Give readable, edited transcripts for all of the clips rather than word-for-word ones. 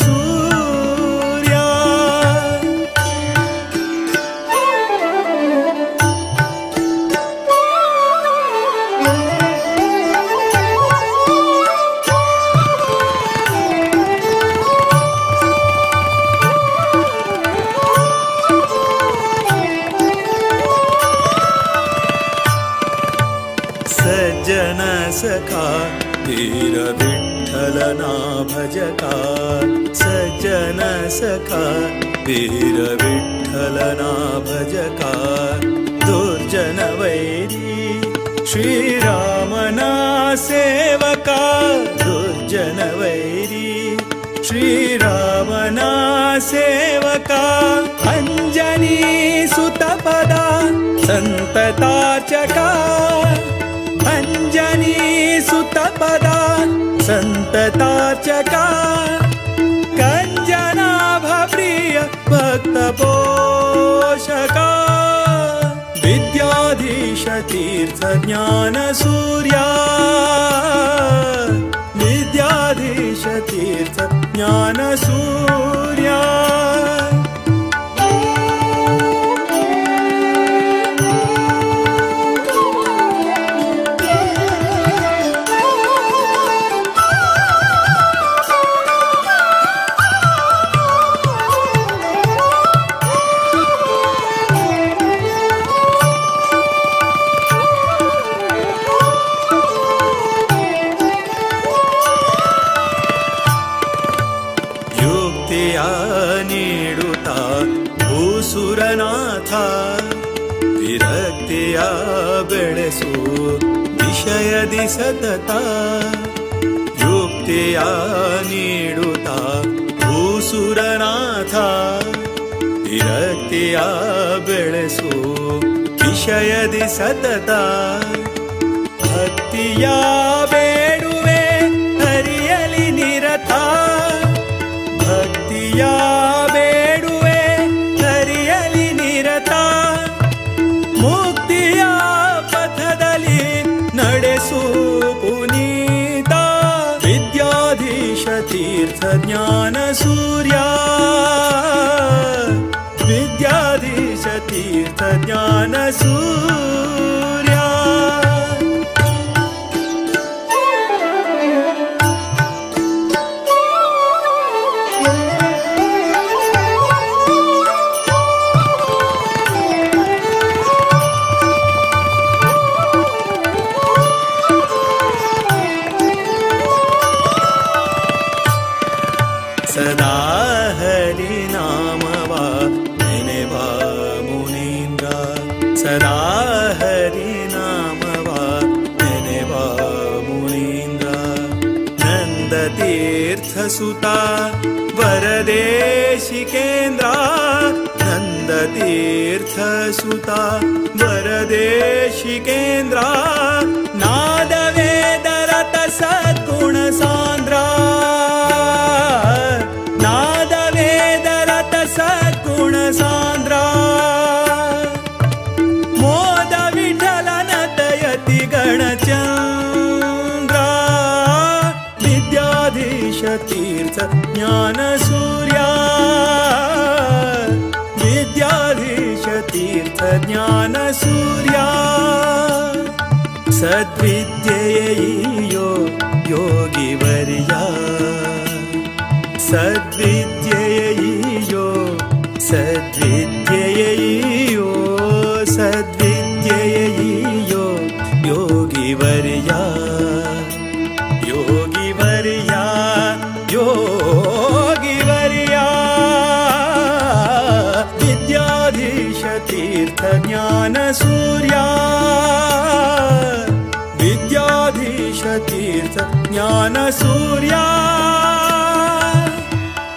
ಸೂರ್ಯ. ಸಜ್ಜನ ಸಖಾ ವೀರ ವಿಠಲನ ಭಜಕ, ಸಜ್ಜನ ಸಖಾ ವೀರ ವಿಠಲನ ಭಜಕ, ದುರ್ಜನ ವೈರಿ ಶ್ರೀರಾಮನ ಸೇವಕ, ದುರ್ಜನ ವೈರಿ ಶ್ರೀರಾಮನ ಸೇವಕ, ಅಂಜನಿ ಸುತಪದ ಸಂತತಾರ್ಚಕ, ಅಂಜನಿ ಸುತಪದ ಸಂತತಾರ್ಚಕ, ಕಂಜನಾಭ ಪ್ರಿಯ ಭಕ್ತ ಪೋಷಕ, ವಿದ್ಯಾಧೀಶ ತೀರ್ಥ ಜ್ಞಾನ ಸೂರ್ಯ, ವಿದ್ಯಾಧೀಶ ತೀರ್ಥ ಜ್ಞಾನ ಸೂರ್ಯ. ನೀಡುತ್ತಾ ಭೂಸುರನಾಥ, ವಿರಕ್ತಿಯ ಬೆಳೆಸು ವಿಷಯದಿ ಸತತ, ಯುಕ್ತಿಯ ನೀಡುತ್ತಾ ಭೂಸುರನಾಥ, ವಿರಕ್ತಿಯ ಬೆಳೆಸು ವಿಷಯದಿ ಸತತ, ಭಕ್ತಿಯ ಬೇಡುವೆ ಹರಿಯಲಿ ನಿರತ, ಭಕ್ತಿಯ ಬೇಡುವೆ ಹರಿಯಲಿ ನಿರತ, ಮುಕ್ತಿಯ ಪಥದಲ್ಲಿ ನಡೆಸು ಪುನೀತ, ವಿದ್ಯಾಧೀಶ ತೀರ್ಥ ಜ್ಞಾನ ಸೂರ್ಯ, ವಿದ್ಯಾಧೀಶ ತೀರ್ಥ ಜ್ಞಾನ ಸೂರ್ಯ. ಸದಾ ಹರಿ ನಾಮವ ನೆನೆವ ಮುನೀಂದ್ರ, ಸದಾ ಹರಿ ನಾಮವ ನೆನೆವ ಮುನೀಂದ್ರ, ನಂದ ತೀರ್ಥ ಸುತ ವರದೇಶಿಕೇಂದ್ರ, ನಂದ ತೀರ್ಥ ಸುತ ವರದೇಶಿಕೇಂದ್ರ, ನಾದ ವೇದ ರತ ಸದ್ಗುಣ ಸಾಂದ್ರ, ನಾದ ವೇದ ರತ ಸದ್ಗುಣ ಸಾಂದ್ರ, ಮೋದ ವಿಠಲನ ತಯತಿ ಗಣಚಂದ್ರ, ವಿದ್ಯಾಧೀಶ ತೀರ್ಥ ಜ್ಞಾನ ಸೂರ್ಯ, ವಿದ್ಯಾಧೀಶ ತೀರ್ಥ ಜ್ಞಾನ ಸೂರ್ಯ. ಸದ್ವಿದ್ಯೆಯೋ ಯೋಗಿವರ್ಯ, ಸದ್ವಿದ್ಯೆಯೋ ಸದ್ವಿದ್ಯೆಯೋ ಸದ್ವಿದ್ಯೆಯೋ ಯೋಗಿವರ್ಯ, ಯೋಗಿವರ್ಯ ಯೋಗಿವರ್ಯ, ವಿದ್ಯಾಧೀಶ ತೀರ್ಥ ಜ್ಞಾನ ಸೂರ್ಯ, ವಿದ್ಯಾಧೀಶ ತೀರ್ಥ ಜ್ಞಾನ ಸೂರ್ಯ,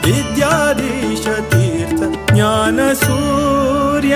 ವಿದ್ಯಾಧೀಶ ತೀರ್ಥ ಜ್ಞಾನ ಸೂರ್ಯ.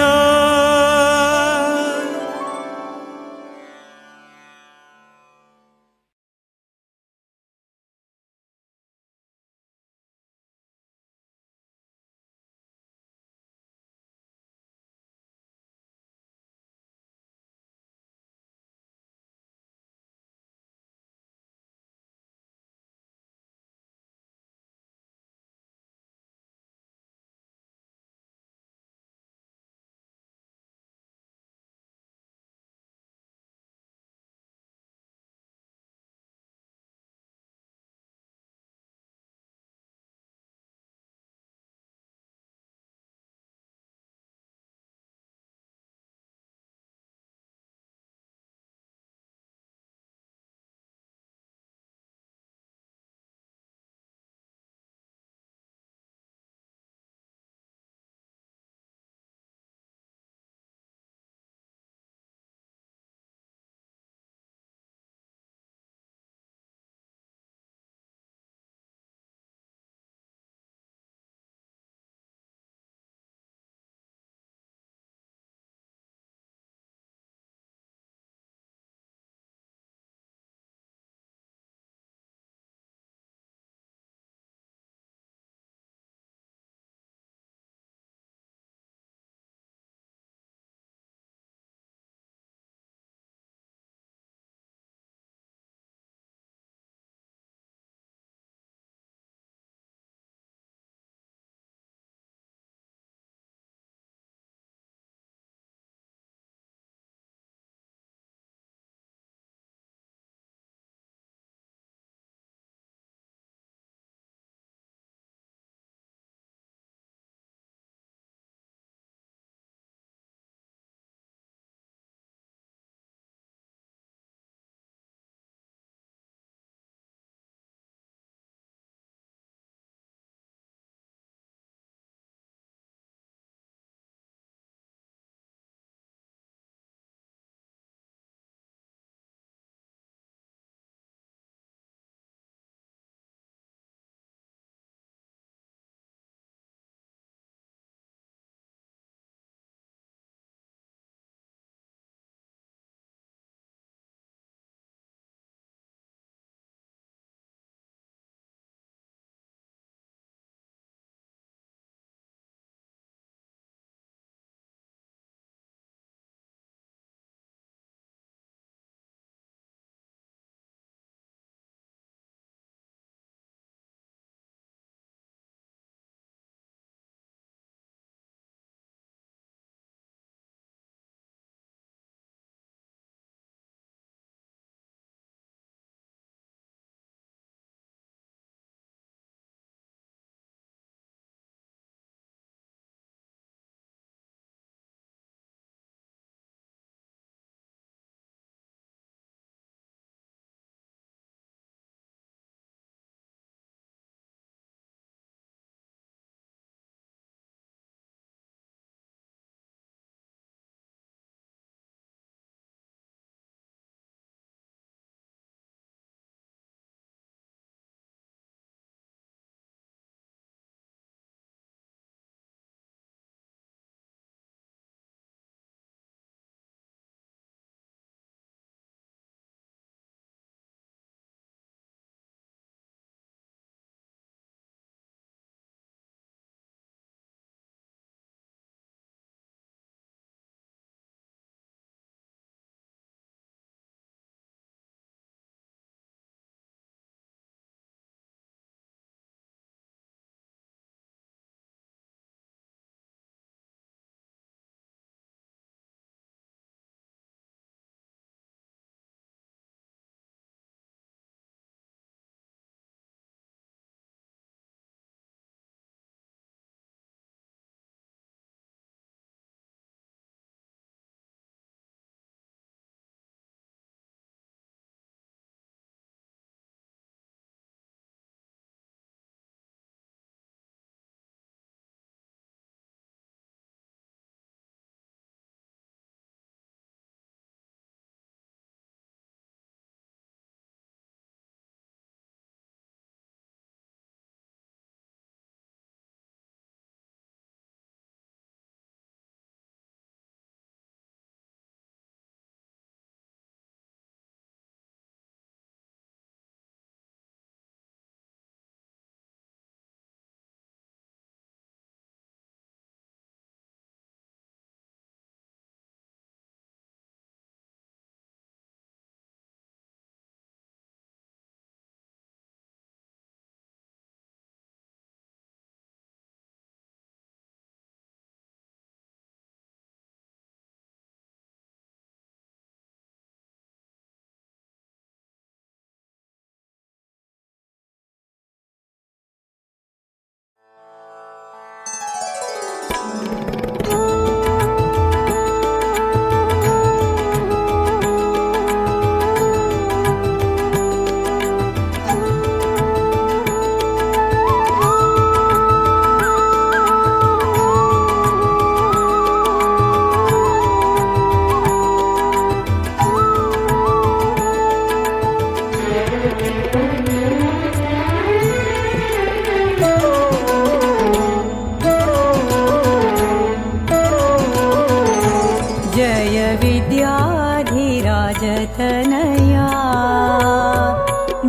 जय विद्याधिराजतनया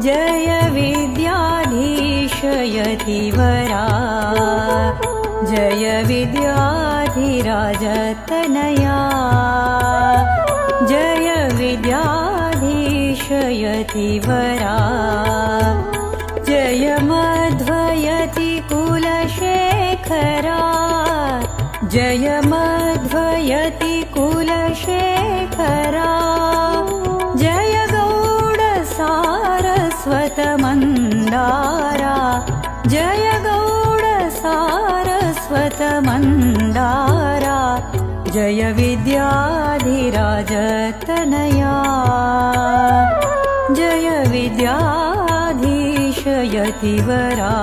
जय विद्याधीश यतिवरा जय विद्याधिराजतनया जय विद्याधीश यतिवरा जय मध्वयति कुलशेखरा जय मध्वयति कुलशेखरा जय गौड सारस्वत मन्दारा जय गौड सारस्वत मन्दारा जय विद्याधिराजतनया जय विद्याधीश यतिवरा।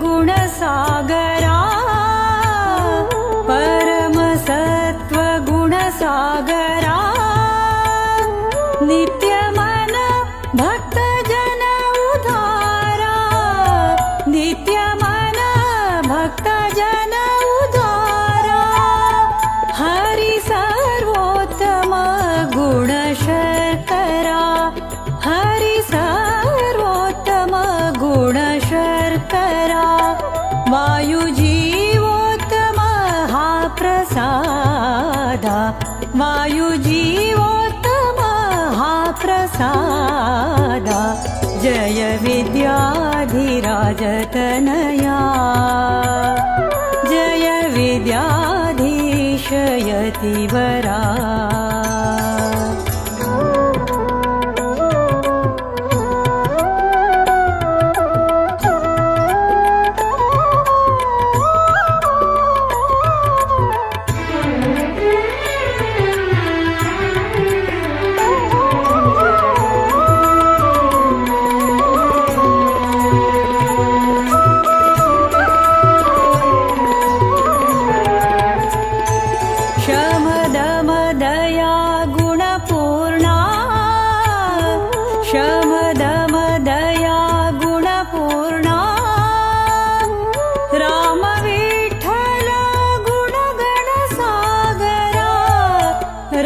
परमसत्त्वगुणसागरा नित्यमन भक्तजन उदारा नित्यमन भक्तजन उदारा हरि सर्वोत्तम गुणशर्करा हरि सर्वोत्तम गुणशर्करा वायुजीवोत्तम हा प्रसादा वायुजीवोत्तम हा प्रसादा जय विद्याधिराजतनया जय विद्याधीश यतिवरा। शमदमदया गुणपूर्णा राम विठ्ठल गुणगण सागरा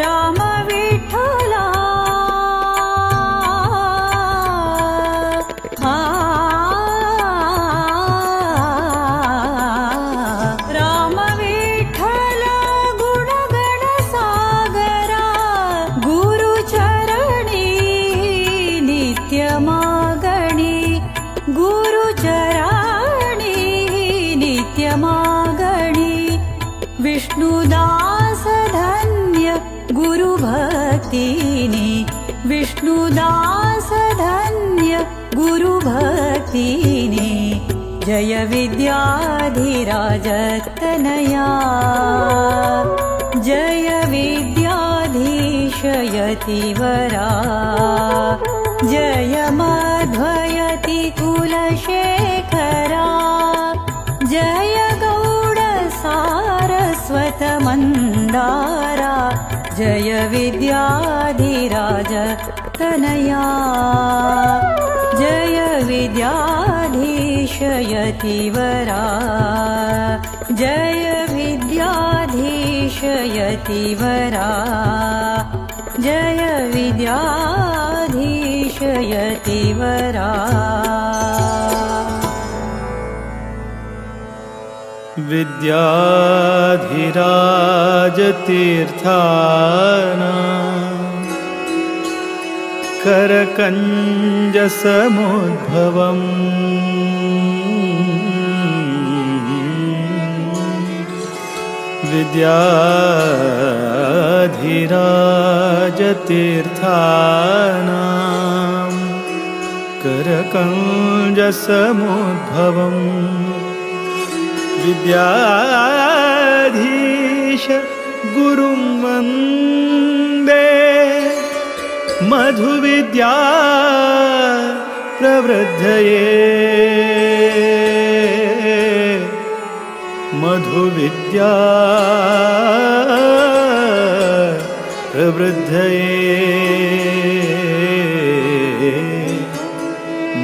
राम विठ्ठल राम विठ्ठल गुणगण सागरा गुरुचरणी नित्यमागणी गुरुचरणी नित्यमागणी विष्णुदास धन्य गुरुभक्तिनि विष्णुदास धन्य गुरुभक्तिनि जय विद्याधिराजतनया जय विद्याधीश यतिवरा जय मध्वयति कुलशेखरा जय गौड सारस्वत मन्दारा जय विद्याधिराजतनया जय विद्याधीश यतिवरा जय विद्याधीश यतिवरा जय विद्याधीश यतिवरा। विद्याधिराजतीर्थाना करकञ्जसमुद्भवम् विद्याधिराजतीर्थानां करकञ्जसमुद्भवम् विद्याधीश गुरुं वन्दे मधुविद्या प्रवृद्धये मधुविद्या प्रवृद्धये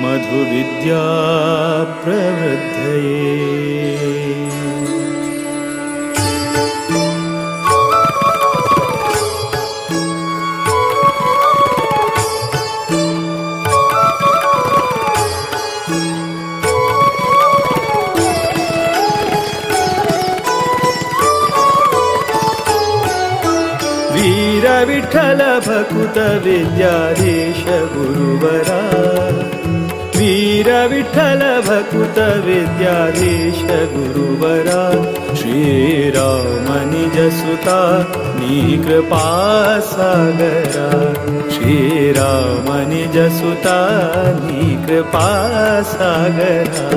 मधुविद्या प्रवृद्धये। वीर विठ्ठल भकुत विद्याधीश गुरुवरा वीर विठ्ठल भकुत विद्याधीश गुरुवरा श्रीराम निज सुता नी कृपा सागरा श्रीराम निज सुता नी कृपा सागरा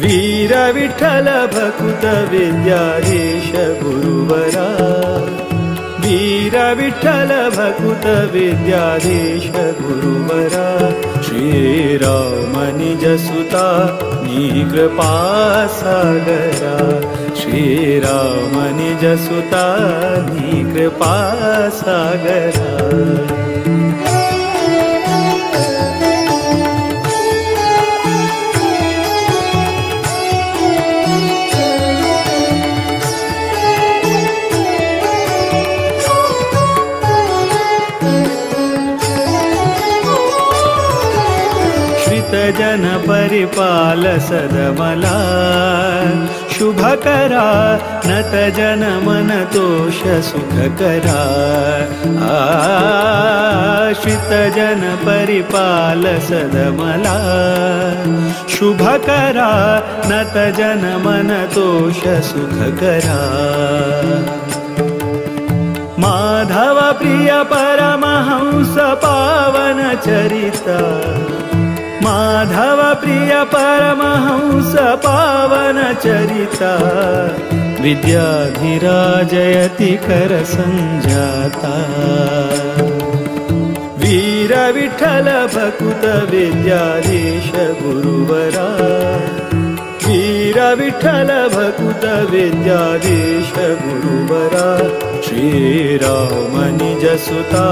वीर विठ्ठल भकुत विद्याधीश गुरुवरा वीर विठ्ठल भकुत विद्याधीश गुरुवरा श्रीराम निज सुता नी कृपा सागरा श्रीराम निज सुता नी कृपा सागरा। जन परिपाल सदमला शुभकरा नत जन मन तोष सुखकरा आश्रित जन परिपाल सदमला शुभकरा नत जन मन तोष सुखकरा माधव प्रिय परमहंस पावन चरिता माधव प्रिय परमहंस पावन चरिता विद्याधिराजयति कर संजाता वीर विठ्ठल भकुत विद्याधीश गुरुवरा वीर विठ्ठल भकुत विद्याधीश गुरुवरा श्रीराम निज सुता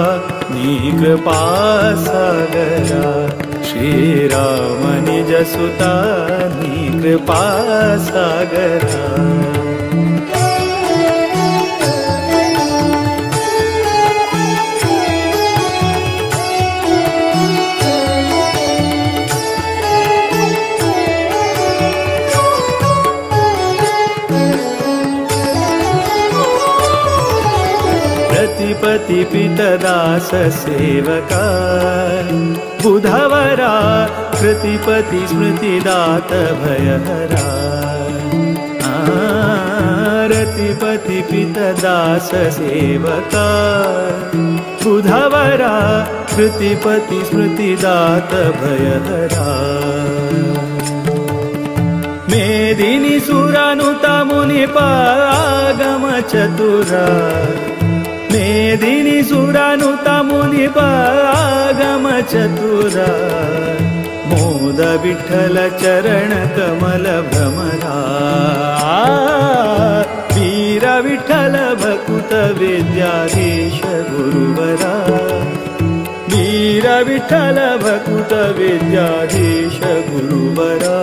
नी कृपा सागरा श्रीराम निज सुता नी कृपा सागरा। प्रतिपति पितदास सेवका बुधवरा प्रतिपति स्मृतिदात भयहरा रतिपति पितदास सेवका बुधवरा प्रतिपति स्मृतिदात भयहरा मेदिनी सुरानुता मुनिपागम चतुरा मेदिनी सुरानुता मुनिपागम चतुरा मोद विठ्ठल चरण कमल भ्रमरा वीर विठ्ठल भकुत विद्याधीश गुरुवरा वीर विठ्ठल भकुत विद्याधीश गुरुवरा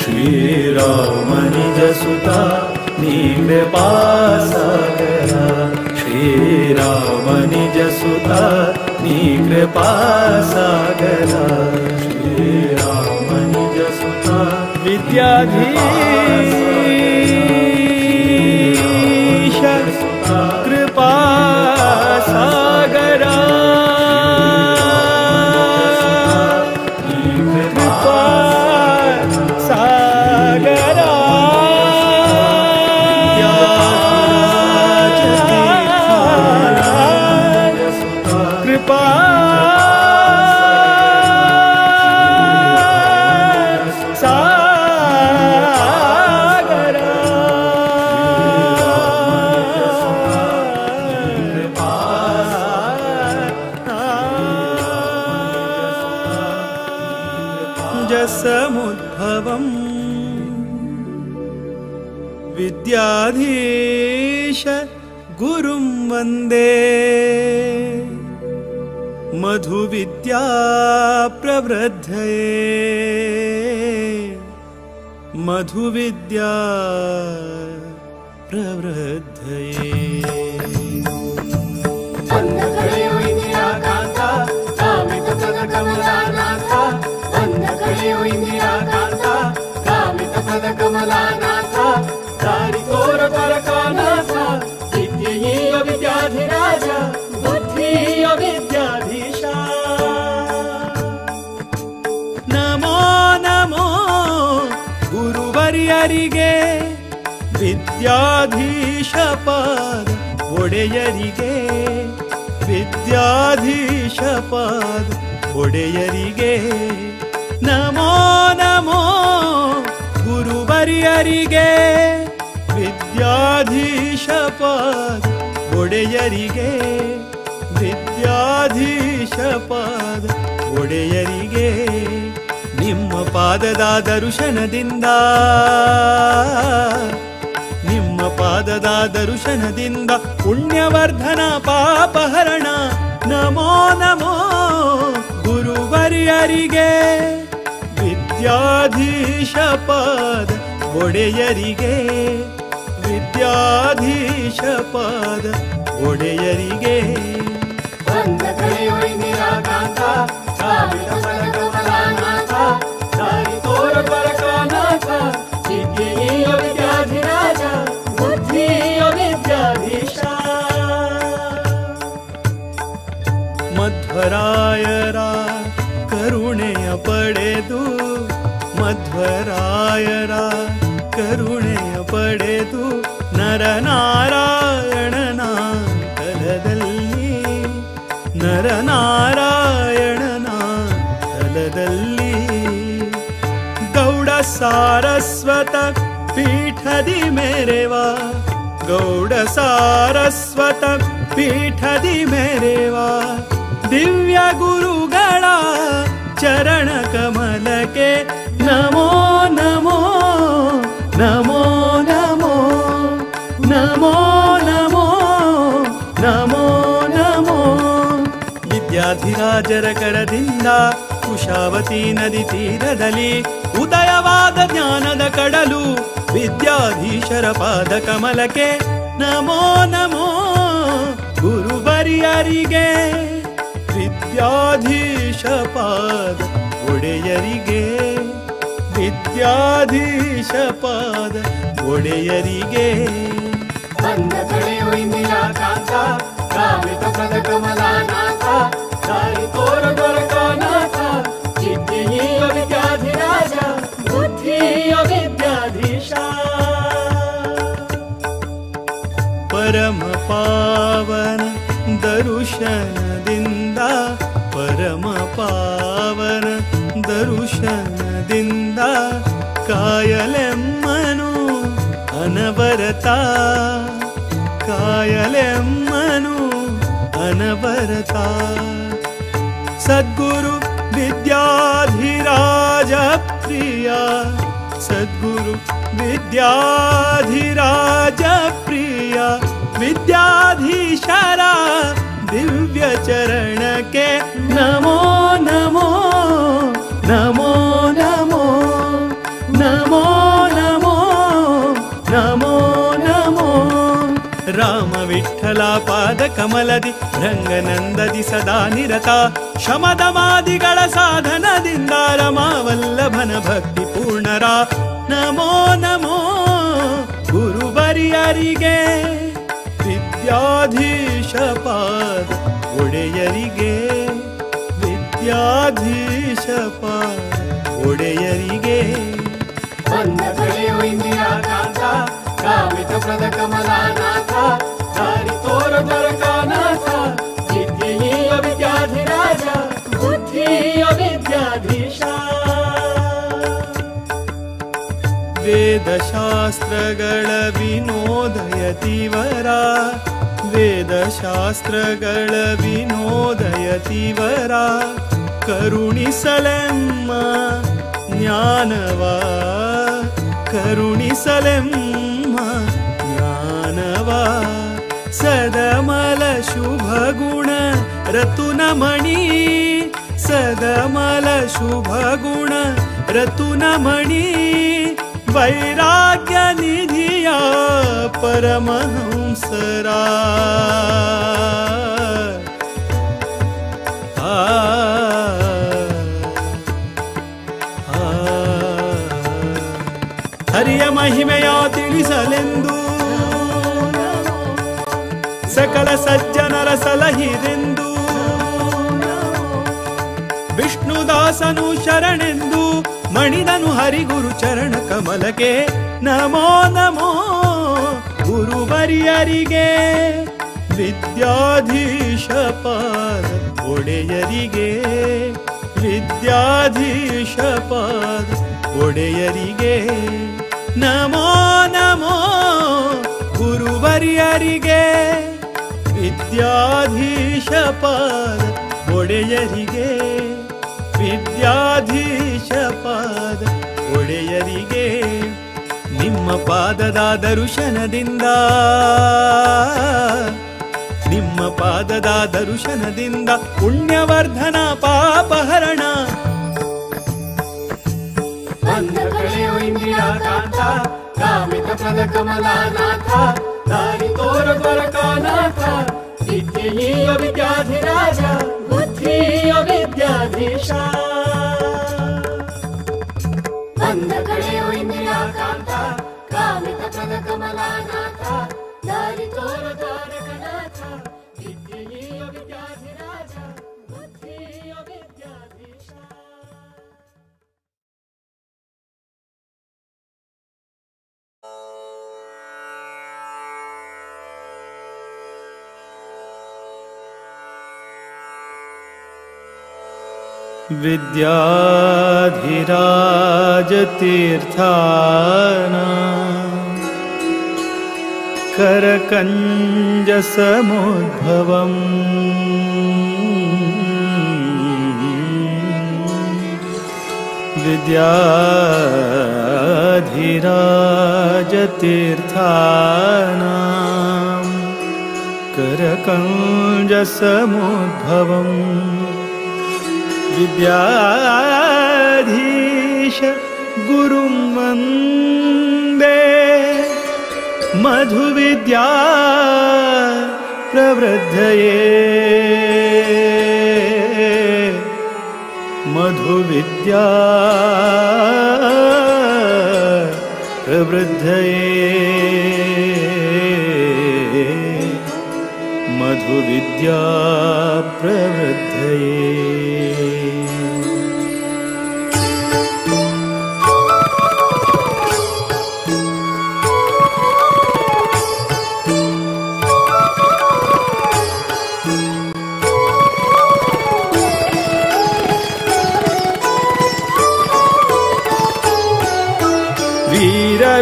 श्रीराम निज सुता नी कृपा सागरा श्रीराम निज सुता नी कृपा सागरा श्रीराम निज सुता विद्याधीश कृपा सागरा कृपा सागरा कृपा सागरा। समुद्भवम् विद्याधीश गुरुं वन्दे मधुविद्या प्रवृद्धये मधुविद्या प्रवृद्धये। विद्याधिराज बुद्धिय विद्याधीश। नमो नमो ಗುರುವರ್ಯರಿಗೆ ವಿದ್ಯಾಧೀಶ ಪಾದ ಒಡೆಯರಿಗೆ ವಿದ್ಯಾಧೀಶ ಪಾದ ಒಡೆಯರಿಗೆ ನಮೋ ನಮೋ ಗುರುವರ್ಯರಿಗೆ ವಿದ್ಯಾಧೀಶ ಪಾದ ಒಡೆಯರಿಗೆ ವಿದ್ಯಾಧೀಶ ಪಾದ ಒಡೆಯರಿಗೆ ನಿಮ್ಮ ಪಾದದ ದರ್ಶನದಿಂದ ನಿಮ್ಮ ಪಾದದ ದರ್ಶನದಿಂದ ಪುಣ್ಯವರ್ಧನ ಪಾಪಹರಣ ನಮೋ ನಮೋ ಗುರುವರ್ಯರಿಗೆ ವಿದ್ಯಾಧೀಶ ಪಾದ ಒಡೆಯರಿಗೆ ವಿದ್ಯಾಧೀಶ ಪಾದ ಒಡೆಯರಿಗೆ। ವಿದ್ಯಾಧಿರಾಜ ಬುದ್ಧಿಯ ವಿದ್ಯಾಧೀಶ। ಮಧ್ವರಾಯರ ಕರುಣೆಯ ಪಡೆದು ಮಧ್ವರಾಯರ ಕರುಣೆಯ ಪಡೆದು ನರನಾರಾಯಣನ ತಲದಲ್ಲಿ ನರನಾರಾಯಣನ ತಲದಲ್ಲಿ ಗೌಡ ಸಾರಸ್ವತ ಪೀಠದಿ ಮೇರೆವಾ ಗೌಡ ಸಾರಸ್ವತ ಪೀಠದಿ ಮೇರೆವಾ ದಿವ್ಯ ಗುರುಗಳ ಚರಣ ಕಮಲಕ್ಕೆ ನಮೋ ನಮೋ ನಮೋ ನಮೋ ನಮೋ ನಮೋ ನಮೋ ನಮೋ। ವಿದ್ಯಾಧಿರಾಜರ ಕರದಿಂದ ಕುಶಾವತಿ ನದಿ ತೀರದಲ್ಲಿ ಉದಯವಾದ ಜ್ಞಾನದ ಕಡಲು ವಿದ್ಯಾಧೀಶರ ಪಾದ ಕಮಲಕ್ಕೆ ನಮೋ ನಮೋ ಗುರುವರ್ಯರಿಗೆ ವಿದ್ಯಾಧೀಶ ಪಾದ ಒಡೆಯರಿಗೆ ವಿದ್ಯಾಧೀಶ ಪಾದ ಒಡೆಯರಿಗೆ। ವಿದ್ಯಾಧಿರಾಜ ಬುದ್ಧಿಯ ವಿದ್ಯಾಧೀಶ। ಪರಮ ಪಾವನ ದರ್ಶನದಿಂದ ಪರಮ ಪಾವನ ದರ್ಶನದಿಂದ ಕಾಯಲೆಮ್ಮನು ಅನವರತ ಕಾಯಲೆಮ್ಮನು ಅನವರತ ಸದ್ಗುರು ವಿದ್ಯಾಧಿರಾಜ ಪ್ರಿಯ ಸದ್ಗುರು ವಿದ್ಯಾಧಿರಾಜ ಪ್ರಿಯ ವಿದ್ಯಾಧೀಶರ ದಿವ್ಯ ಚರಣಕ್ಕೆ ನಮೋ ನಮೋ ನಮೋ ನಮೋ ನಮೋ ನಮೋ ನಮೋ ನಮೋ। ರಾಮ ವಿಠಲ ಪಾದ ಕಮಲದಿ ರಂಗನಂದದಿ ಸದಾ ನಿರತ ಶಮದಮಾದಿಗಳ ಸಾಧನದಿಂದ ರಮಾವಲ್ಲಭನ ಭಕ್ತಿ ಪೂರ್ಣರ ನಮೋ ನಮೋ ಗುರುವರ್ಯರಿಗೆ ವಿದ್ಯಾಧೀಶ ಪಾದ ಒಡೆಯರಿಗೆ ವಿದ್ಯಾಧೀಶ ಪಾದ ಒಡೆಯರಿಗೆ। ಕಮಲಾನಾಥ ದಾರಿ ತೋರ ದ್ವಾರಕಾನಾಥ ವಿದ್ಯೆಯ ವಿದ್ಯಾಧಿರಾಜ ಬುದ್ಧಿಯ ವಿದ್ಯಾಧೀಶ। ವೇದಶಾಸ್ತ್ರಗಳ ವಿನೋದಯತಿವರ ವೇದಶಾಸ್ತ್ರಗಳ ವಿನೋದಯತಿವರ ಕರುಣಿಸಲೆಮ್ಮ ಜ್ಞಾನ ಜ್ಞಾನವ ಕರುಣಿಸಲೆಮ್ಮ ಜ್ಞಾನವ ಸದಮಲ ಶುಭ ಗುಣ ರತುನಮಣಿ ಸದಮಲ ಶುಭ ಗುಣ ರತುನಮಣಿ ವೈರಾಗ್ಯ ನಿಧಿಯ ಪರಮಹಂಸರಾ ಆ ಹರಿಯ ಮಹಿಮೆಯ ತಿಳಿಸಲೆಂದು ಸಕಲ ಸಜ್ಜನರ ಸಲಹಿರೆಂದು ವಿಷ್ಣುದಾಸನು ಶರಣೆಂದು ಮಣಿದನು ಹರಿಗುರು ಚರಣ ಕಮಲಕ್ಕೆ ನಮೋ ನಮೋ ಗುರುವರಿಯರಿಗೆ ವಿದ್ಯಾಧೀಶ ಪಾದ ಒಡೆಯರಿಗೆ ವಿದ್ಯಾಧೀಶ ಪಾದ ಒಡೆಯರಿಗೆ ನಮೋ ನಮೋ ಗುರುವರಿಯರಿಗೆ ವಿದ್ಯಾಧೀಶ ಪಾದ ಒಡೆಯರಿಗೆ ವಿದ್ಯಾಧೀಶ ಪಾದ ಒಡೆಯರಿಗೆ ನಿಮ್ಮ ಪಾದದ ದರ್ಶನದಿಂದ ನಿಮ್ಮ ಪಾದದ ದರ್ಶನದಿಂದ ಪುಣ್ಯವರ್ಧನ ಪಾಪಹರಣ ಬಂಧ ಕಳೆಯೋ ಇಂದಿರಾಕಾಂತ ಕಾಮಿತ ಪ್ರದ ಕಮಲಾನಾಥ ದಾರಿ ತೋರ ದ್ವಾರಕಾನಾಥ ವಿದ್ಯೆಯ ವಿದ್ಯಾಧಿರಾಜ ಬುದ್ಧಿಯ ವಿದ್ಯಾಧೀಶ ಬಂಧ ಕಳೆಯೋ ಇಂದಿರಾಕಾಂತ ಕಾಮಿತ ಪ್ರದ ಕಮಲಾನಾಥ ದಾರಿ ತೋರ ದ್ವಾರಕನಾಥ ವಿದ್ಯೆಯ ವಿದ್ಯಾಧಿರಾಜ ಬುದ್ಧಿಯ ವಿದ್ಯಾಧೀಶ. विद्याधिराजतीर्थाना करकञ्जसमुद्भवम् विद्याधिराजतीर्थाना करकञ्जसमुद्भवम् विद्याधीश गुरुं वन्दे मधुविद्या प्रवृद्धये मधुविद्या प्रवृद्धये मधुविद्या प्रवृद्धये.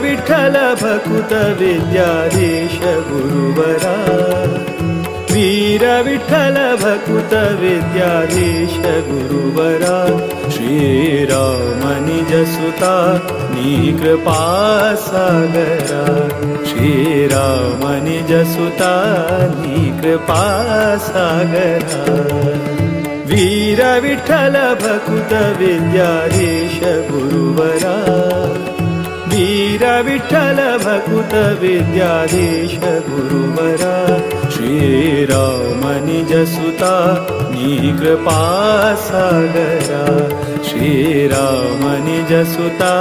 विठ्ठल भकुत विद्याधीश गुरुवरा वीर विठ्ठल भकुत विद्याधीश गुरुवरा श्रीराम निज सुता नी कृपा सागरा श्रीराम निज सुता नी कृपा सागरा वीर विठ्ठल भकुत विद्याधीश गुरुवरा वीर विठ्ठल भकुत विद्याधीश गुरुवरा श्रीराम निज सुता नी कृपा सागरा श्रीराम निज सुता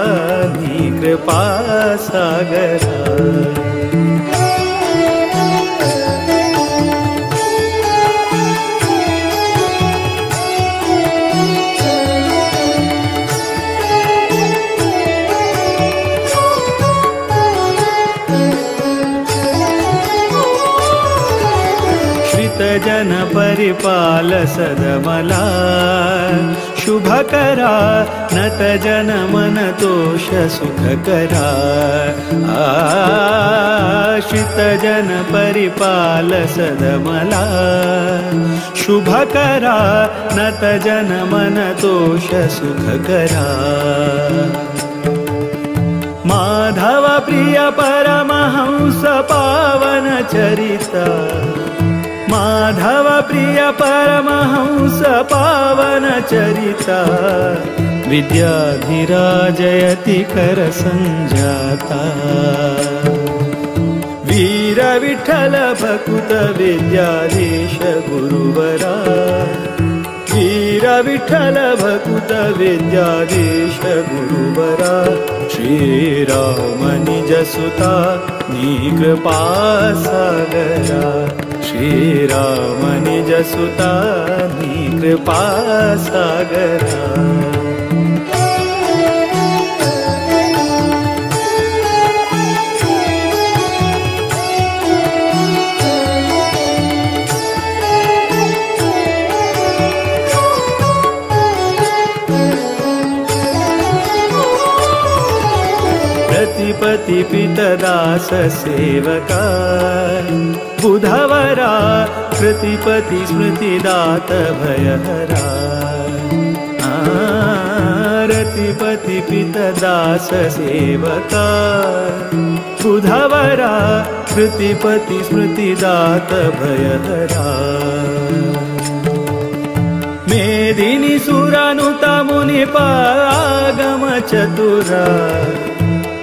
नी कृपा सागरा. जन परिपाल सदमला शुभकरा नत जन मन तोष सुखकरा। आश्रित जन परिपाल सदमला शुभकरा नत जन मन तोष सुखकरा। माधव प्रिय परमहंस पावन चरिता माधव प्रिय परमहंस पावन चरिता विद्याधिराजयति कर संजाता। वीर विठ्ठल भकुत विद्याधीश गुरुवरा वीर विठ्ठल भकुत विद्याधीश गुरुवरा। श्री राम निज सुता नी कृपा सागरा श्री राम निज सुता नी कृपा सागरा। पति पितदास सेवका बुधवरा कृतिपति स्मृतिदात भयहरा। रतिपति पितदास सेवका बुधवरा कृतिपति स्मृतिदात भयहरा। मेदिनी सुरानुत मुनिप आगम चतुरा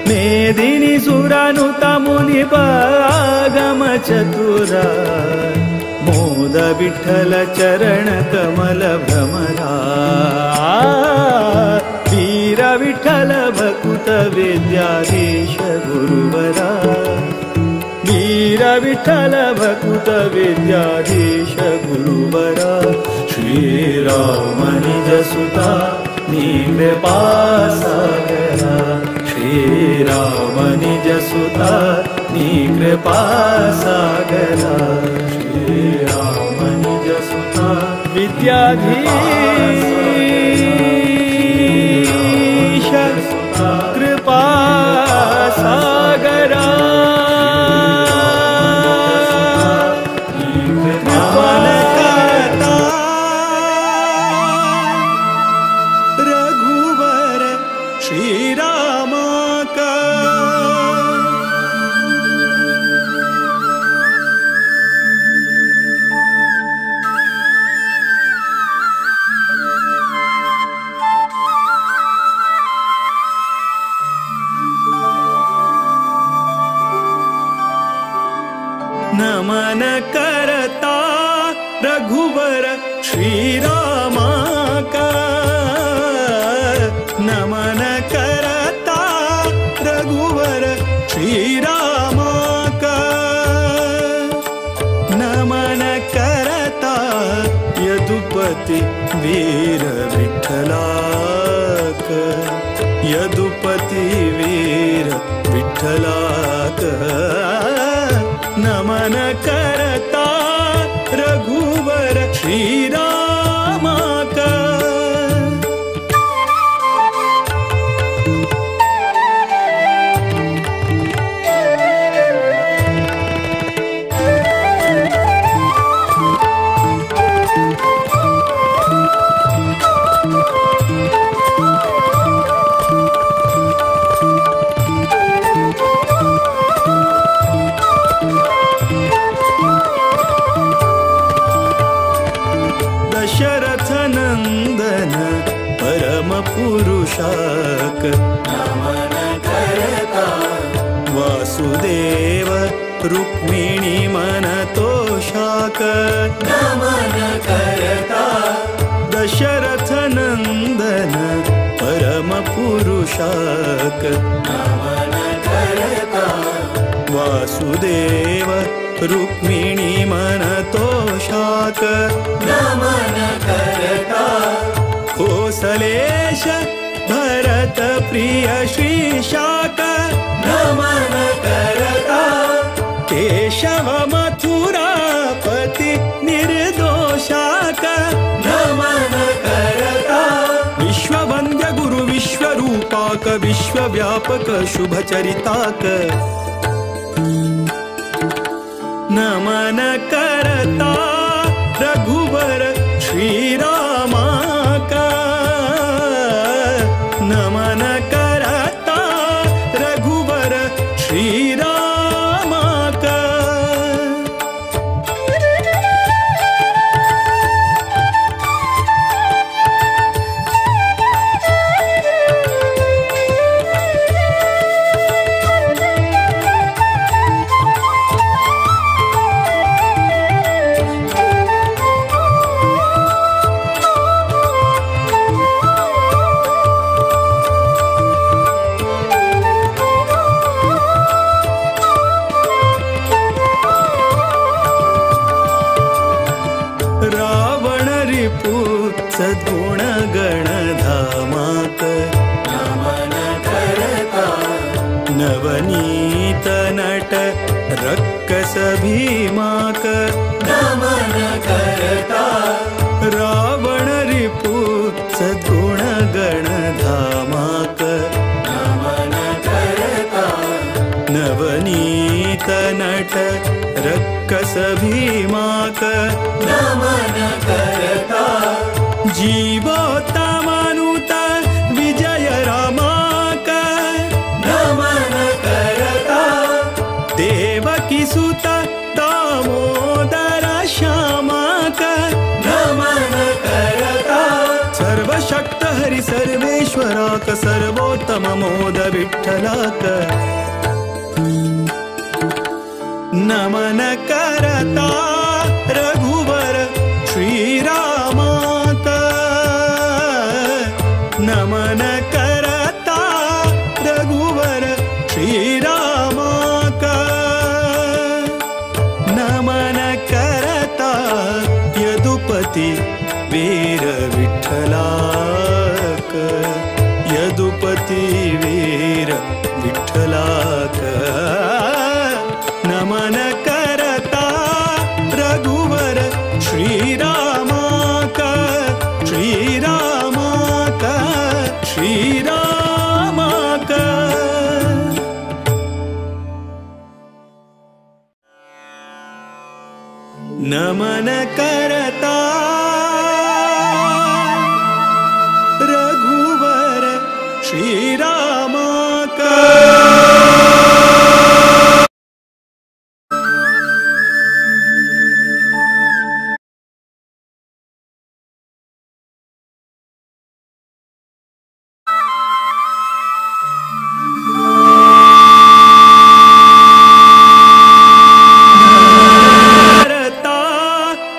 मेदिनी सुरानुत मुनिप आगम चतुरा मोद विठ्ठल चरण कमल भ्रमरा वीर विठ्ठल भकुत विद्याधीश गुरुवरा वीर विठ्ठल भकुत विद्याधीश गुरुवरा। श्री राम निज सुता नी कृपा सागरा श्री राम निज सुता नी कृपा सागरा। श्री राम निज सुता विद्याधीश कृपा सागरा। रघुवर श्री राम का नमन करता रघुवर श्री रामा का नमन करता रघुवर श्री रामा का नमन करता यदुपति वीर विठ्ठलाक यदुपति वीर विठ्ठलाक नमन करता रघुवर श्री रामा का। दशरथ नंदन परम पुरुषाक नमन करता वासुदेव रुक्मिणी मन तोषाक नमन करता दशरथ नंदन परम पुरुषाक नमन करता वासुदेव रुक्मिणी मन तोषाक नमन करता कोसलेश भरत प्रिय श्री शाक नमन करता केशव मथुरापति निर्दोषाक नमन करता। विश्वव्यापक शुभचरिताक। नमन करता रघुवर श्री रामा का, नमन करता रघुवर श्री रामा का। सद्गुण गण धामाक नमन करता, नवनीत नट रक्कस भीमाक नमन करता, रावण रिपु सद्गुण गण धामाक नमन करता, नवनीत नट रक्कस भीमाक नमन करता, जीवोत्तमानुत विजय रामाक नमन करता, देवकी सुत दामोदर श्यामाक नमन करता, सर्वशक्त हरि सर्वेश्वराक सर्वोत्तम मोद विठ्ठलाक। नमन करता रघुवर श्री रामाक, नमन करता रघुवर श्री रामाक। नमन करता यदुपति वीर विठ्ठलाक, यदुपति वीर विठ्ठलाक। नमन करता रघुवर श्री रामाक, श्री रामाक, श्री रामाक। नमन करता रघुवर श्री रामाक।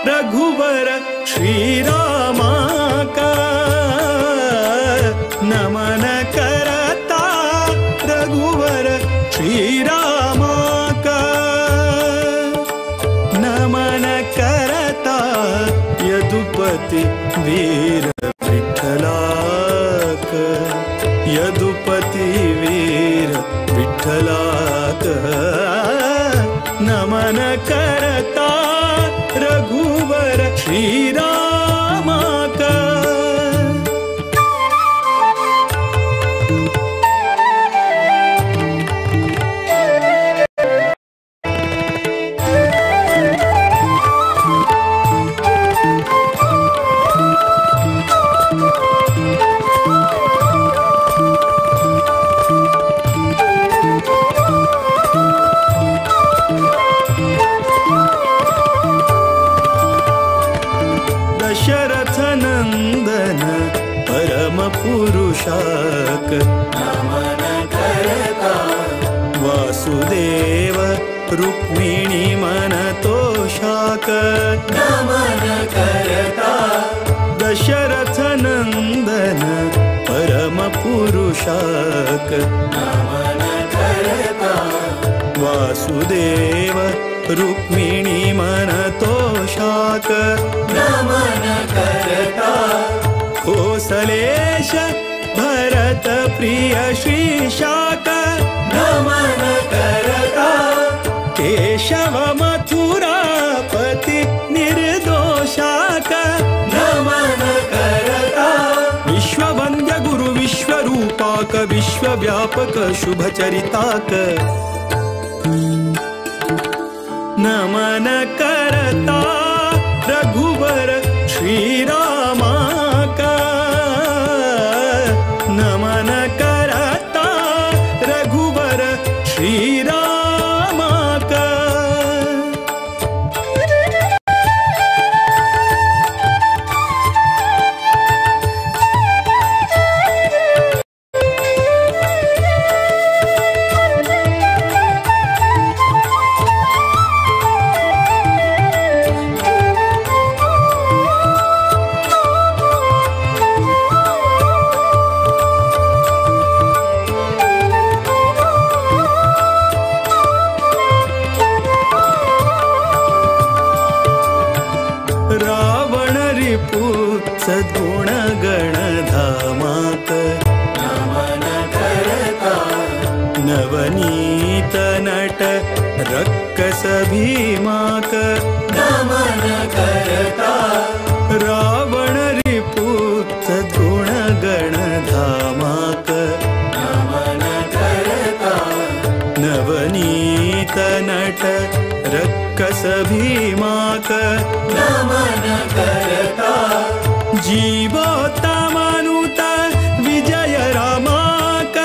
रघुवर श्री रामा का, नमन करता रघुवर श्री रामा का। नमन करता यदुपति वीर विठ्ठलाक, यदुपति वीर विठ्ठलाक। नमन करता रघुवर श्री रामा का। दशरथ नंदन परम पुरुषाक नमन करता, वासुदेव रुक्मिणी मन तोषाक नमन करता, दशरथ नंदन परम पुरुषाक नमन करता, वासुदेव रुक्मिणी मन तोषाक नमन करता, कोसलेश भरत प्रिय श्रीशाक नमन करता, केशव मथुरापति निर्दोषाक नमन करता, विश्ववंद्य गुरु विश्वरूपाक विश्व विश्वव्यापक शुभचरिताक। नमन करता रघुवर श्री रामा का, नमन करता रघुवर श्री रामा का। रावण रिपु सद्गुण गण धामाक, नमन करता नवनीत नट रक्कस भीमाक, नमन करता रावण रिपु सद्गुण गण धामाक, नमन करता नवनीत नट रक्कस भीमाक, नमन करता जीवोत्तमानुत विजय रामाक,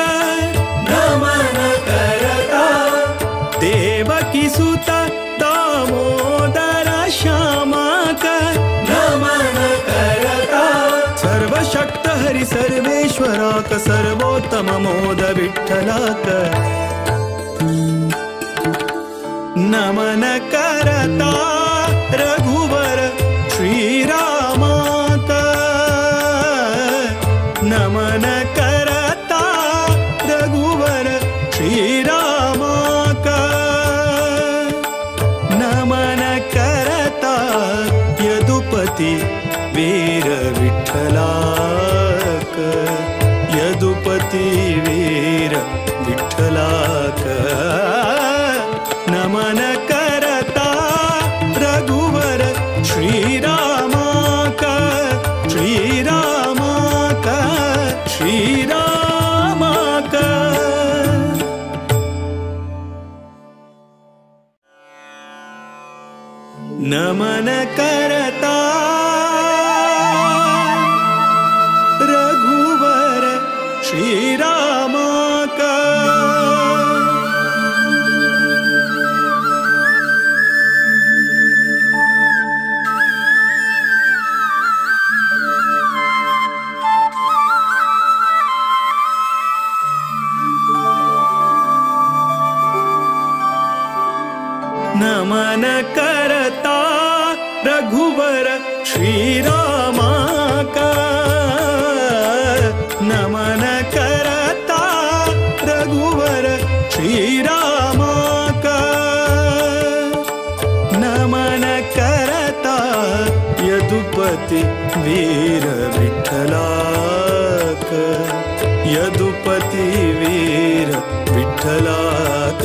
नमन करता देवकी सुत दामोदर श्यामाक, नमन करता सर्वशक्त हरि सर्वेश्वराक, सर्वोत्तम मोद विठ्ठलाक। नमन करता रघुवर श्री रामाक, नमन करता रघुवर श्री रामाक। नमन करता यदुपति वीर विठ्ठलाक, यदुपति वीर विठ्ठलाक। नमन करता रघुवर श्री रामाक, श्री रामाक, श्री रामाक। नमन करता रघुवर श्री रामाक। नमन करता रघुवर श्री रामाक, नमन करता रघुवर श्री रामाक। नमन करता यदुपति वीर विठ्ठलाक, यदुपति वीर विठ्ठलाक।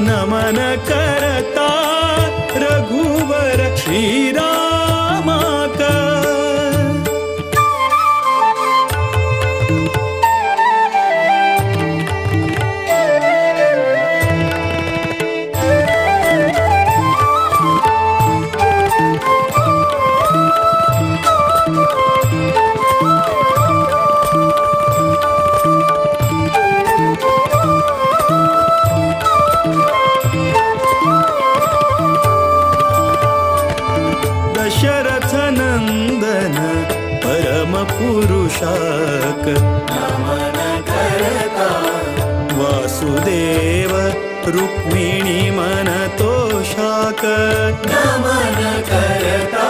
नमन करता रघुवर श्री रामाक। दशरथ नंदन परम पुरुषाक, नमन करता वासुदेव रुक्मिणी मन तोषाक, नमन करता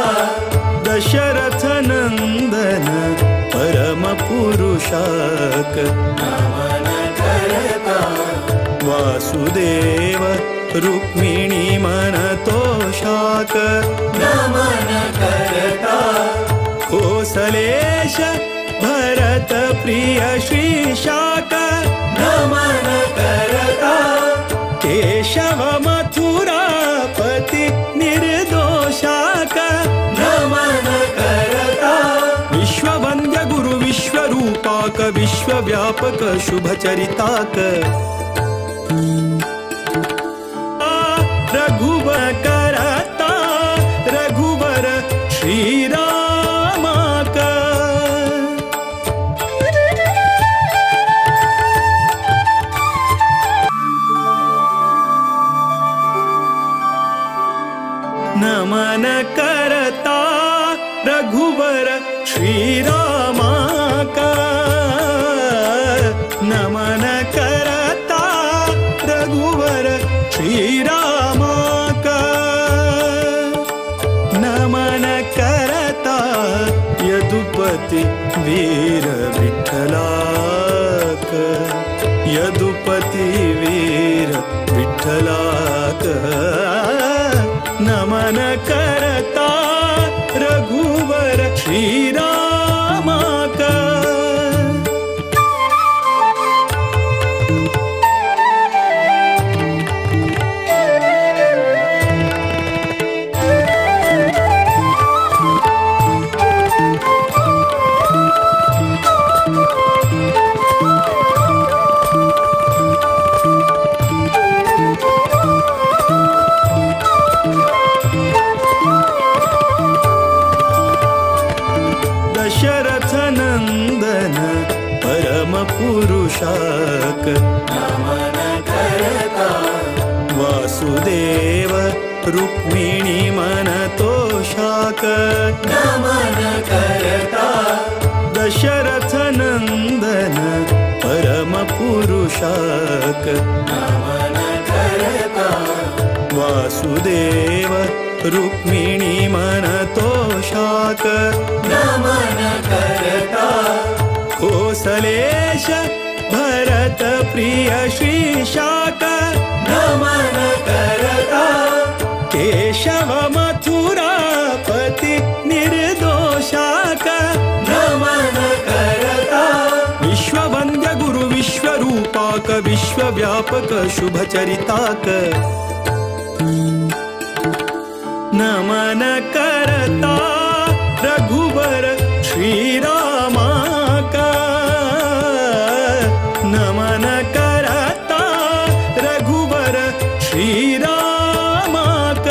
दशरथ नंदन परम पुरुषाक, नमन करता वासुदेव रुक्मिणी मन तोषाक, नमन करता कोसलेश भरत प्रिय श्रीशाक, नमन करता केशव मथुरापति निर्दोषाक, नमन करता विश्ववंद्य गुरु विश्वरूपाक, विश्व विश्वव्यापक शुभचरिताक रघुवर करता रघुवर श्रीरामाक। नमन करता रघुवर श्रीरामाक नमन करता रघुवर श्रीरामाक नमन करता यदुपति वीर विठ्ठलाक यदुपति वीर विठ्ठलाक नमन करता रघुवर श्रीरामाक। दशरथ नंदन परम पुरुषाक नमन करता वासुदेव रुक्मिणी मन तोषाक नमन करता दशरथ नंदन परम पुरुषाक नमन करता वासुदेव रुक्मिणी मन तोषाक नमन करता कोसलेश भरत प्रिय श्रीशाक नमन करता केशव मथुरापति निर्दोषाक नमन करता विश्ववंद्य गुरु विश्वरूपाक विश्वव्यापक शुभचरिताक नमन करता रघुवर श्रीरामाक नमन करता रघुवर श्रीरामाक।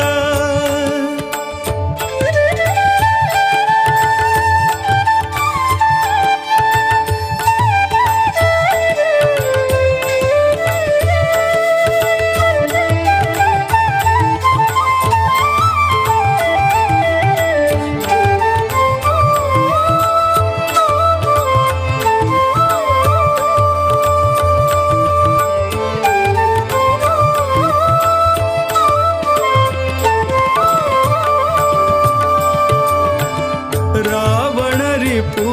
रावण रिपु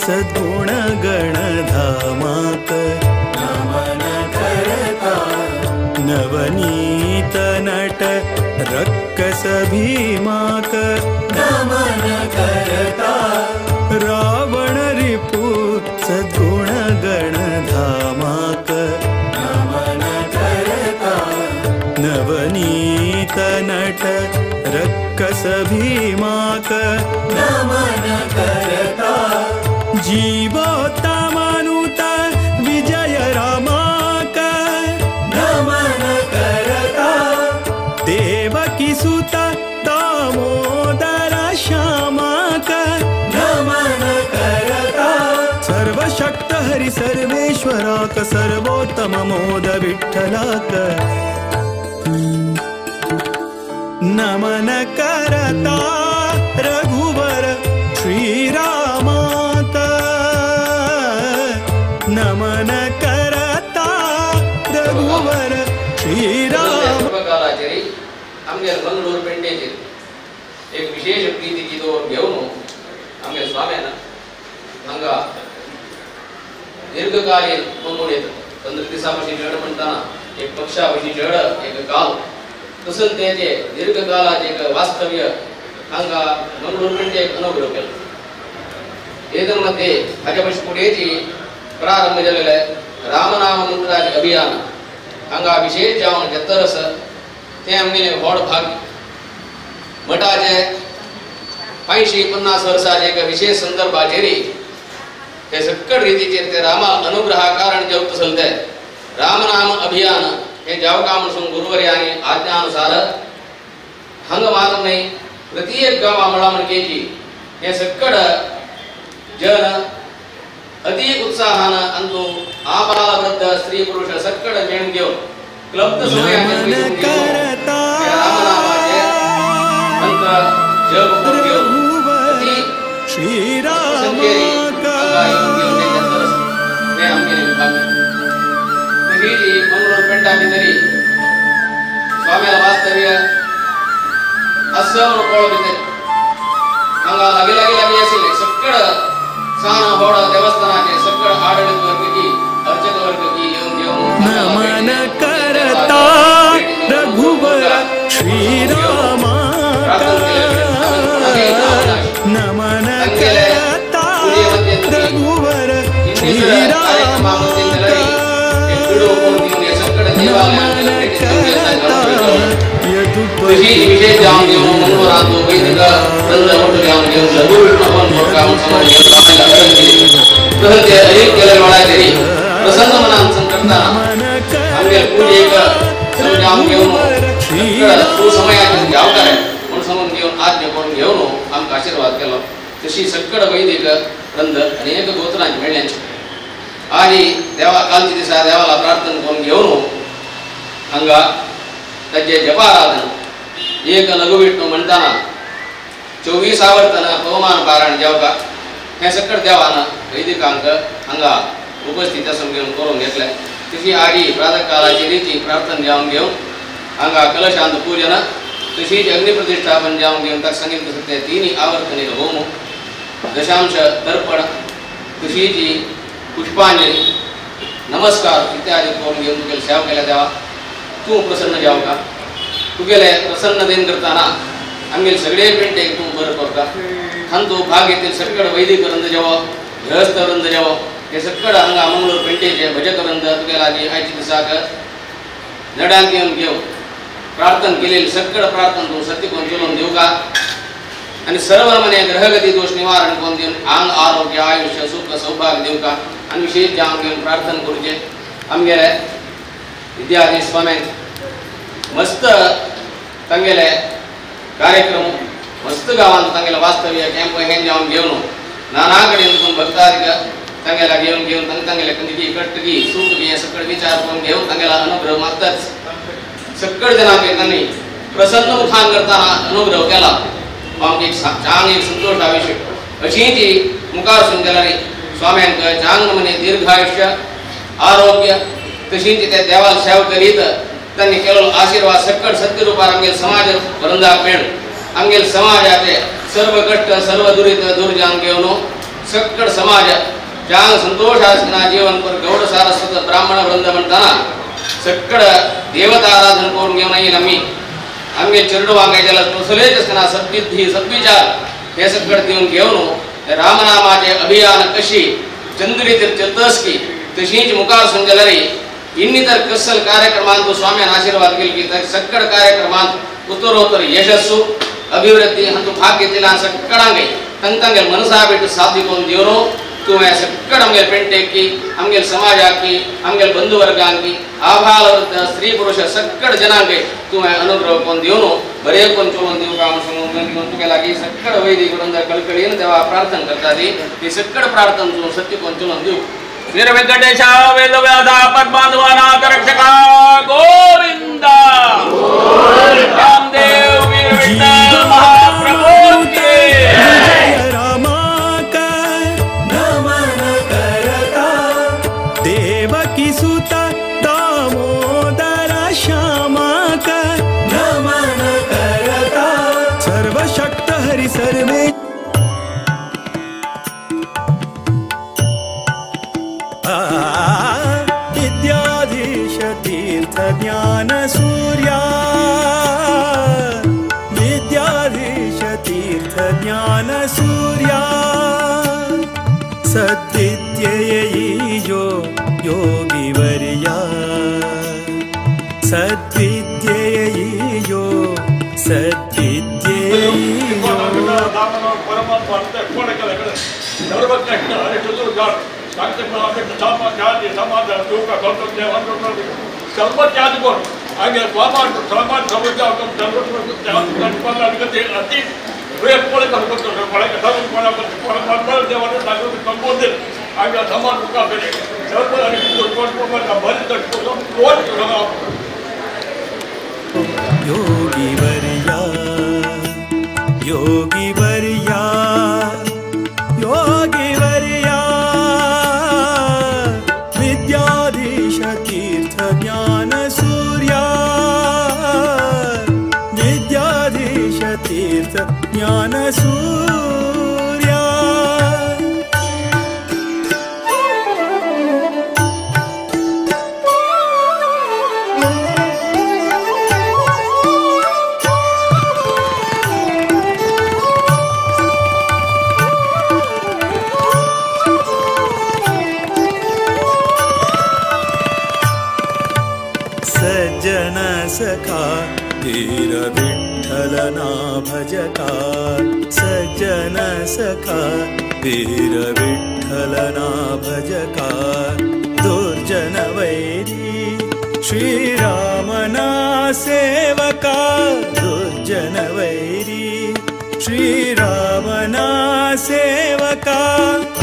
सद्गुण गण धामाक नमन करता नवनीत नट रक्कस भीमाक नमन करता रावण रिपु सद्गुण गण धामाक नमन करता नवनीत नट रक्कस भीमाक नमन करता जीवोत्तमानुत विजय रामाक नमन करता देवकी सुत दामोदर श्यामाक नमन करता सर्वशक्त हरि सर्वेश्वराक सर्वोत्तम मोद विठ्ठलाक नमन करता रघुवर श्रीरामाक नमन करता रघुवर श्रीराम। कालाचेर आमगे मंगळूर पेंटेचेर एक विशेष प्रीती दवर घेवन आमगे स्वाम्यान हांगा दीर्घकालीन पंगून येता 15 दिसां भशेन जड म्हणटाना एक पक्षा भशेन जड एक काल तसोच तेजे दीर्घकालाचें एक वास्तव्य हांगा मंगळूर पेंटे एक अनुग्रह केलो। एतन्मध्ये हाज्या भशेन फुडेंची प्रारंभ जालेले रामनाम मंत्राचें अभियान हांगा विशेष जावन जेतर आसा तें आमगेलें व्हड भाग्य। मठाचे 85-50 वर्साचे एक विशेष संदर्भाचेर हे सक्कड रितीचेर ते रामा अनुग्रहा कारण जेवत चलते रामनाम अभियान हे जावका म्हणून गुरुवर्यानी आज्ञानुसार हांगा मात्र न्हय प्रत्येक गांवा मळा म्हणकेची हे सक्कड जन अति उत्साहान अंतु आबाल वृद्ध स्त्री पुरुष सक्कड मेळून घेवन क्लब्ध रामनामाचे मंत्र जप करून घेवन अति संख्येन हांगा येवन घेवन तेंच्या तरस हे आमगेलें भाग्य. तशीच मंगळूर पेंटा भितरी स्वाम्याला वास्तव्य आसा म्हणून कळो भितर हांगा लागीं लागीं लागीं आशिल्लें सक्कड सान होड देवस्थानाचे सक्कड आडळीत वर्ग की अर्चक वर्ग की येवन घेवन नमन करता रघुवर श्रीरामा नमन करता रघुवर श्रीरामा नमन करता तशी विशेष जावन घेवन मंगळूरांत वैदिक वृंद ಒಟ್ಟು जावन घेवन लघु विष्णु हवन तसंच ते अनेक केल्या वेळाचेर प्रसन्न मनान करताना आमगे पूजेक जावन घेवन सुसमयाचेर जावकार म्हूण समजून घेवन आज्ञा करून घेवन आमकां आशिर्वाद केलो. तशी सक्कड वैदिक वृंद अनेक गोत्रांचे मेळ्ळ्यांचे आनी देवा कालच्या दिसा देवाला प्रार्थना करून घेवन हांगा ताजे जपाराधन एक लघु विष्णू म्हणताना 24 आवर्तन पवमान पारायण जेवका हें सक्कड देवान वैदिकांक हांगा उपस्थित आसून घेवन करून घेतलें. तशी आदी प्रातःकालाची रिती प्रार्थना जावन घेवन हांगा कलशांत पूजन तशीच अग्निप्रतिष्ठापन जावन घेवन ताका सांगितलें तशें ते तिनूय आवर्तन एक होम दशांश तर्पण तशीच पुष्पांजली नमस्कार इत्यादी करून घेवन तुगेले सेवा केल्या देवा तूं प्रसन्न जावका तुगेले प्रसन्न करताना आमगेले सगळे पेंटेक तूं बरें करता. हांतू भाग घेतले सक्कड वैदिक वृंद जेवो गृहस्थ वृंद जेवो हे सक्कड हांगा मंगळूर पेंटेचे भजक वृंद तुगेले लागीं आयच्या दिसाक नडांत येवन घेवन प्रार्थना केलेली सक्कड प्रार्थना तूं सत्य कोण चलोवन दिवका आनी सर्व मने ग्रहगती दोश निवारण करून दिवन आंग आरोग्य आयुष्य सुख सौभाग्य दिवका आनी विशेष जावन घेवन प्रार्थना करूचे. आमगेले विद्याधीश स्वाम्यांक मस्त तांगेले कार्यक्रम मस्त गांवांत तांगेले वास्तव्य कॅम्प हें जावन घेवन नाना कडेन भक्तादिक तांगेला घेवन घेवन तांकां तांगेले कंदगी कट्टगी सुखगी हें सगळें विचार करून घेवन तांगेला अनुग्रह मागताच सक्कड जनांक तांणी प्रसन्न मुखान करताना अनुग्रह केला. आमकां एक चांग एक संतोश आविश्य अशी ती मुखार सून जाल्यार स्वाम्यांक चांग मने दीर्घायुष्य आरोग्य तशीच त्या देवाल सेवा करीत त्यांनी केलेलो आशीर्वाद सक्कड सत्य रूपार आमगेले समाज वृंदाक मेळ आमगेले समाजाचे सर्व कष्ट सर्व दुरित दूर जावन घेवन सक्कड समाज चांग संतोष आसना जीवन पर गौड सारस्वत ब्राह्मण वृंद म्हणताना सक्कड देवता आराधन करून घेवन येईल आमी आमगे चेरडुवांक जाल्यार तसलेच आसतना सद्विद्धी सद्विचार हे सक्कड दिवन घेवन रामनामाचे अभियान कशी चंद्रीतिर चलतस की तशीच मुखार सून जाल्यार ಇನ್ನಿತರ ಕಸ್ಸಲ್ ಕಾರ್ಯಕ್ರಮಾಂತು ಸ್ವಾಮಿಯನ ಆಶೀರ್ವಾದ ಗೆಲ್ಗಿ ಸಕ್ಕಡ ಕಾರ್ಯಕ್ರಮಾಂತ ಉತ್ತರೋತ್ತರ ಯಶಸ್ಸು ಅಭಿವೃದ್ಧಿ ಅಂತೂ ಭಾಗ್ಯ ಸಕ್ಕಡಂಗೈ ತಂಗಂಗೆ ಮನಸ್ಸಾ ಬಿಟ್ಟು ಸಾಧಿಕೊಂಡು ದೇವರು ತೂವೆ ಸಕ್ಕಡ ಅಮ್ಗೆಲ್ ಪೆಂಟೆಕ್ಕಿ ಅಮ್ಗೆಲ್ ಸಮಾಜ ಹಾಕಿ ಅಮ್ಗೆಲ್ ಬಂಧುವರ್ಗ ಹಾಕಿ ಆಭಾಲ ಸ್ತ್ರೀ ಪುರುಷ ಸಕ್ಕಡ ಜನಾಂಗೈ ತೂವೆ ಅನುಗ್ರಹ ಕೊಂದಿಯವನು ಬರೇ ಕೊಂಚು ಒಂದು ಸಕ್ಕಡ ವೈದಿಕರಿಂದ ಕಳ್ಕಳಿಯನ್ನು ದೇವ ಪ್ರಾರ್ಥನೆ ಕರ್ತಾದಿ ಈ ಸಕ್ಕಡ ಪ್ರಾರ್ಥನೆ ಸತ್ಯ ಕೊಂಚು ಒಂದು वीर वेंकटेश वेद व्याध पद्माधवानाथ रक्षका गोविंद रामदेव वीर विठ्ठल महाप्रभु की रामा का नमन करता देवकी सुता दामोदर श्यामा का नमन करता सर्वशक्त हरि सर्वे विद्याधीश तीर्थ ज्ञान सूर्या विद्याधीश तीर्थ ज्ञान सूर्या सद्विद्येयो योगिवर्या सद्विद्येयो सद्विद्येयो। सर्वकृष्ण हरिचतुर्घाट सर्व त्याग करून आगे स्वामान स्वामान अति योगी वर्या योगी वर्या योगी वर्या विद्याधीश तीर्थ ज्ञान सूर्या विद्याधीश तीर्थ ज्ञान सूर्या। सज्जन सखा धीर विठ्ठलना भजका सज्जन सखा धीर विठ्ठलना भजका दुर्जन वैरी श्रीरामना सेवका दुर्जन वैरी श्रीरामना सेवका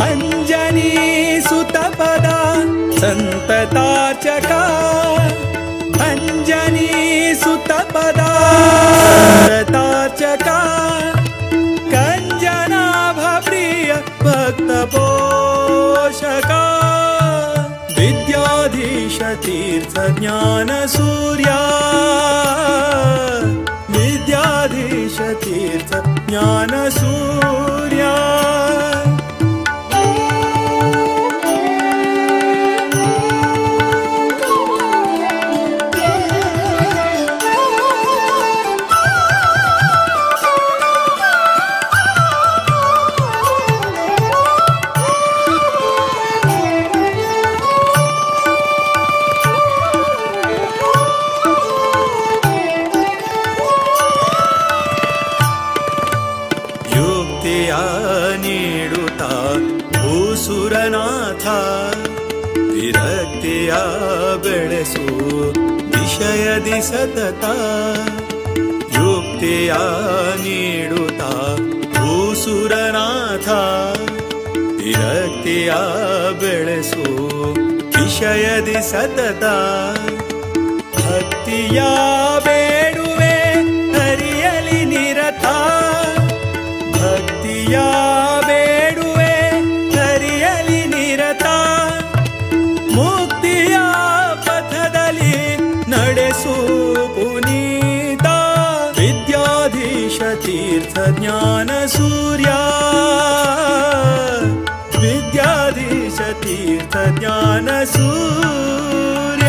अंजनी सुतपदा संतताचका अंजनी सुतपदा संतताचका कंजनाभ प्रिय भक्त पोषका विद्याधीश तीर्थ ज्ञान सूर्या विद्याधीश तीर्थ ज्ञान सूर्या। ನೀಡುತ್ತಾ ಭೂಸುರನಾಥ ವಿರಕ್ತಿಯ ಬೆಳೆಸು ವಿಷಯದಿ ಸತತ ಯುಕ್ತಿಯ ನೀಡುತ್ತಾ ಭೂಸುರನಾಥ ವಿರಕ್ತಿಯ ಬೆಳೆಸು ವಿಷಯದಿ ಸತತ ಭಕ್ತಿಯ ಬೇಡುವೆ ಹರಿಯಲಿ ನಿರತ ಭಕ್ತಿಯ ಬೇಡುವೆ ಹರಿಯಲಿ ನಿರತ ಮುಕ್ತಿಯ ಪಥದಲ್ಲಿ ನಡೆಸು ಪುನೀತ ವಿದ್ಯಾಧೀಶ ತೀರ್ಥ ಜ್ಞಾನ ಸೂರ್ಯ ವಿದ್ಯಾಧೀಶ ತೀರ್ಥ ಜ್ಞಾನ ಸೂರ್ಯ।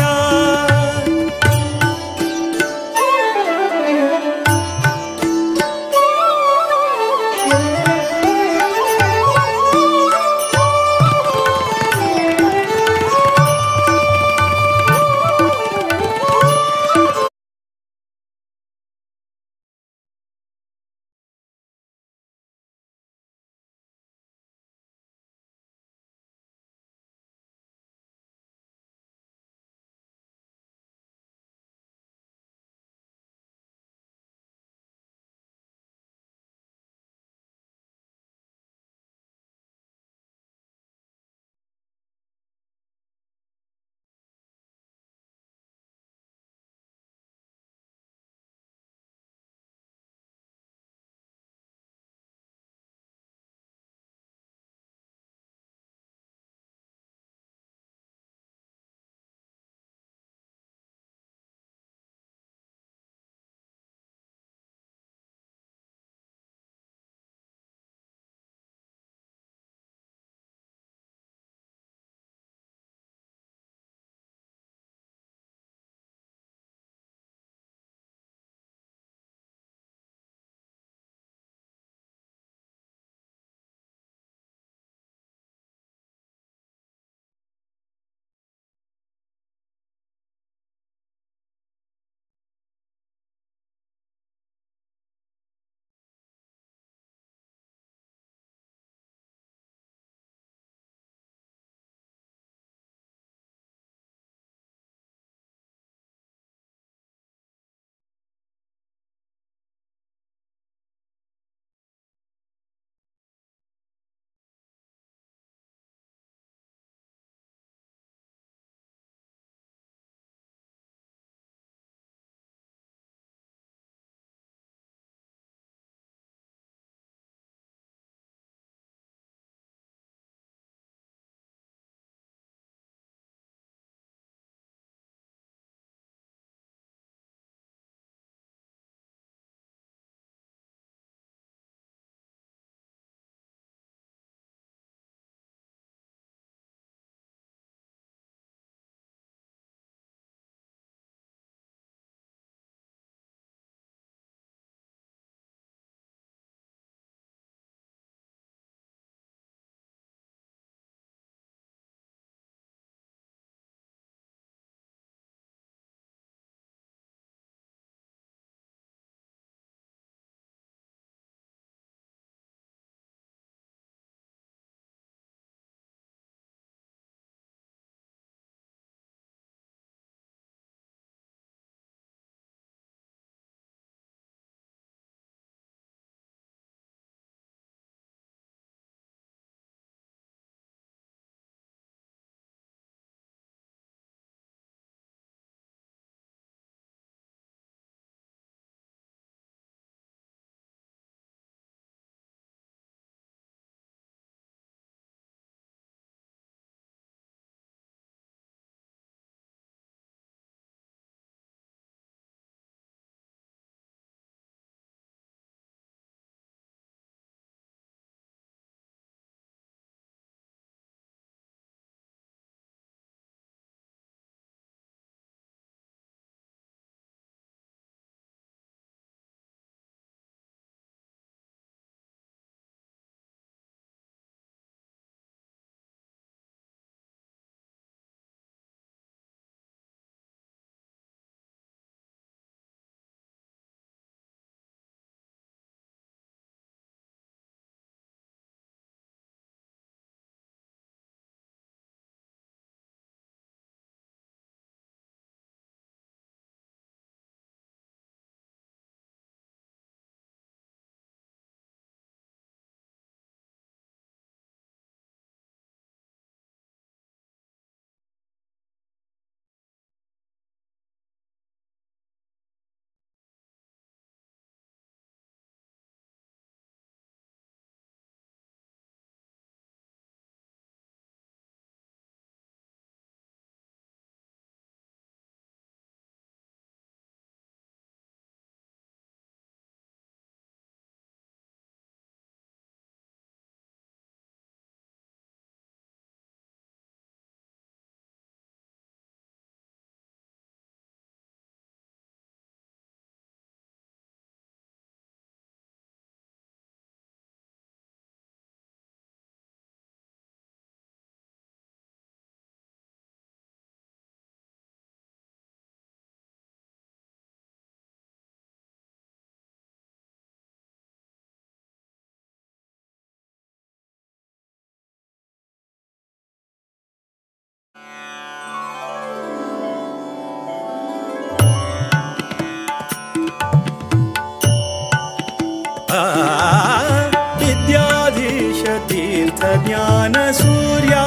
ज्ञान सूर्या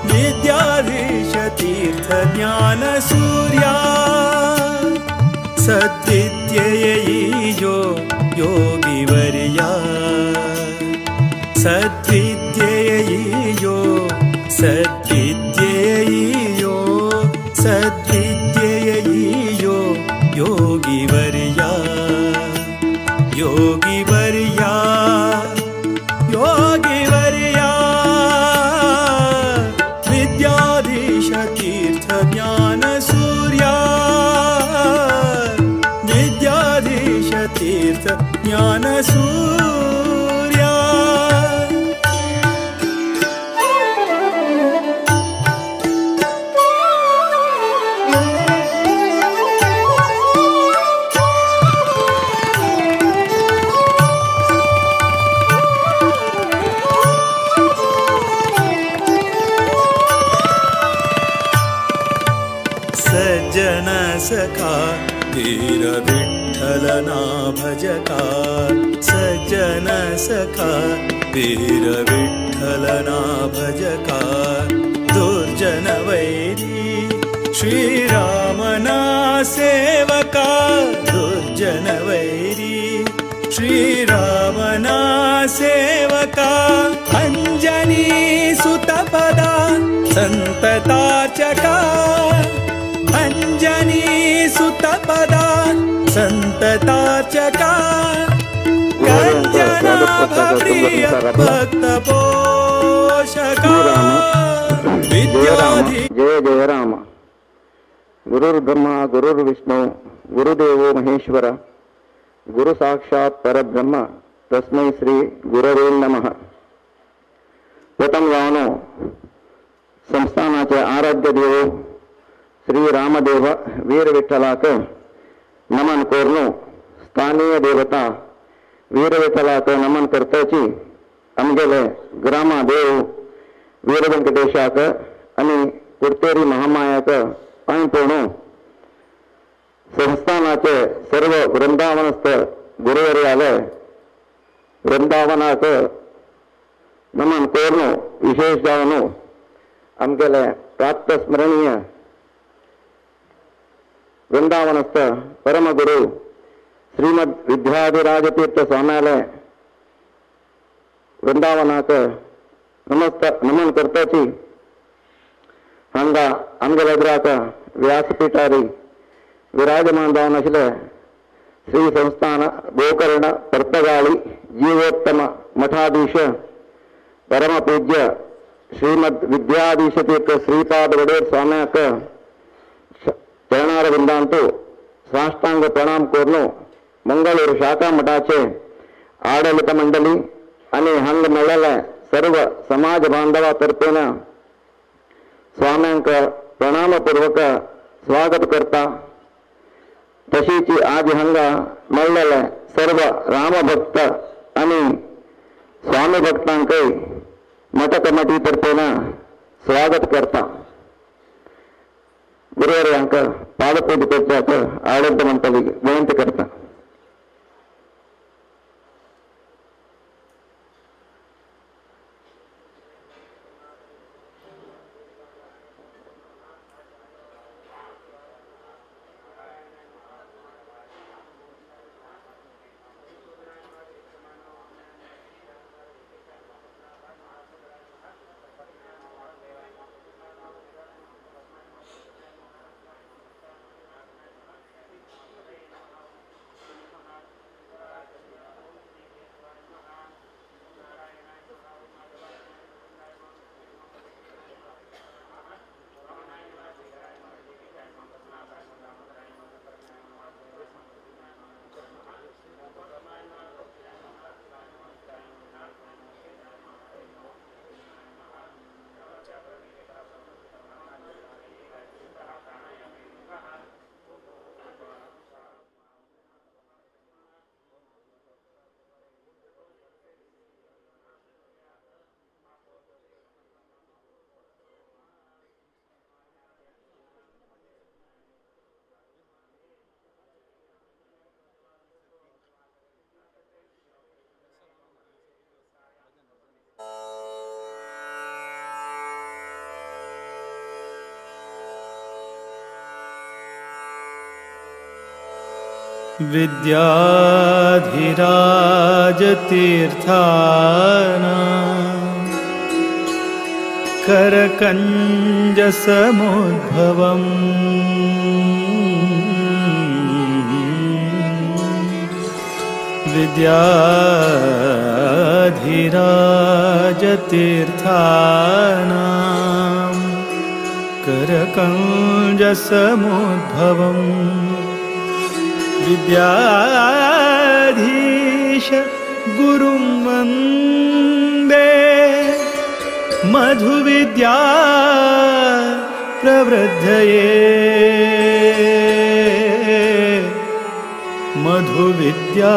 विद्याधीश तीर्थ ज्ञान सूर्या सद्विद्येयो योगिवर्या सद्विद्येयो सद्विद्येयो सद्विद्येयो योगिवर्या योगिवर्या योगिवर्या विद्याधीश तीर्थ ज्ञान सूर्या विद्याधीश तीर्थ ज्ञान सूर्या। सज्जन सखा वीर विठ्ठलना भजका सज्जन सखा वीर विठ्ठलना भजका दुर्जन वैरी श्रीरामना सेवका दुर्जन वैरी श्रीरामना सेवका अंजनी सुतपदा संतताचका अंजनी सुतपदा संतताचका कंजनाभ प्रिय भक्त पोषका विद्याधि। जय जय राम। गुरुर्ब्रह्मा गुरुर्विष्णु गुरुदेवो महेश्वर गुरु साक्षात् परब्रह्म तस्मै श्री गुरवे नमः। प्रथम गावनो संस्थानाचे आराध्य देव श्री रामदेव वीर विठ्ठलाक नमन करून स्थानीय देवता वीर विठ्ठलाक नमन करताची आमगेले ग्रामदेव वीर वेंकटेशाक आनी कुर्तेरी महामायाक पांय पडून संस्थानाचे सर्व वृंदावनस्थ गुरुवर्याले वृंदावनाक नमन करून विशेष जावन आमगेले प्राप्त स्मरणीय वृंदावनस्थ परमगुरु श्रीमद विद्याधिराजतीर्थ स्वाम्याले वृंदावनाक नमन करताची हांगा आमगेल्या एदराक व्यासपीठारी विराजमान जावन आशिल्ले श्री संस्थान गोकर्ण पर्तगाळी जीवोत्तम मठाधीश परमपूज्य श्रीमद विद्याधीशतीर्थ श्रीपाद वडेर स्वाम्याक चरणारविंदांतु साष्टांग प्रणाम करून मंगळूर शाखा मठाचे आडलित मंडळी आनी हांगा मेळ्ळेले सर्व समाज बांधवा तर्फेन स्वाम्यांक प्रणामपूर्वक स्वागत करता। तशीच आज हांगा मेळ्ळेले सर्व रामभक्त आनी स्वामी भक्तांकय मठ कमिटी तर्फेन स्वागत करता। गुरुवर्यांक पादपूज करच्याक आडलित मंडळीक विनंती करता। विद्याधिराजतीर्थाना करकञ्जसमुद्भवम् विद्याधिराजतीर्थानां करकञ्जसमुद्भवम् विद्याधीश गुरुं वन्दे मधुविद्या प्रवृद्धये मधुविद्या।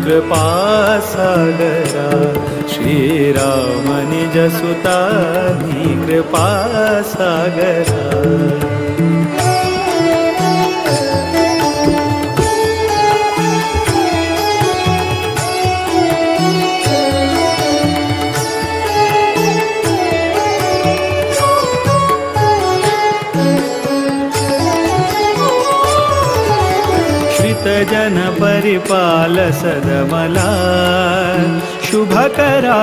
कृपा सागरा श्री राम निज सुता कृपा सागरा। जन परिपाल सदमला शुभकरा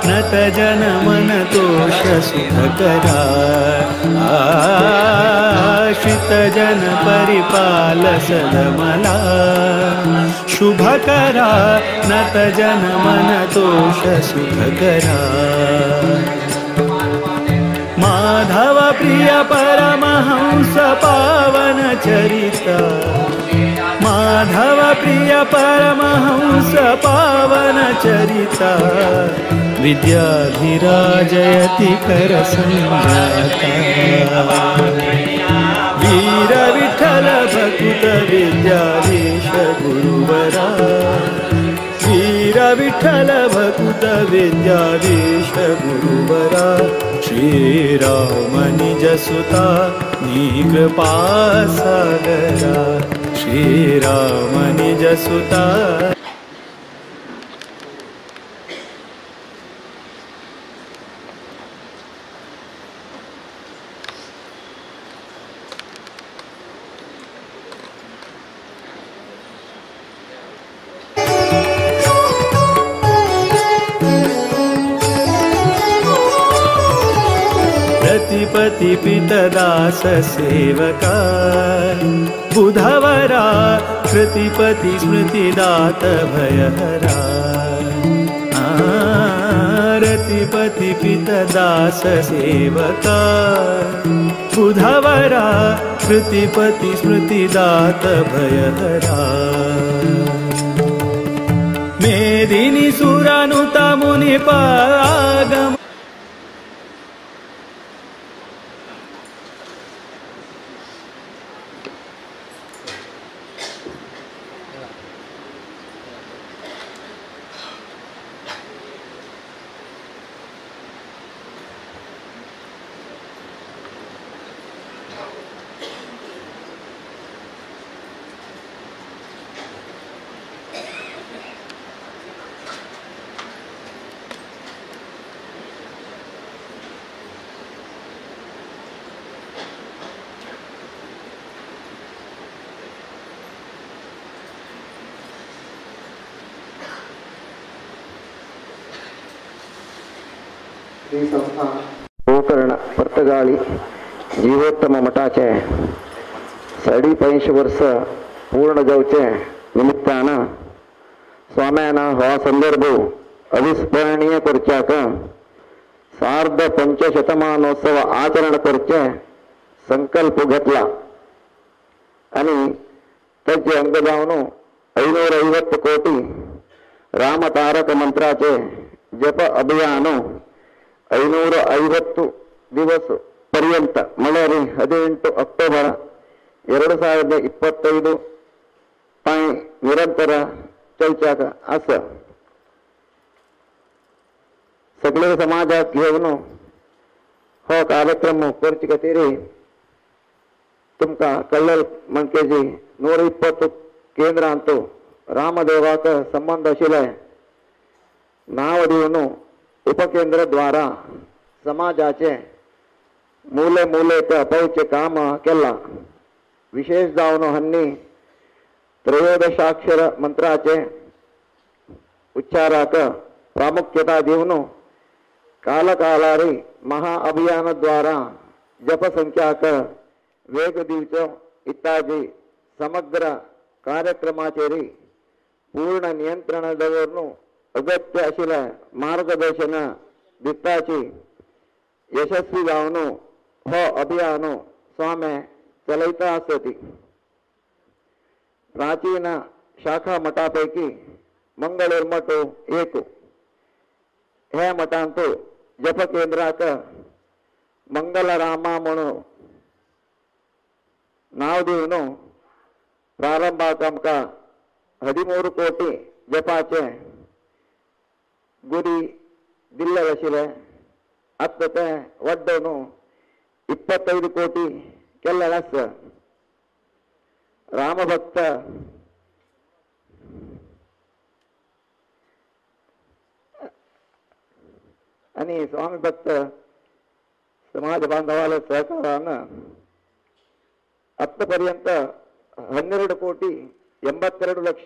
नत जन मन तोष सुखकरा। आश्रित जन परिपाल सदमला शुभकरा नत जन मन तोष सुखकरा। माधव प्रिय परमहंस पावन चरिता माधव प्रिय परमहंस पावन चरिता विद्याधिराजयति कर संजाता। वीर विठल भकुत विद्याधीश गुरुवरा वीर विठल भकुत विद्याधीश गुरुवरा। श्री राम निज सुता नी कृपा सागरा श्री राम निज सुता। रतिपति पितदास सेवका बुधवरा कृतिपति स्मृतिदात भयहरा। रतिपति पितदास सेवका बुधवरा कृतिपति स्मृतिदात भयहरा। मेदिनी सुरानुता मुनि पागम श्री संस्थान गोकर्ण पर्तगाळी जीवोत्तम मठाचे 85.5 वर्ष पूर्ण जावचे निमित्तान स्वाम्यान हो संदर्भ अविस्मरणीय करच्याक सार्ध पंचशतमानोत्सव आचरण करचे संकल्प घेतला आणि ताचे अंग जावन 550 कोटी रामतारक मंत्राचे जप अभियान 550 दिवस पर्यंत म्हळ्यार 18 अक्टोबर 2025 पांय निरंतर चलच्याक आसा. सगळे समाजाक घेवन हो कार्यक्रम करचे खातीर तुमकां कळ्ळें म्हणकेजी 120 केंद्रांत रामदेवाक संबंध आशिल्ले नांव दिवन उपकेंद्र द्वारा समाजाचे मूले मूलेक पावचे काम केलां. विशेष जावन हन्नी त्रयोदशाक्षर मंत्राचे उच्चाराक प्रामुख्यता दिवन कालकालारी महाअभियान द्वारा जपसंख्याक वेग दिवचो इत्यादी समग्र कार्यक्रमाचेर पूर्ण नियंत्रण दवरून अगत्य आशिल्लें मार्गदर्शन दिताची यशस्वी जावन हो अभियान स्वामी चलयता आसती. प्राचीन शाखा मठापैकी मंगळूर मठ एक. हे मठांत जप केंद्राक मंगलरामा म्हणून नाव दिवन प्रारंभाक आमकां 13 कोटी जपाचे गुरी दिल्ले आशिल्ले. आतां तें वाडोवन 25 कोटी केल्लें आसा. रामभक्त आनी स्वामी भक्त समाज बांधवाले सहकारान आतापर्यंत 12 कोटी 82 लक्ष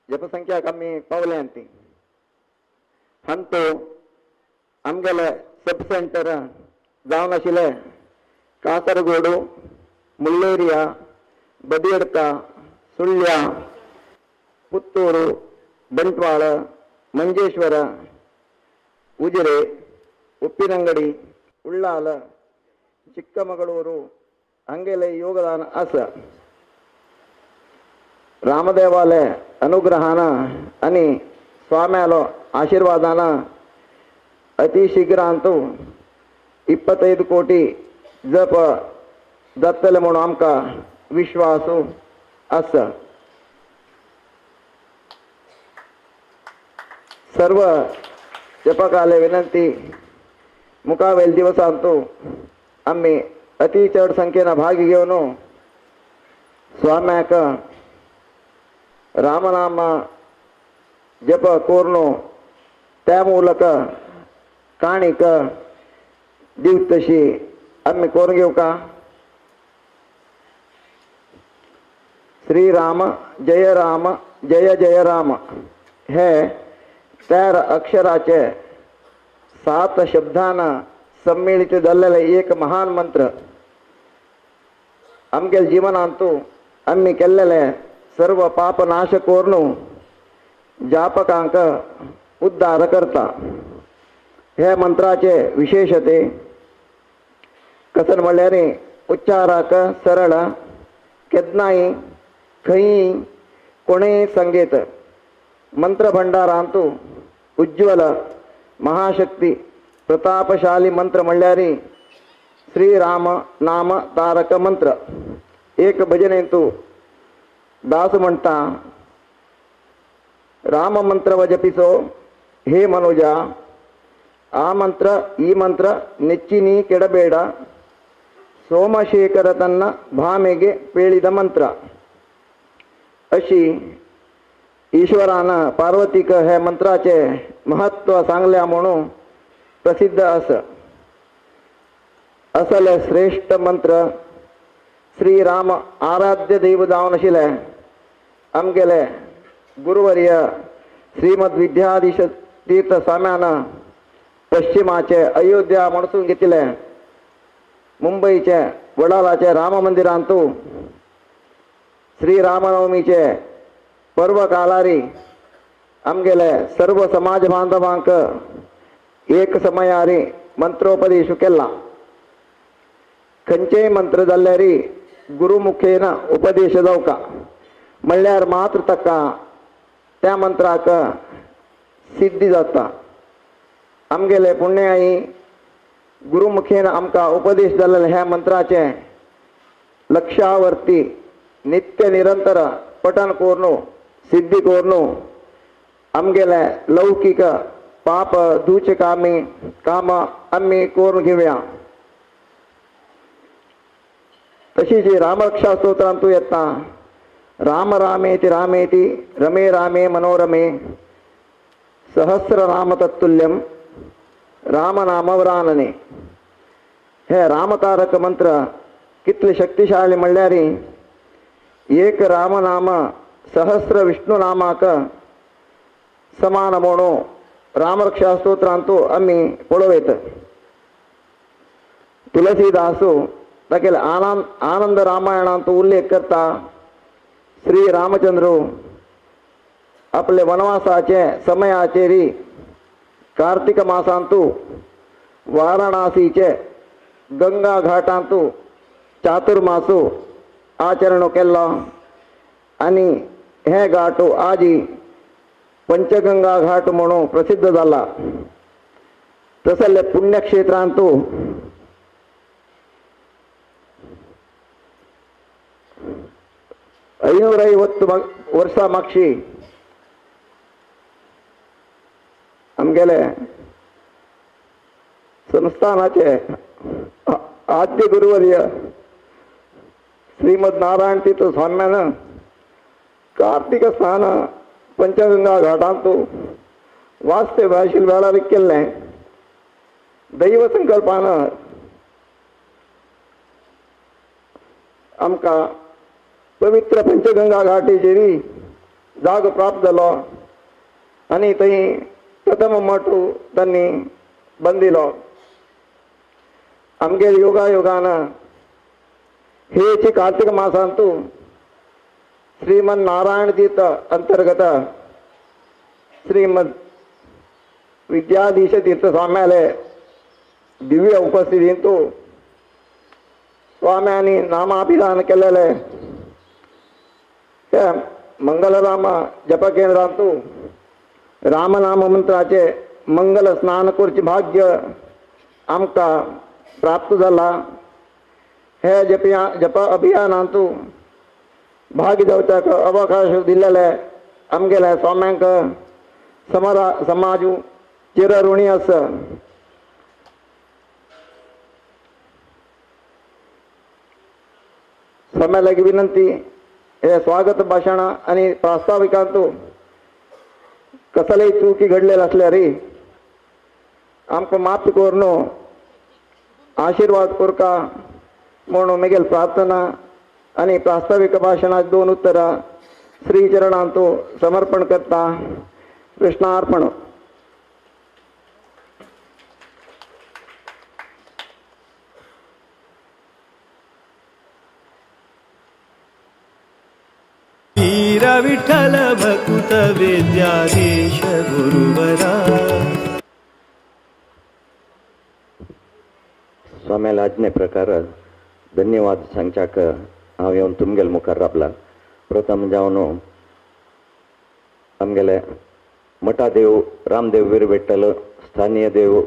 जपसंख्या कमी पावल्या ती. हांतो आमगेले सब सेंटर जावन आशिल्ले कासरगोडू, मुल्लेरिया, बदियडका, सुळ्या, पुत्तूर, बंटवाळ, मंजेश्वर, उजिरे, उप्पिनंगडी, उल्लाल, चिक्कमಗಳೂರು ಹಂಗೆಲೆ ಯೋಗದಾನ ಆಸ. ರಾಮದೇವಾಲಯ ಅನುಗ್ರಹಾನ आणि स्वाम्यालो आशीर्वादान अति शीघ्र अंतू 25 कोटी जप जातले म्हणून आमकां विश्वास आसा. सर्व जपकाले विनंती मुखावेल दिवसांतू आमी अति चड संख्येन भाग घेवन स्वाम्याक रामनाम जप करून त्या ಮೂಲಕ ಕಾಣಿಕ दिवतशी आमी करून घेवका. श्रीराम जय राम जय जय राम हे 4 अक्षराचे 7 शब्दांना सम्मिलित जाल्लेले एक महान मंत्र. आमगे जीवनांतू आमी केल्लेले सर्व पाप नाश करून जापकांक उद्धार करता. हे मंत्राचे विशेषते कसन म्हणल्यार उच्चाराक सरळ, केन्नाय खंय कोणेय संगीत मंत्र भंडारांतू उज्ज्वल महाशक्ती प्रतापशाली मंत्र म्हणल्यार श्रीराम नाम तारक मंत्र. एक भजनेंतू दास म्हणता, राम मंत्र जपिसो हे मनुजा, ಆ ಮಂತ್ರ ಈ ಮಂತ್ರ ನೆಚ್ಚಿನಿ ಕೆಡಬೇಡ, ಸೋಮಶೇಖರ ತನ್ನ ಭಾಮೆಗೆ ಪೇಳಿದ ಮಂತ್ರ. अशी ईश्वरान पार्वतीक हे मंत्राचे महत्व सांगल्या म्हणून प्रसिद्ध आसा. असले श्रेष्ठ मंत्र श्रीराम आराध्य दैव जावन आशिल्ले आमगेले गुरुवर्य श्रीमद विद्याधीश तीर्थ स्वाम्यान पश्चिमाचे अयोध्या म्हणसून घेतले मुंबईचे वडालाचे राम मंदिरांतू श्री रामनवमीचे पर्व कालारी आमगेले सर्व समाज बांधवांक एक समयारी मंत्रोपदेश केला. खंयचेय मंत्र जाल्यारी गुरुमुखेन उपदेश जावका म्हणल्यार मात्र ताका त्या मंत्राक सिद्धी जाता. आमगेले पुण्याई गुरुमुखेन आमकां उपदेश जाल्ले ह्या मंत्राचे लक्षावरती नित्य निरंतर पठन करून सिद्धी करून आमगेले लौकिक पाप धुचे कामी काम आमी करून घेवया. तशीच रामरक्षा स्तोत्रांतू येता राम रामेति रामेति रमे रामे मनोरमे सहस्र राम तत्तुल्यम राम नाम वरानने. हे रामतारक मंत्र कितले शक्तिशाली म्हणल्यार एक रामनाम सहस्र विष्णु नामाक समान म्हणून रामरक्षा स्तोत्रांतू आमी पळोवयत. तुलसीदासू तागेले आनंद रामायणांतू उल्लेख करता श्री रामचंद्र आपले वनवासाचे समयाचेरी कार्तिक मासांतू वाराणसीचे गंगा घाटांतू चातुर्मासू आचरण केल्लो आनी हे घाट आजी पंचगंगा घाट म्हणून प्रसिद्ध जाला. तसले पुण्यक्षेत्रांतू 550 वर्सां मागशी आमगेले संस्थानाचे आद्य गुरुवर्य श्रीमद नारायण तीर्थ स्वाम्यान कार्तिक स्नान पंचगंगा घाटांतू वास्ते भाशील वेळार केल्लें. दैव संकल्पान आमकां पवित्र पंचगंगा घाटीचेरी जागो प्राप्त जालो आनी थंय प्रथम मठ तांणी बांदिलो. आमगेले योगायोगान हेची कार्तिक मासांतू श्रीमद नारायण तीर्थ अंतर्गत श्रीमद विद्याधीश तीर्थ स्वाम्याले दिव्य उपस्थितींतू स्वाम्यांनी नामाभिधान केलेले त्या मंगलराम जपकेंद्रांतू रामनाम मंत्राचे मंगल स्नान करचे भाग्य आमकां प्राप्त जाला. हे जप अभियानांतू भाग जावच्याक अवकाश दिल्लेले आमगेले स्वाम्यांक समाजू चिरऋणी आसा. स्वाम्या लागीं विनंती हे स्वागत भाशण आनी प्रास्ताविकांतू कसलेय चुकी घडलेले आसल्यार आमकां माफ करून आशीर्वाद करका म्हणून म्हगेली प्रार्थना आनी प्रास्ताविक भाशणाक दोन उत्तरां श्री चरणांतू समर्पण करता. कृष्णार्पण. वीर विठ्ठल भकुत विद्याधीश गुरुवरा. स्वाम्याला आज्ञे प्रकार धन्यवाद सांगच्याक हांव येवन तुमगेले मुखार राबला. प्रथम जावन आमगेले मठादेव रामदेव वीर विठ्ठल, स्थानीय देव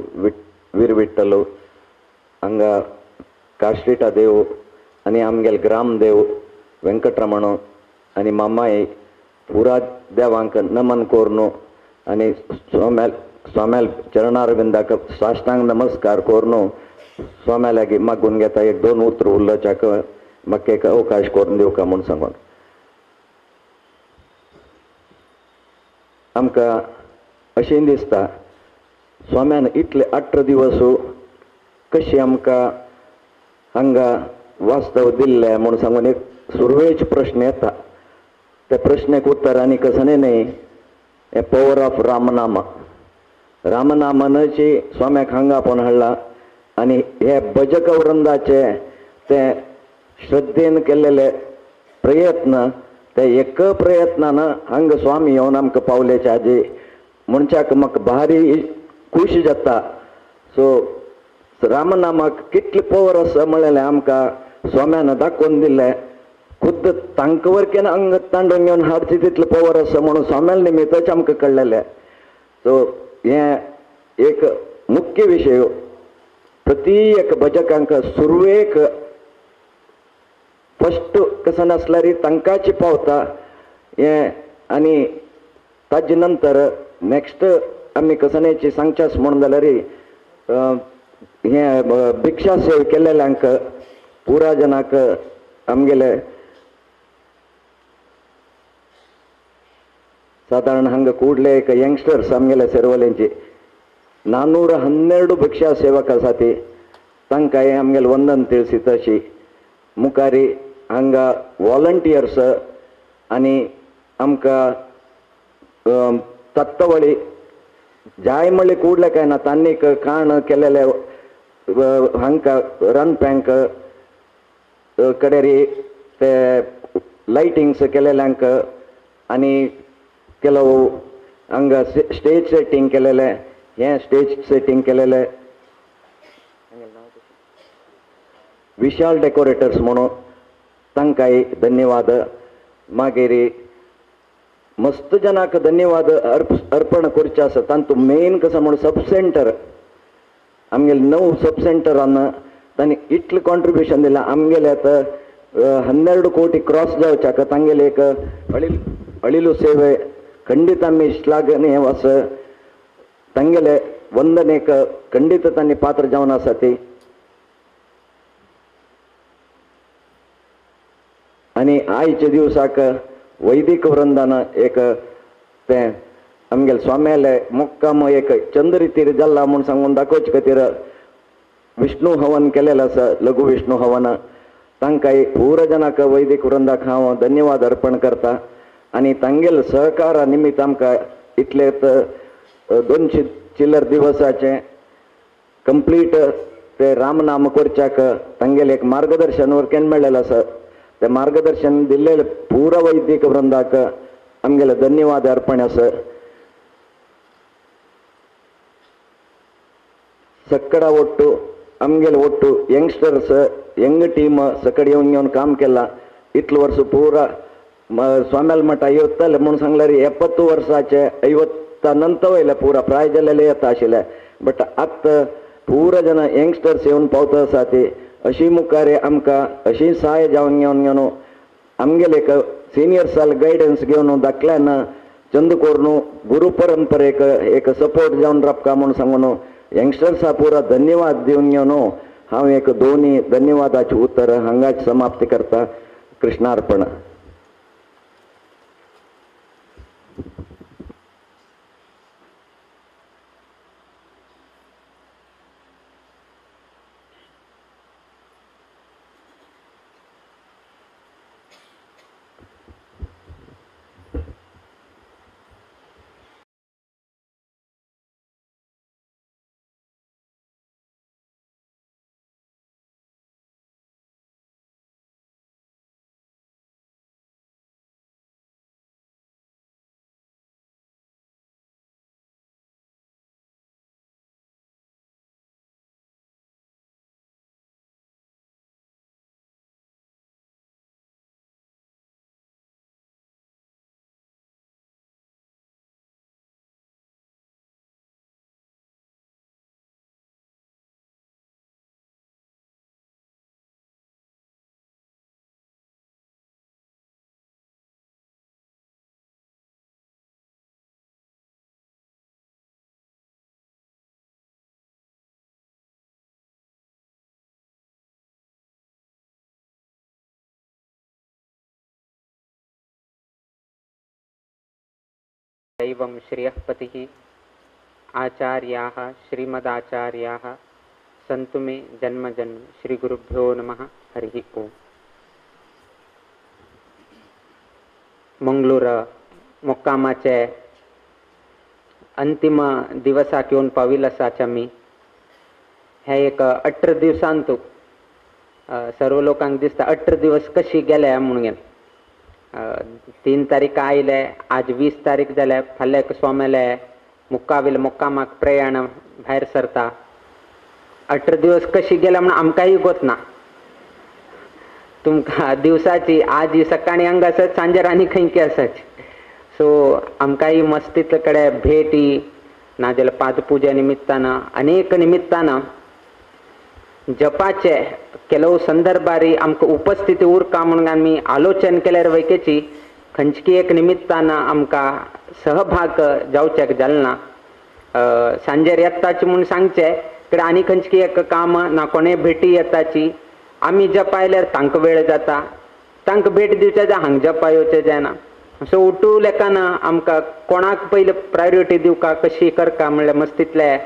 वीर विठ्ठल, हांगा काश्रीटा देव आनी आमगेले ग्रामदेव वेंकटरमण आनी मामाई पुरा देवांक नमन करून आनी स्वाम्याल चरणारविंदाक साष्टांग नमस्कार करून स्वाम्या लागीं मागून घेता एक दोन उतर उलोवच्याक म्हाका एक अवकाश करून दिवका म्हूण सांगून. आमकां अशें दिसता स्वाम्यान इतले 18 दिवस कशें आमकां हांगा वास्तव दिल्लें म्हूण सांगून एक सुरवेच प्रश्न येता. त्या प्रश्नाक उत्तर आनी कसलें न्हय, हे पॉवर ऑफ रामनामा. रामनामनची स्वाम्याक हांगा आपोवन हाडला आनी हे भजक वृंदाचे ते श्रद्धेन केल्लेले प्रयत्न ते एक प्रयत्नान हांगा स्वामी येवन आमकां पावलेचे आजी म्हणच्याक म्हाका भारी खुशी जाता. सो रामनामाक कितले पवर आसा म्हणलें आमकां स्वाम्यान दाखोवन दिलें. खुद्द तांकां वरकेन अंग तांडून घेवन हाडची तितले पवर आसा म्हणून स्वाम्याल निमित्तच आमकां कळ्ळेलें. सो हें एक मुख्य विशय प्रति एक भजकांक सुरवेक फस्ट कसं नासल्यार तांकांच पावता हें. आनी ताजे नंतर नेक्स्ट आमी कसण्याची सांगच्यास म्हणून जाल्यार हें भिक्षा सेव केल्ल्यांक पुरा जनाक आमगेले सादारण हांगा ಕೂಡಲೇ एक यंगस्टर्स आमगेले सेरवलेंची 412 भिक्षा सेवक आसा ती तांकां हें आमगेलें वंदन तिळसी तशी मुखारी हांगा वॉलंटियर्स आनी आमकां तत्वळी जाय म्हणले ಕೂಡಲೇ काय ना तांणी काण केलेले हांकां रनप्यांक कडेरी ते लायटिंग्स केलेल्यांक आनी ಕೆಲವು हांगा स्टेज सेटींग केलेले हें स्टेज सेटींग केलेले विशाल डेकोरेटर्स म्हणून तांकांय धन्यवाद. मागीर मस्त जनाक धन्यवाद अर्पण करचे आसा. तांतू मेन कसो म्हणून सब सेंटर आमगेले 9 सब सेंटरान तांणी इतलें कॉन्ट्रिब्युशन दिलां. आमगेले आतां 12 कोटी क्रॉस जावच्याक तांगेले एक अळिलू सेवे खंडीत आमी श्लाघनीय आसा. तांगेले वंदनेक खंडीत तांणी पात्र जावन आसा ती. आनी आयच्या दिवसाक वैदिक वृंदान एक तें आमगेले स्वाम्याले मुक्काम एक चंद्ररितीर जाला म्हूण सांगून दाखोवचे खातीर विष्णू हवन केलेलें आसा, लघु विष्णू हवन. तांकां पूरा जनाक वैदिक वृंदाक हांव धन्यवाद अर्पण करता आनी तांगेले सहकारा निमित्त आमकां इतले 200 चिल्लर दिवसाचें कंप्लीट ते रामनाम करच्याक तांगेले एक मार्गदर्शन वरकेन मेळ्ळेलें आसा. ते मार्गदर्शन दिल्लेले पूरा वैदिक वृंदाक आमगेले धन्यवाद अर्पण आसा. सकडा ಒಟ್ಟು आमगेले ಒಟ್ಟು यंगस्टर्स यंग टीम सकड येवन येवन काम केलां. इतले वर्स पूरा स्वाम्याल मठ येतले म्हणून सांगल्यार 70 वर्साचे 50 नंतर वयले पूरा प्राय जाल्लेले येता आशिल्ले, बट आतां पूरा जन यंगस्टर्स येवन पावता आसा ती अशी मुखार आमकां अशी सहाय जावन घेवन घेवन आमगेले एक सिनियर्साल गायडन्स घेवन धाकल्यान चंद करून गुरु परंपरेक एक सपोर्ट जावन राबका म्हूण सांगून यंगस्टर्सा पुरा धन्यवाद दिवन घेवन हांव एक दोनी धन्यवादाचें उतर हांगाच समाप्ती करता. कृष्णार्पण. दैवं श्रियः पतिः आचार्याः श्रीमदाचार्याः सन्तु मे जन्म जन्म. श्री गुरुभ्यो नमः. हरिः ओम. मंगळूर मुक्कामाचे अंतिम दिवसाक येवन पाविल्ल आसाच आमी. हे एक 18 दिवसांतू सर्व लोकांक दिसता 18 दिवस कशी गेले म्हणून गेले. 3 तारीख आयले, आज 20 तारीख जाले. फाल्यां एक सोमेले मुक्काविल मुक्कामाक प्रयाण भायर सरता. 18 दिवस कशी गेले म्हणून आमकांय गोत ना. तुमकां दिवसाची आज सकाळी हांगा आसत, सांजेर आनी खंयकी आसाची. सो आमकांय मस्तीतले कडेन भेटी नाजाल्यार पादपुजा निमित्तान अनेक निमित्तान जपाचे ಕೆಲವು संदर्भारी आमकां उपस्थिती उरका म्हणून आमी आलोचन केल्यार वैकेची खंयची एक निमित्तान आमकां सहभाग जावच्याक जालें ना. सांजेर येताची म्हूण सांगचें कडेन आनी खंयची एक काम ना, कोणें भेटी येताची. आमी जपा आयल्यार तांकां वेळ जाता, तांकां भेट दिवचें जाय, हांगा जपा येवचें जायना. सो उठू लेखान आमकां कोणाक पयलीं प्रायोरिटी दिवका कशी करका म्हणल्यार मस्तीतले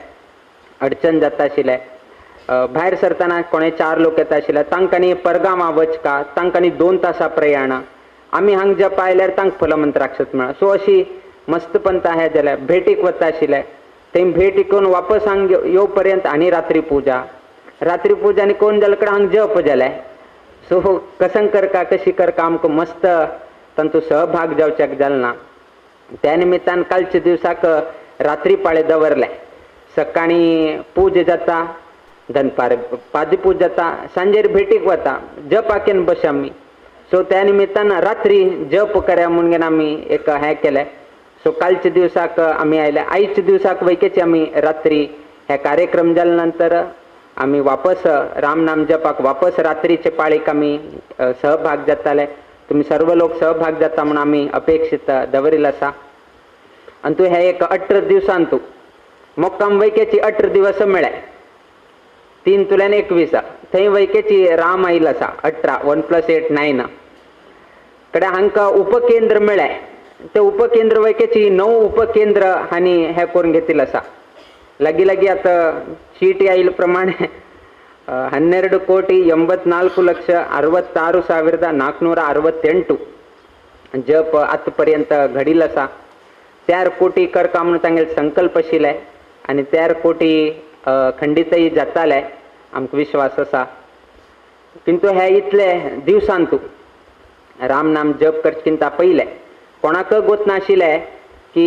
अडचण जाता आशिल्लें. भायर सरतना कोणे 4 लोक येता आशिल्ले, तांकां परगांवां वचका, तांकां 2 तासां प्रयाण. आमी हांगा जपा आयल्यार तांकां फलमंत्राक्षत मेळा. सो अशी मस्त पंथा हे जाल्यार भेटीक वता आशिल्ले, थंय भेट करून वापस हांगा येव पर्यंत आनी रात्री पुजा, रात्री पुजा आनी कोण जाल्या कडेन हांगा जप जालें. सो कसं करका कशी करका आमकां मस्त तांचो सहभाग जावच्याक जालें ना. त्या निमित्तान कालच्या दिवसाक रात्री पाळे दवरले. सकाळी पूजा जाता, दनपार पादपूज जाता, सांजेर भेटीक वता, जप आकेन बस आमी. सो त्या निमित्तान रात्री जप करा म्हणून आमी एक हें केलें. सो कालच्या दिवसाक आमी आयले. आयच्या दिवसाक वैकेची आमी रात्री हे कार्यक्रम जाले नंतर आमी वापस रामनाम जपाक वापस रात्रीचे पाळीक आमी सहभाग जाताले. तुमी सर्व लोक सहभाग जाता म्हणून आमी अपेक्षित दवरिल्लो आसा. आनी तूं हे एक 18 दिवसांतू मोक्काम वैकेची 18 दिवस मेळ्ळे, 3 तुल्यान 21. थंय वैकेची राम आयल आसा 18, 1 + 8 9. कडे हांकां उपकेंद्र मेळ्ळे, ते उपकेंद्र वैकेची 9 उपकेंद्र हांणी हें करून घेतिल्लें आसा. लागीं लागीं आतां चीटी आयिल्ले प्रमाणे 12,84,66,468 जप आतापर्यंत घडिल्लो आसा. 4 कोटी करका म्हणून तांगेले संकल्प आशिल्ले आनी 4 कोटी खंडीतय जाताले, आमकां विश्वास आसा. किंतु हे इतले दिवसांतू रामनाम जप करचे पयलें कोणाक गोत नाशिल्लें की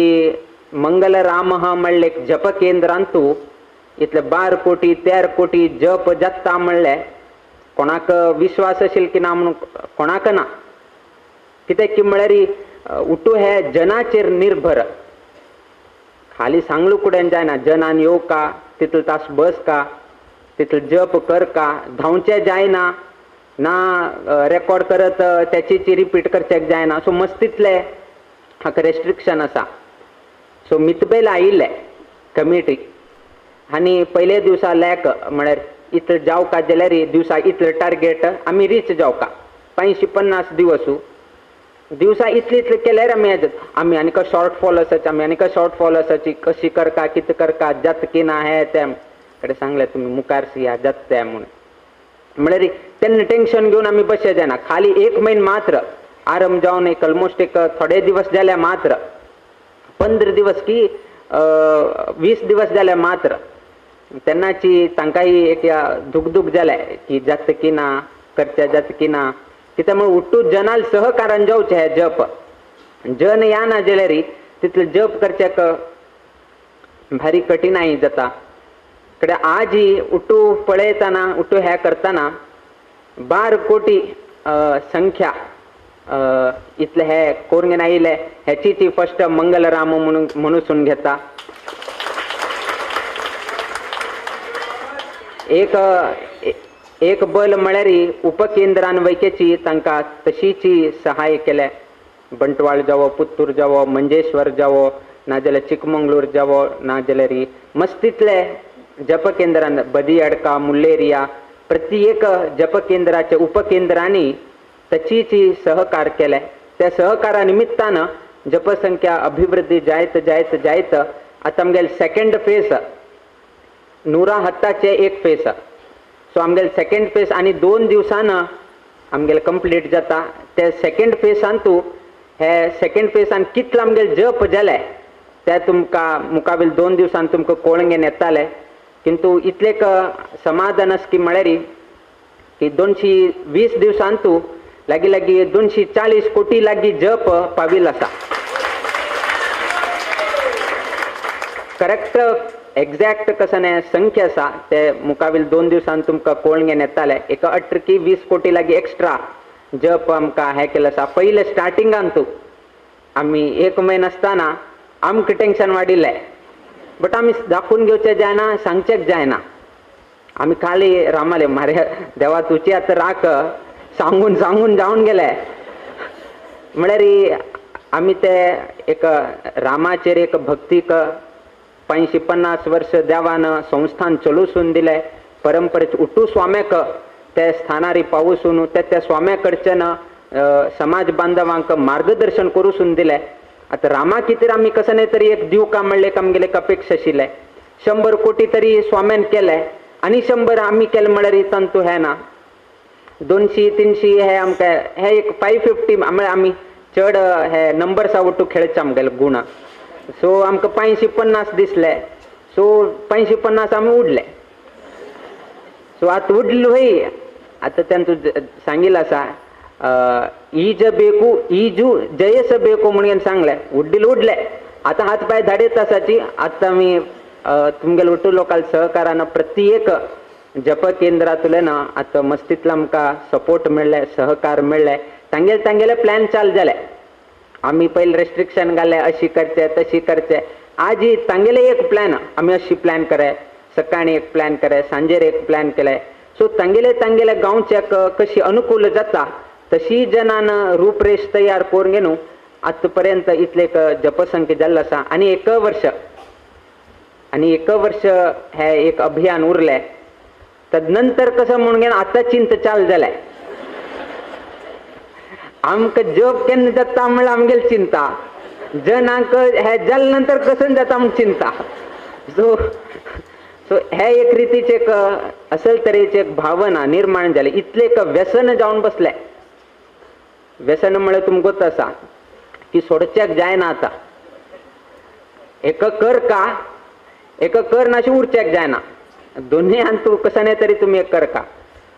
मंगल राम म्हणले जप केंद्रांतू इतले 12 कोटी 13 कोटी जप जाता म्हणले कोणाक विश्वास आशिल्लो की ना म्हणून कोणाक ना. कित्याक की म्हळ्यार उठू हे जनाचेर निर्भर, खाली सांगलू कुडेन जायना. जनान येवका, तितले तास बस का, तितले जप कर का, धांवचे जायना ना, रेकॉर्ड करत त्याची रिपीट करच्याक जायना. सो मस्तीतले हाका रेस्ट्रिक्शन आसा. सो मितबेल आयिल्ले कमिटी आनी पयले दिवसा लॅक म्हळ्यार इतले जावका जाल्यार दिवसा इतले टार्गेट आमी रीच जावका 550 दिवसू दिवसा इतले इतले केल्यार आमी आमी आनी शॉर्टफॉल आसाची, आमी आनी शॉर्टफॉल आसाची, कशी करका कितें करका जात की ना हें तें कडेन सांगलें तुमी मुखार सिया जात तें म्हणून. म्हळ्यार तेन्ना टेंशन घेवन आमी बशे जायना. खाली 1 म्हयनो मात्र आरंभ जावन एक ऑलमोस्ट एक थोडे दिवस जाल्या मात्र 15 दिवस की 20 दिवस जाल्या मात्र तेन्नाची तांकांय एक दुखदुख जालें की जात की ना करचे जात की ना. कित्याक म्हूण उठ्ठू जनाल सहकारान जावचें हें जप. जन या ना जाल्यार तितलें जप करच्याक भारी कठिनाई जाता. कडेन आजही उठू पळयतना उठू हें करतना 12 कोटी संख्या इतले हे करून आयिल्ले हेची ती फर्स्ट मंगल राम म्हणून म्हणून घेता. एक एक बल म्हळ्यार उपकेंद्रान वैकेची तांकां तशीची सहाय केलें. बंटवाळ जावो, पुत्तूर जावो, मंजेश्वर जावो, नाजाल्यार चिकमंगळूर जावो, नाजाल्यार मस्तीतले जपकेंद्रान बदियडका, मुल्लेरिया प्रत्येक जपकेंद्राच्या उपकेंद्रांनी तशीची सहकार केले. त्या सहकारा निमित्तान जपसंख्या अभिवृद्धी जायत जायत जायत आतां आमगेले सेकंड फेज 110 एक फेज. सो आमगेले सेकंड फेज आनी 2 दिवसान आमगेले कंप्लीट जाता. ते सेकंड फेजान तूं हे सेकंड फेजान कितले आमगेले जप जाले ते तुमकां मुखावेल 2 दिवसान तुमकां कोळंगेन येताले. किंतु इतलें समाधान आसा की म्हळ्यार की 220 दिवसांतू लागीं लागीं 240 कोटी लागीं जप पाविल्लो आसा. करेक्ट एक्झॅक्ट कसं संख्या आसा ते मुखावेल 2 दिवसान तुमकां कोळंगेन येताले. एका 18 की 20 कोटी लागीं एक्स्ट्रा जप आमकां हें केलें आसा. पयलें स्टार्टिंगान तूं आमी 1 म्हयनो आसतना आमकां टेंशन वाडिल्लें, बट आमी दाखोवन घेवचें जायना, सांगचेंच जायना. आमी खाली रामाले मारे देवा तुजी आतां राख सांगून सांगून जावन गेले. म्हळ्यार आमी ते एक रामाचेर एक भक्तीक 550 वर्स देवान संस्थान चलोसून दिलें. परंपरेच उठू स्वाम्याक ते स्थानारी पावसून ते त्या स्वाम्या कडच्यान समाज बांधवांक मार्गदर्शन करूसून दिलें. आतां रामा खातीर आमी कसं न्ही तरी एक दिवका म्हणलें आमगेले एक अपेक्षा आशिल्लें. 100 कोटी तरी स्वाम्यान केलें आनी 100 आमी केलें म्हळ्यार तांतू हें ना. 200-300 हे आमकां हे एक 550 म्हळ्यार आमी चड हे नंबर्सा वटू खेळचे आमगेले गुणा. सो आमकां 550 दिसले, सो 550 आमी उडले. सो आतां उडले वय आतां तांतू सांगिल्लें आसा ಈಜಬೇಕು ಈಜು ಜಯಿಸಬೇಕು म्हणून सांगलें. उड्डील उडले आतां हात पांय धाडयत आसाची. आतां आमी तुमगेले ಒಟ್ಟು लोकाल सहकारान प्रत्येक जप केंद्रांतल्यान आतां मस्तीतलो आमकां सपोर्ट मेळ्ळे, सहकार मेळ्ळे. तांगेले तांगेले प्लॅन चालू जाले. आमी पयलीं रेस्ट्रिक्शन घाले, अशी करचे तशी करचे. आज तांगेले एक प्लॅन आमी अशी प्लॅन करे, सकाळी एक प्लॅन करे, सांजेर एक प्लॅन केले. सो तांगेले तांगेले गांवच्याक कशी अनुकूल जाता तशी जनान रूपरेश तयार करून घेवन आतां पर्यंत इतले एक जपसंख्या जाल्लो आसा. आनी एक वर्ष आनी एक वर्ष हे एक अभियान उरलें. तदनंतर कसं म्हणून घेवन आतां चिंता चालू जालें. आमकां जप केन्ना जाता म्हणल्यार आमगेली चिंता, जनांक हे जाले नंतर कसं जाता म्हूण चिंता. सो सो हे एक रितीचे एक असल तरेचे एक भावना निर्माण जाली. इतलें एक व्यसन जावन बसलें. व्यसन म्हळ्यार तुमकां गोत आसा की सोडच्याक जायना. आतां एक कर का एक कर नाशी उरच्याक जायना, दोन्ही हातूंत कसं न्ही तरी तुमी एक कर का.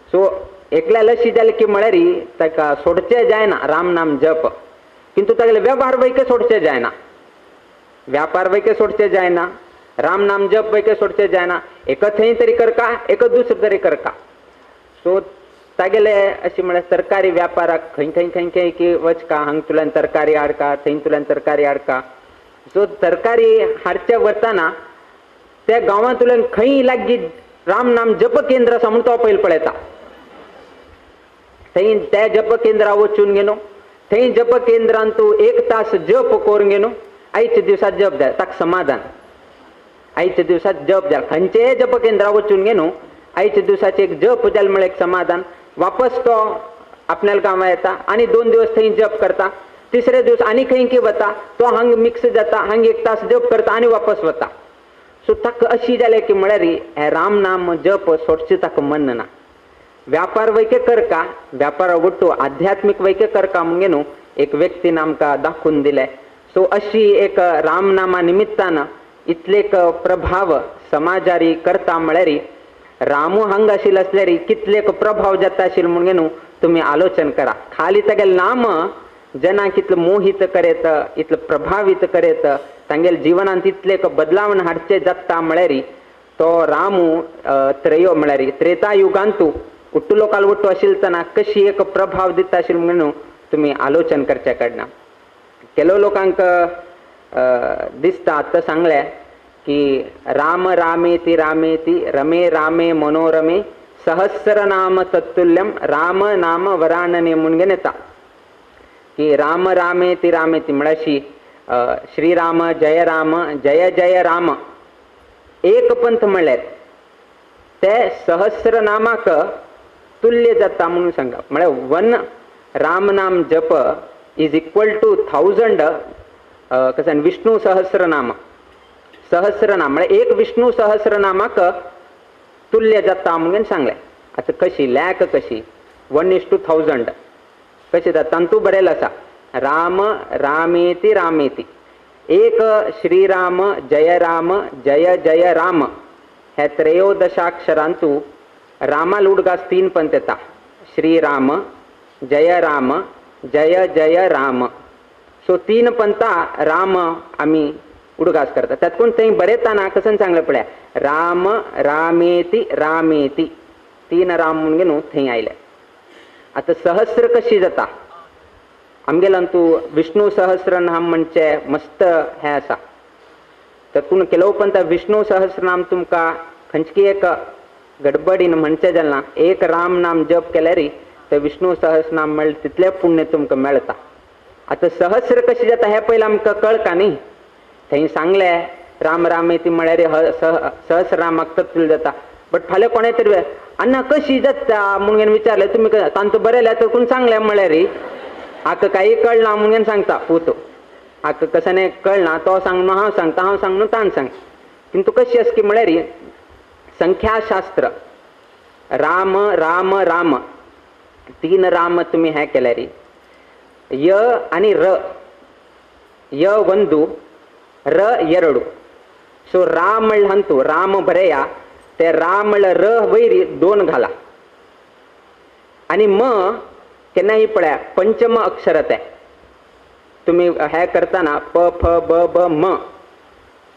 सो एकल्या लशी जालें की म्हळ्यार ताका सोडचें जायना राम नाम जप, किंतु तागेले वेव्हार वैके सोडचें जायना, व्यापार वैके सोडचें जायना, राम नाम जप वैके सोडचें जायना. एक थंय तरी करका एक दुसरें तरी करका. सो तागेले अशी म्हळ्यार तरकारी व्यापाराक खंय खंय खंय खंय की वचका, हांग तुल्यान तरकारी हाडका, थंय तुल्यान तरकारी हाडका. सो तरकारी हाडच्या वतना त्या गांवांतल्यान खंय लागीं राम नाम जप केंद्र आसा म्हूण तो पयलीं पळयता. थंय त्या जप केंद्रा वचून घेवन थंय जप केंद्रान तूं 1 तास जप करून घेवन आयच्या दिवसा जप जाय ताका समाधान. आयच्या दिवसा जप जाय खंयचेय जप केंद्रा वचून घेवन आयच्या दिवसाचें एक जप जालें म्हळ्यार एक समाधान. वापस तो आपल्या गांवां येता आनी 2 दिवस थंय जप करता, तिसरे दिवस आनी खंय की वता, तो हांग मिक्स जाता, हांग 1 तास जप करता आनी वापस वता. सो ताका अशी जालें की म्हळ्यार हें राम नाम जप सोडचें ताका मन ना. व्यापार वैके करका, व्यापारा वट्टू आध्यात्मीक वैके करका म्हणून न्हू एक व्यक्तीन आमकां दाखोवन दिलें. सो अशी एक रामनामा निमित्तान इतले एक प्रभाव समाजारी करता म्हळ्यार रामू हांगा आशिल्लो आसल्यार कितले प्रभाव जाता आशिल्लो म्हणून न्हू तुमी आलोचन करा. खाली तागेलें नाम जनांक इतलें मोहीत करेत, इतलें प्रभावीत करेत, तांगेले जिवनांत इतलें बदलावण हाडचें जाता म्हळ्यार तो रामू त्रयो म्हळ्यार त्रेता युगांतू उट्टू लोकाल उट्टू आशिल्लो कशी एक प्रभाव दिता आशिल्लो म्हणून तुमी आलोचन करचे कडना. ಕೆಲವು लोकांक दिसता आतां सांगलें की राम रामेति रामेति रमे रामे मनोरमे सहस्रनाम तत्तुल्यम राम नाम वरानने म्हणून येता की राम रामेति रामेति म्हळ्यार अशी श्रीराम जय राम जय जय राम एक पंथ म्हळ्यार ते सहस्रनामाक तुल्य जाता म्हणून सांगा. म्हळ्यार वन राम नाम जप is equal to 1000 कसं विष्णू सहस्रनाम सहस्रनाम म्हळ्यार एक विष्णू सहस्रनामाक तुल्य जाता म्हणून सांगलें. आतां कशी लॅक कशी 1:1000 कशी जाता तांतू बरयलें आसा राम रामेति रामेति एक श्रीराम जय राम जय जय राम हे त्रयोदशाक्षरांतू रामाल उडगास 3 पंत येता, श्रीराम जय राम जय जय राम. सो 3 पंता राम आमी उडगास करता. तातूंत थंय बरयतना कसन सांगलें पळय, राम रामेती रामेती, 3 राम म्हणून न्हू थंय आयले. आतां सहस्र कशी जाता आमगेल्यान तूं विष्णू सहस्रनाम म्हणचे मस्त हें आसा. तातूंत केलो पंत विष्णू सहस्रनाम तुमकां खंयची एक गडबडीन म्हणचें जालें ना, एक राम नाम जप केल्यार ते विष्णू सहस्रनाम मेळटा तितलें पुण्य तुमकां मेळटा. आतां सहस्र कशें जाता हें पयलें आमकां कळका न्ही. थंय सांगलें राम रामेती म्हळ्यार सहस्रनामाक तत्तुल्य जाता, बट फाल्यां कोणें तरी अन्ना कशी जाता म्हणून विचारलें तुमी तांचो बरयल्या तर कोण सांगलें म्हळ्यार हाका काही कळना म्हणून सांगता पूत, हाका कशें कळना तो सांगणू हांव सांगता, हांव सांगणू तान सांग. किंतु कशी आसा की म्हळ्यार संख्याशास्त्र राम राम राम 3 राम तुमी हें केल्यार य आनी र, य 1 र 2. सो राम म्हणल्यार हंतू राम बरया ते राम म्हणल्यार र वयर 2 घाला आनी म केन्नाय पळया पंचम अक्षर ते तुमी हें करतना प फ ब ब म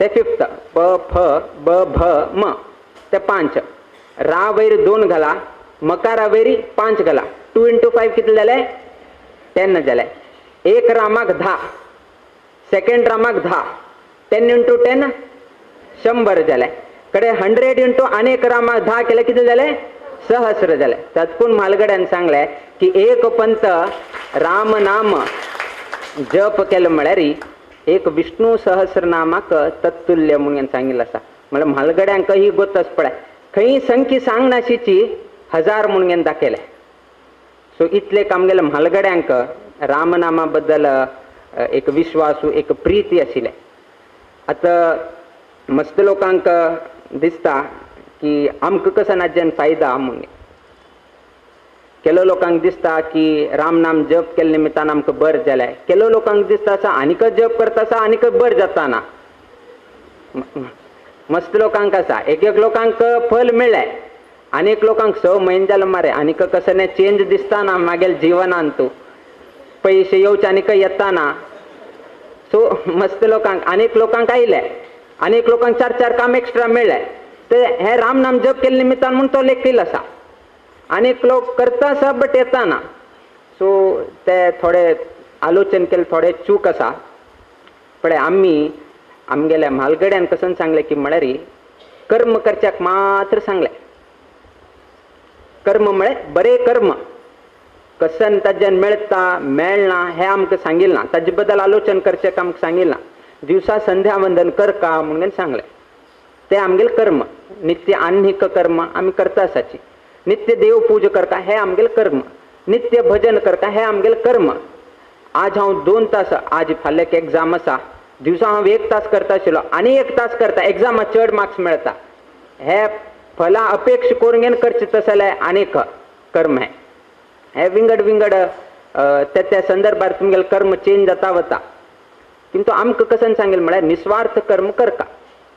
ते 5th, प फ ब भ म ते 5, रा वयर 2 घाला, मकारा वयर 5 घाला, 2 × 5 कितले जाले 10 जाले. एक रामाक 10, सेकंड रामाक 10, 10 × 10 100 जाले. कडे 100 × अनेक रामाक 10 केले कितें जाले सहस्र जाले. तातूंत म्हालगड्यान सांगलें की एक पंत राम नाम जप केलें म्हळ्यार एक विष्णू सहस्रनामाक तत्तुल्य म्हणून सांगिल्लें आसा. म्हळ्यार म्हालगड्यांक ही गोत आसा पळय, खंय संख्या सांगनाशिची 1000 म्हणून दाखयलें. सो इतले आमगेल्या म्हालगड्यांक रामनामा बद्दल एक विश्वासू एक प्रिती आशिल्लें. आतां मस्त लोकांक दिसता की आमकां कसो नाज्यान फायदा म्हणून, केलो लोकांक दिसता की राम नाम जप केल्ले निमित्तान आमकां बरें जालें, केलो लोकांक दिसता आसा आनीक जप करता आसा आनीक बरें जाता ना. मस्त लोकांक आसा एक एक लोकांक फल मेळ्ळें, आनीक लोकांक 6 म्हयने जाले मरे आनीक कसो चेंज दिसता ना मागेल जिवनान, तूं पयशे येवचे आनीक येता ना. सो मस्त लोकांक अनेक लोकांक आयले, अनेक लोकांक 4 4 काम एक्स्ट्रा मेळ्ळें, ते हे राम नाम जप केल्ले निमित्तान म्हूण तो लेखील आसा. अनेक लोक करता आसा बट येता ना. सो ते थोडे आलोचन केले थोडे चूक आसा. पळय आमी आमगेल्या म्हालगड्यान कसन सांगलें की म्हळ्यार कर्म करच्याक मात्र सांगलें. कर्म म्हळ्यार बरें कर्म कसन ताज्यान मेळटा मेळना हें आमकां सांगिल्लें ना, ताजे बद्दल आलोचन करचें आमकां सांगिल्लें ना. दिवसा संध्या वंदन करका म्हणून सांगलें, तें आमगेलें कर्म. नित्य आन्हिक कर्म आमी करता आसाची, नित्य देव पूजा करका हें आमगेलें कर्म, नित्य भजन करका हें आमगेलें कर्म. आज हांव 2 तास, आज फाल्यां एग्जाम आसा, दिवसा हांव 1 तास करता आशिल्लो आनी 1 तास करता, एग्जामाक चड मार्क्स मेळटा, हे फलां अपेक्षा करून करचें तशें जाल्यार आनीक कर्म हें. हे विंगड विंगड त्या त्या संदर्भार तुमगेलें कर्म चेंज जाता वता. किंतु आमकां कसन सांगेल म्हळ्यार निस्वार्थ कर्म करका,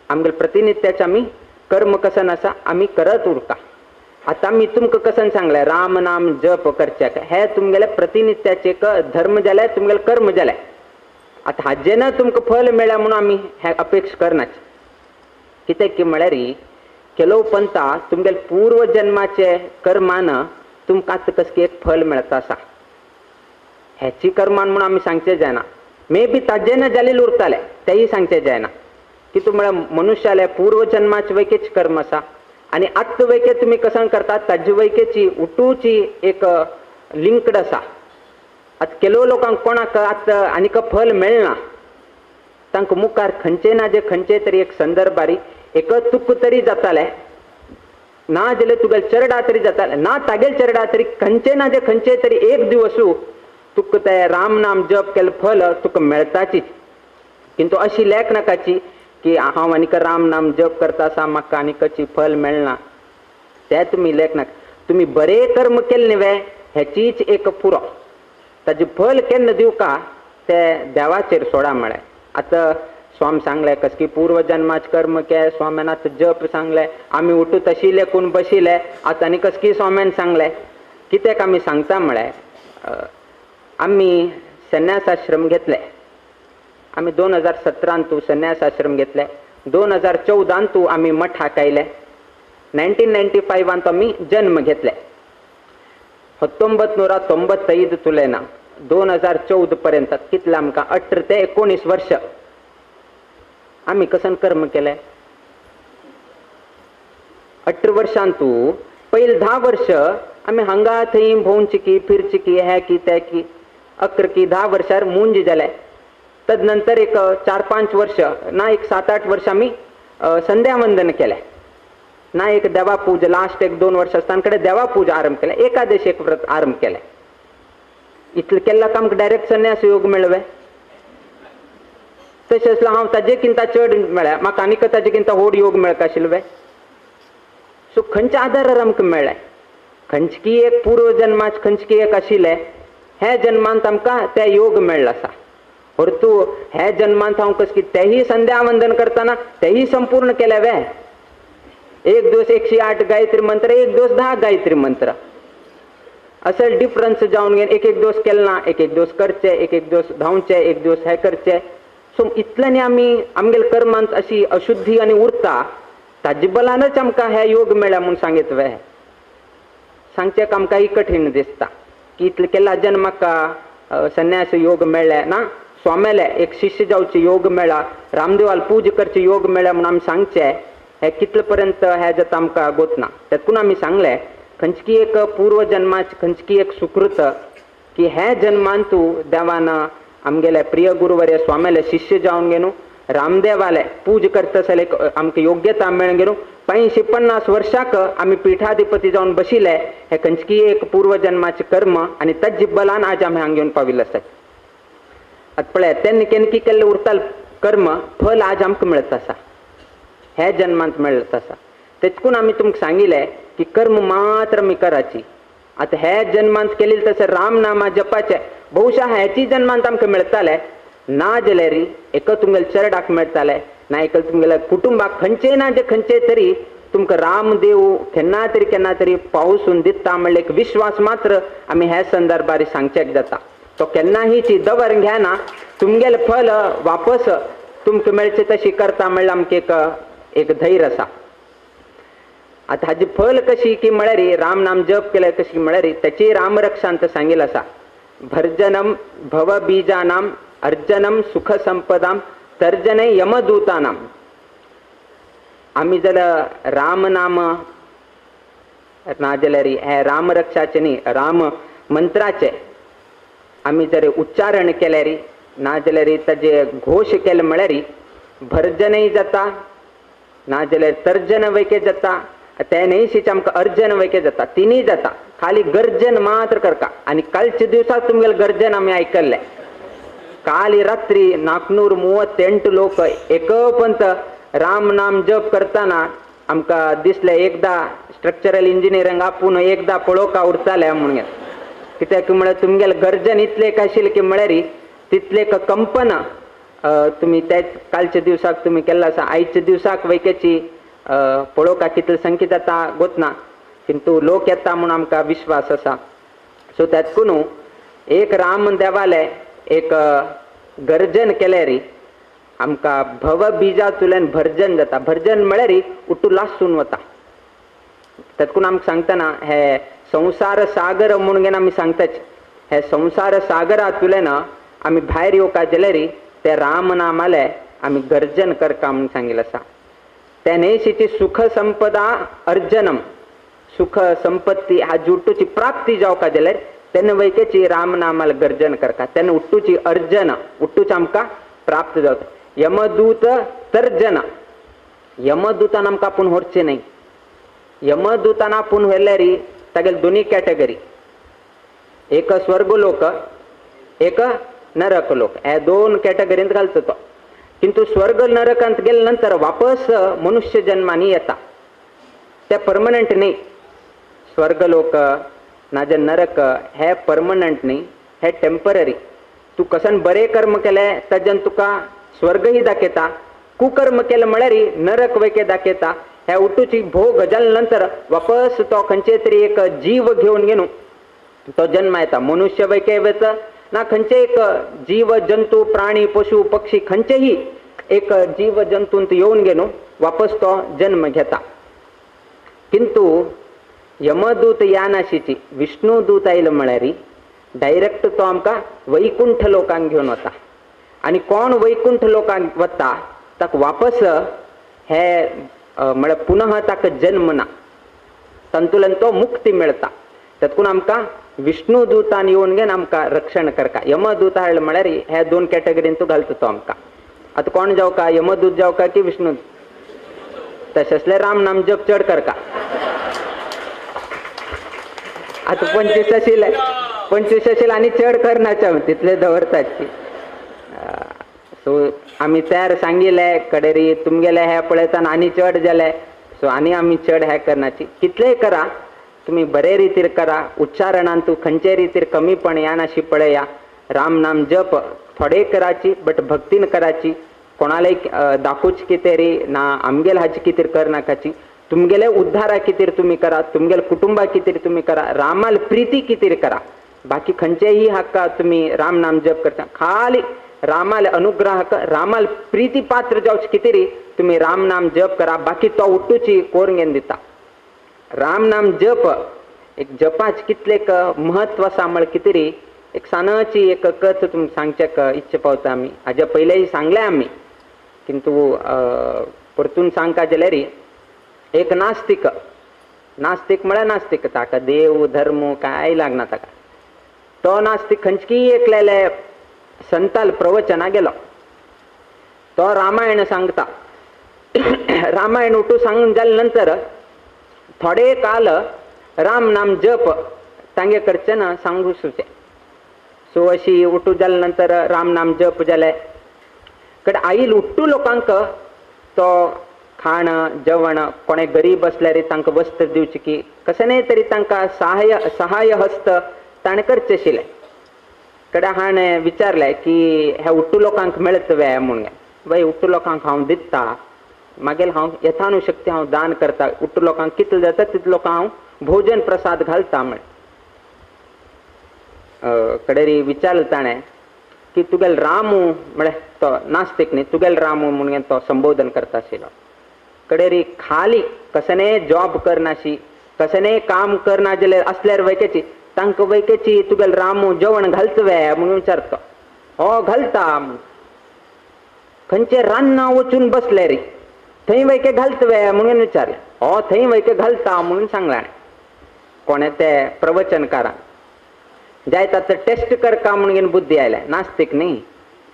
आमगेले प्रतिनित्याचें आमी कर्म कसन आसा आमी करत उरता. आतां आमी तुमकां कसन सांगलें राम नाम जप करच्याक हे तुमगेले प्रतिनित्याचें एक धर्म जालें, तुमगेलें कर्म जालें. आतां हाजें ना तुमकां फल मेळ्ळें म्हणून आमी हें अपेक्षा करनाचे. कित्याक की म्हळ्यार केलो पंता तुमगेले पूर्व जन्माचे कर्मान तुमकां आतां कसली एक फल मेळता आसा, हेची कर्मान म्हणून आमी सांगचें जायना. मे बी ताजें ना जालें उरतालें तेंय सांगचें जायना. कितू म्हळ्यार मनुष्याले पूर्व जन्माचे वैकेच कर्म आसा आनी आत्त वैके तुमी कसन करतात ताजे वैकेची उटूची एक लिंक्ड आसा. आतां केलो लोकांक कोणाक आतां आनीक फल मेळना, तांकां मुखार खंयचे ना जे खंयचे तरी एक संदर्भारी एक तुक तरी जातालें, ना जाल्यार तुगेले चरडा तरी जातालें, ना तागेले चरडा तरी खंयचे ना जे खंयचे तरी एक दिवसू तुका ते राम नाम जप केलें फल तुका मेळताचीच. किंतु अशी लेख नाकाची की हांव आनीक राम नाम जप करता आसा म्हाका आनीकची फल मेळना, ते तुमी लेख नाका. तुमी बरें कर्म केलें न्ही हेचीच एक पुरो, ताजें फल केन्ना दिवका ते देवाचेर सोडा म्हळ्यार. आतां स्वाम सांगलें कसकी पूर्वजन्माच कर्म के स्वाम्यान आतां जप सांगलें आमी उठू तशिले कोण बशिले आतां आनी कसकी स्वाम्यान सांगलें कित्याक आमी सांगता म्हळ्यार आमी संन्यासाश्रम घेतले. आमी 2017 संन्यासाश्रम घेतले. 2014 आमी मठाक आयले. 1995 आमी जन्म घेतले. 1995 तुलेना 2014 पर्यंत कितले आमकां 18 ते 19 वर्ष आमी कसन कर्म केले. 18 वर्षांतू पयले 10 वर्ष आमी हांगा थंय भोंवची की फिरची की हे की ते की 11 की 10 वर्षार मुंज जाले. तदनंतर एक 4-5 वर्ष ना एक 7-8 वर्ष आमी संध्यावंदन केलें ना एक देवा पूजा लास्ट एक 2 वर्ष आसतना कडेन देवा पूजा आरंभ केलें. एकादशी एक व्रत आरंभ केलें. इतलें केल्ला आमकां डायरेक्ट संन्यास योग मेळवे तशें आसल्यार हांव ताजे किंता चड मेळ्ळ्या म्हाका आनीक ताजे किंता व्हड योग मेळका आशिल्ले. सो खंयच्या आदारार आमकां मेळ्ळें खंयची एक पूर्व जन्माच खंयची एक आशिल्लें हे जन्मांत आमकां ते योग मेळ्ळो आसा. परतू हे जन्मांत हांव कस की तेही संध्यावंदन करतना तेही संपूर्ण केले वे. एक दिवस 108 गायत्री मंत्र एक दिवस 10 गायत्री मंत्र असल डिफरन्स जावन घेवन एक एक दिवस केले ना एक एक दिवस करचे एक एक दिवस धांवचे एक दिवस हे करचे. सो इतल्यानी आमी आमगेले कर्मांत अशी अशुद्धी आनी उरता ताजे बलानच आमकां हे योग मेळ्ळा म्हूण सांगीत वे. सांगचें आमकांय कठीण दिसता की इतलें केला जन्माक संन्यास योग मेळ्ळे ना स्वाम्याले एक शिष्य जावचे योग मेळ्ळा रामदेवाल पूज करचे योग मेळ्ळा म्हूण आमी सांगचें हे कितले पर्यंत हे जाता आमकां गोतना. तेतून आमी सांगलें खंयची एक पूर्व जन्माच खंयची एक सुकृत की हे जन्मांतू देवान आमगेले प्रिय गुरुवर्य स्वाम्याले शिष्य जावन घेवन रामदेवाले पूज करता जाल्यार एक आमकां योग्यता मेळून घेवन 85-50 वर्षाक आमी पिठाधिपती जावन बशिल्ले हे खंयची एक पूर्व जन्माचें कर्म आनी ताजे बलान आज आमी हांगा येवन पाविल्ले आसात. आतां पळयात तेन्ना केन्ना केल्लें उरताल कर्म फल आज आमकां मेळत आसा हे जन्मांत मेळत आसा. तेचकून आमी तुमकां सांगिल्लें की कर्म मात्र आमी कराची. आतां हे जन्मांत केलें तशें राम नामा जपाचें बहुशा ह्याची जन्मांत आमकां मेळटालें ना जाल्यार एक तुमगेल्या चरडाक मेळटालें ना एक तुमगेल्या कुटुंबाक खंयचे ना जे खंयचे तरी तुमकां रामदेव केन्ना तरी केन्ना तरी पावसून दिता म्हणल्यार एक विश्वास मात्र आमी ह्या संदर्भार सांगचेक जाता. तो केन्नाही ची दवर घेना तुमगेलें फल वापस तुमकां मेळचें तशी करता म्हणल्यार आमकां एक एक धैर्य आसा. आतां हाजी फल कशी की म्हळ्यार राम नाम जप केल्यार कशी म्हळ्यार त्याची रामरक्षांत सांगिल्लें आसा. भर्जनम भव बीजानाम अर्जनम सुख संपदाम तर्जने यमदूतानाम. आमी जाल्यार राम नाम ना जाल्यार हे रामरक्षाचे न्ही राम मंत्राचे आमी जर उच्चारण केल्यार ना जाल्यार ताजे घोश केले म्हळ्यार भर्जनय जाता ना जाल्यार तर्जन वैके जाता ते न्हयशीच आमकां अर्जन वैके जाता तिनूय जाता. खाली गर्जन मात्र करका. आनी कालच्या दिवसाक तुमगेलें गर्जन आमी आयकल्लें. काल रात्री 438 लोक एकपंत राम नाम जप करतना आमकां दिसलें एकदां स्ट्रक्चरल इंजिनियरिंग आपूण एकदां पळोवका उरताले म्हणून कित्याक म्हळ्यार तुमगेलें गर्जन इतलें एक आशिल्लें की म्हळ्यार तितलें एक कंपन तुमी त्या कालच्या दिवसाक तुमी केल्लो आसा. आयच्या दिवसाक वैकेची पळोवका कितले संख्या जाता गोतना किंतु लोक येता म्हूण आमकां विश्वास आसा. सो त्यातकून एक राम देवाले एक गर्जन केल्यार आमकां भव बिजांतल्यान भर्जन जाता. भर्जन म्हळ्यार उट्टू लासून वता. त्यातकून आमकां सांगतना हे संवसार सागर म्हूण घेवन आमी सांगताच हे संवसार सागरांतल्यान आमी भायर येवका जाल्यार ते राम नामाले आमी गर्जन करका म्हूण सांगिल्लें आसा. त्या न्हयशीची सुख संपदा अर्जनम सुख संपत्ती हा जुट्टूची प्राप्ती जावका जाल्यार तेन्ना वैकेची राम नामाला गर्जन करका तेन्ना उट्टूची अर्जन उट्टूच आमकां प्राप्त जाता. यमदूत तर्जन यमदूतान आमकां आपूण व्हरचें न्हय. यमदूतान आपूण व्हेल्यार तागेले दोनी कॅटेगरी एक स्वर्गलोक एक नरक लोक हे दोन कॅटेगरींत घालतो तो. किंतु स्वर्ग नरकांत गेले नंतर वापस मनुष्य जन्मानी येता ते परमनंट न्ही. स्वर्गलोक नाजाल्यार नरक हे परमनंट न्ही हे टेम्पररी. तूं कसन बरें कर्म केलें ताज्यान तुका स्वर्गही दाखयता, कुकर्म केलें म्हळ्यार नरक वैके दाखयता. ह्या उठूची भोग जाल्या नंतर वापस तो खंयचे तरी एक जीव घेवन घेवन तो जन्म येता. मनुष्य वैके वता ना खंयचे एक जीव जंतू प्राणी पशु पक्षी खंयचेही एक जीव जंतूंत येवन घेवन वापस तो जन्म घेता. किंतु यमदूत यानाशीची विष्णुदूत आयलो म्हळ्यार डायरेक्ट तो आमकां वैकुंठ लोकांक घेवन वता. आनी कोण वैकुंठ लोकांक वता ताका वापस हे म्हळ्यार पुनः ताका जन्म ना, तातूंतल्यान तो मुक्ती मेळटा. तातूंत आमकां विष्णुदूतान येवन घेवन आमकां रक्षण करता. यमदूत हाडले म्हळ्यार ह्या दोन कॅटेगरीन तो घालता तो आमकां. आतां कोण जावका, यमदूत जावका की विष्णु? तशें आसल्यार राम नाम जप चड करका. आतां 25 आशिल्ले 25 आशिल्ले आनी चड करनाचे तितले दवरतात. सो आमी तयार सांगिल्ले कडेरी तुमगेले हे पळयताना आनी चड जाले, सो आनी आमी चड हे करनाची. कितलेय करा तुमी बरे रितीर करा, उच्चारणान तूं खंयचे रितीर कमीपण यानाशी पळया. राम नाम जप थोडे कराची बट भक्तीन कराची, कोणालाय दाखोवच कितें रे ना आमगेल हाचे कितें करनाकाची. तुमगेले उद्धारा कितें तुमी करा, तुमगेले कुटुंबा कितें तुमी करा, रामाल प्रिती कितें करा. बाकी खंयचेही हाका तुमी राम नाम जप करता, खाली रामाल अनुग्रह रामाल प्रिती पात्र जावचे कितें रे तुमी राम नाम जप करा. बाकी तो उठूची कोर घेवन दिता. राम नाम जप एक जपाच कितले महत्व आसा म्हळ्यार कितें रे एक सानाची एक कथ तुमकां सांगच्याक इच्छा पावता. आमी हाज्या पयलेंय सांगलें आमी, किंतु परतून सांगका जाल्यार एक नास्तिक, नास्तिक म्हळ्यार नास्तिक, ताका देव धर्म कांय लागना ताका. तो नास्तिक खंयची एकल्याले संताल प्रवचना गेलो, तो रामायण सांगता. रामायण उठू सांगून जाल्या नंतर थोडे काल राम नाम जप तांगे कडचे ना सांगू सुचे. सो अशी उठू जाल्या नंतर राम नाम जप जाले कडेन आईल उठ्ठू लोकांक तो खाण जेवण कोणे गरीब आसल्यार तांकां वस्त्र दिवची की कशें न्हय तरी तांकां सहाय हस्त ताणें करचें आशिल्लें. कडेन हाणें विचारलें की ह्या उठ्ठू लोकांक मेळत वे म्हणून. बाय उठ्ठू लोकांक हांव दिता, मागीर हांव यथानुशक्ती हांव दान करता, उठ्ठू लोकांक कितले जाता तितले लोकांक हांव भोजन प्रसाद घालता म्हळें. कडेरी विचारलें ताणें की तुगेल रामू म्हळ्यार तो नास्तिक न्ही, तुगेल रामू म्हणून तो संबोधन करता आशिल्लो. कडेरी खाली कसने जॉब करनाशी कसने काम करना जाल्यार आसल्यार वैकेची तांकां वैकेची तुगेल रामू जेवण घालता वे म्हणून विचारता. हो घालता. खंयचे रान्ना वचून बसले रे थंय वैके घालता वे म्हणून विचारलें. हो थंय वैके घालता म्हणून सांगलें कोणें ते प्रवचनकारान. जायत आतां टेस्ट करका म्हणून बुद्धी आयल्या, नास्तिक न्ही.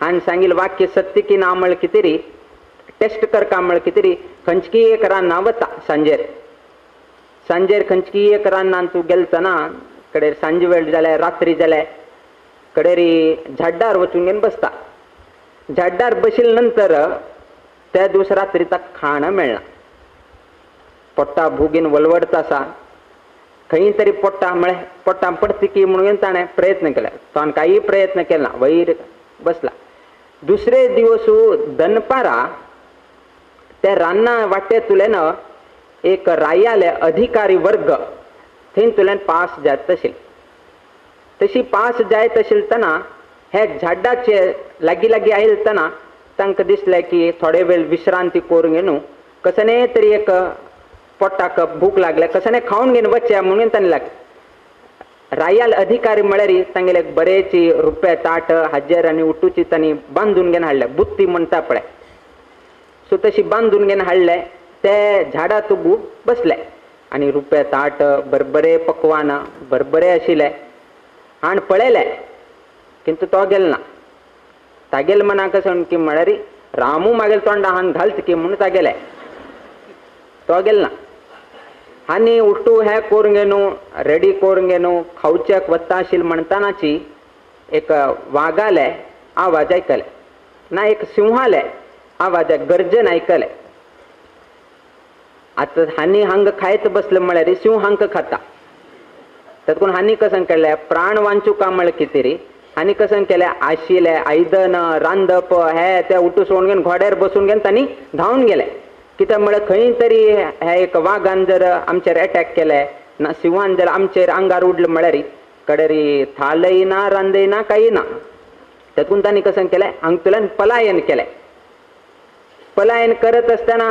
हाणें सांगिल्लें वाक्य सत्य की ना म्हळ्यार कितें रे टेस्ट करका म्हळ्यार कितें रे खंयची एक रान्ना वता सांजेर, सांजेर खंयची एक रान्नान तूं गेलतना कडेर सांजे वेळ जाल्यार रात्री जाल्यार कडेरी झाडार वचून घेवन बसता. झाडार बशिल्ले नंतर त्या दिवस रात्री ताका खाण मेळना, पोट्टा भुगीन वलवडता आसा, खंय तरी पोट्टा म्हळ्यार पोट्टा पडती की म्हणून ताणें प्रयत्न केले. ताणें कांय प्रयत्न केला वयर बसला. दुसरे दिवस दनपारा त्या रान्ना वाटेंतल्यान एक रायाले अधिकारी वर्ग थंयतल्यान पास जायत आशिल्ले. तशी पास जायत आशिल्लतना हे झाडाचे लागीं लागीं आयलतना तांकां दिसलें की थोडे वेळ विश्रांती करून घेवन कसने तरी एक पोटाक भूक लागल्या कसने खावन घेवन वचया म्हणून ताणें लागलें. रायाल अधिकारी म्हळ्यार तांगेले बरेची रुपया ताट हाजेर आनी उठूची तांणी बांदून घेवन हाडले, बुत्ती म्हणटा पळय, सो तशी बांदून घेवन हाडले. ते झाडा तुगू बसले आनी रुपया ताट बरबरे पकवान बरबरे आशिल्ले हाण पळयले, किंतु तो गेल ना. तागेले मनाक कशें की म्हळ्यार रामू मागेल तोंडा हान घालत की म्हणून तागेले तो गेल ना. आनी उठू हे करून घेवन रेडी करून घेवन खावच्याक वता आशिल्ले म्हणटनाची एक वागाले आवाज आयकले ना, एक सिंहाले आवाज गर्जन आयकले. आतां हानी हांगा खायत बसले म्हळ्यार सिंह हांकां खाता, तातूंत हानी कशें केलें प्राण वांचूका म्हळ्यार कितें रे आनी कसं केलें आशिल्लें आयदन रांदप हे ते उठू सोडून घेवन घोड्यार बसून घेवन तांणी धांवन गेले. कित्याक म्हळ्यार खंय तरी हे एक वागान जर आमचेर एटॅक केले ना शिंवान जर आमचेर आंगार उडलें म्हळ्यार कडेरी थालय ना रांदय ना कांय ना. तेतून तांणी कसं केलें हांगतल्यान पलायन केलें. पलायन करत आसतना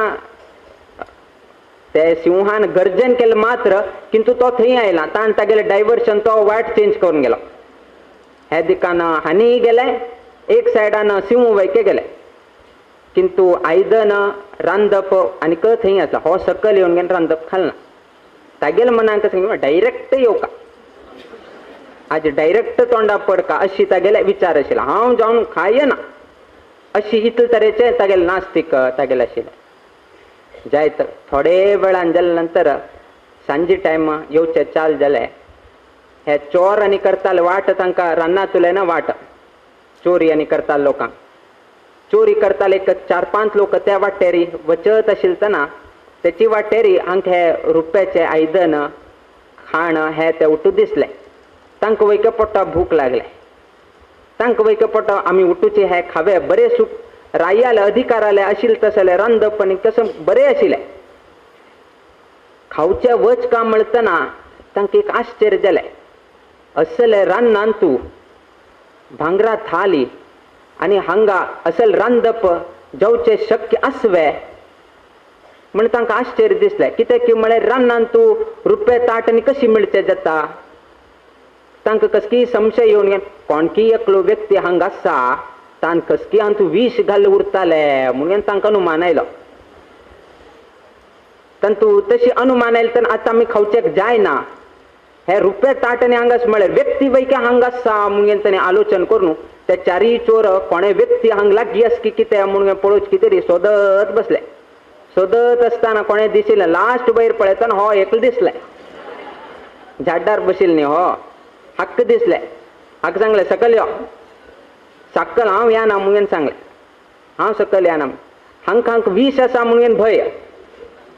ते सिंहान गर्जन केलें मात्र किंतु तो थंय आयला ताण तागेलें डायवर्शन तो वाट चेंज करून गेलो. हे दिकान हांणी गेले एक सायडान सिंह वैके गेले किंतु आयदन रांदप आनी थंय आसा हो सकयल येवन घेवन रांदप खालना. तागेले मनाक कसं डायरेक्ट येवका आज डायरेक्ट तोंडा पडका अशी तागेले विचार आशिल्लो. हांव जावन खायना अशी इतले तरेचे तागेले नास्तीक तागेले आशिल्ले. जायत थोडे वेळान जाले नंतर सांजे टायम येवचे चाल जाले हे चोर आनी करताले वाट तांकां रानांतुले ना वाट चोरी आनी करताले लोकांक चोरी करताले एक 4-5 लोक त्या वाटेरी वचत आशिल्ले तेची वाटेरी हांक हे रुप्याचे आयदन खाण हे ते उठू दिसले. तांकां वयके पोटा भूक लागले. तांकां वयके पोटा आमी उठूचे हे खावे बरे सूख रायाले अधिकाराले आशिल्ले तसले रांदप आनी कसं बरे आशिल्ले. खावचे वच का म्हणतना तांकां एक आश्चर्य जालें. असले रान्नान तूं भांगरा थाली आनी हांगा असल रांदप जेवचें शक्य आसवे म्हण तांकां आश्चर्य दिसलें. कित्याक की म्हळ्यार रान्नान तूं रुपये ताट आनी कशी मेळचें जाता. तांकां कसकीय संशय येवन गेलो कोणकी एकलो व्यक्ती हांगा आसा तान कसकी हांगा तूं विश घाल उरताले म्हणून तांकां अनुमान आयलो. तांतू तशी अनुमान आयलें तर आतां आमी खावचेक जायना हे रुपये ताट आनी हांगाच म्हळ्यार व्यक्ती वैके हांगा आसा म्हणून ताणें आलोचन करून ते चारीय चोर कोणे व्यक्ती हांगा लागीं आसा की कितें म्हणून पळोवचें कितें री सोदत बसले. सोदत आसतना कोणें दिशिल्लें लास्ट वयर पळयतना हो एकलो दिसलें झाडार बशिल्लें न्ही हो हाका दिसलें. हाका सांगलें सकयल यो सकयल हांव येना म्हणून सांगलें हांव सकयल येना हांकां हांकां विश आसा म्हणून भंय.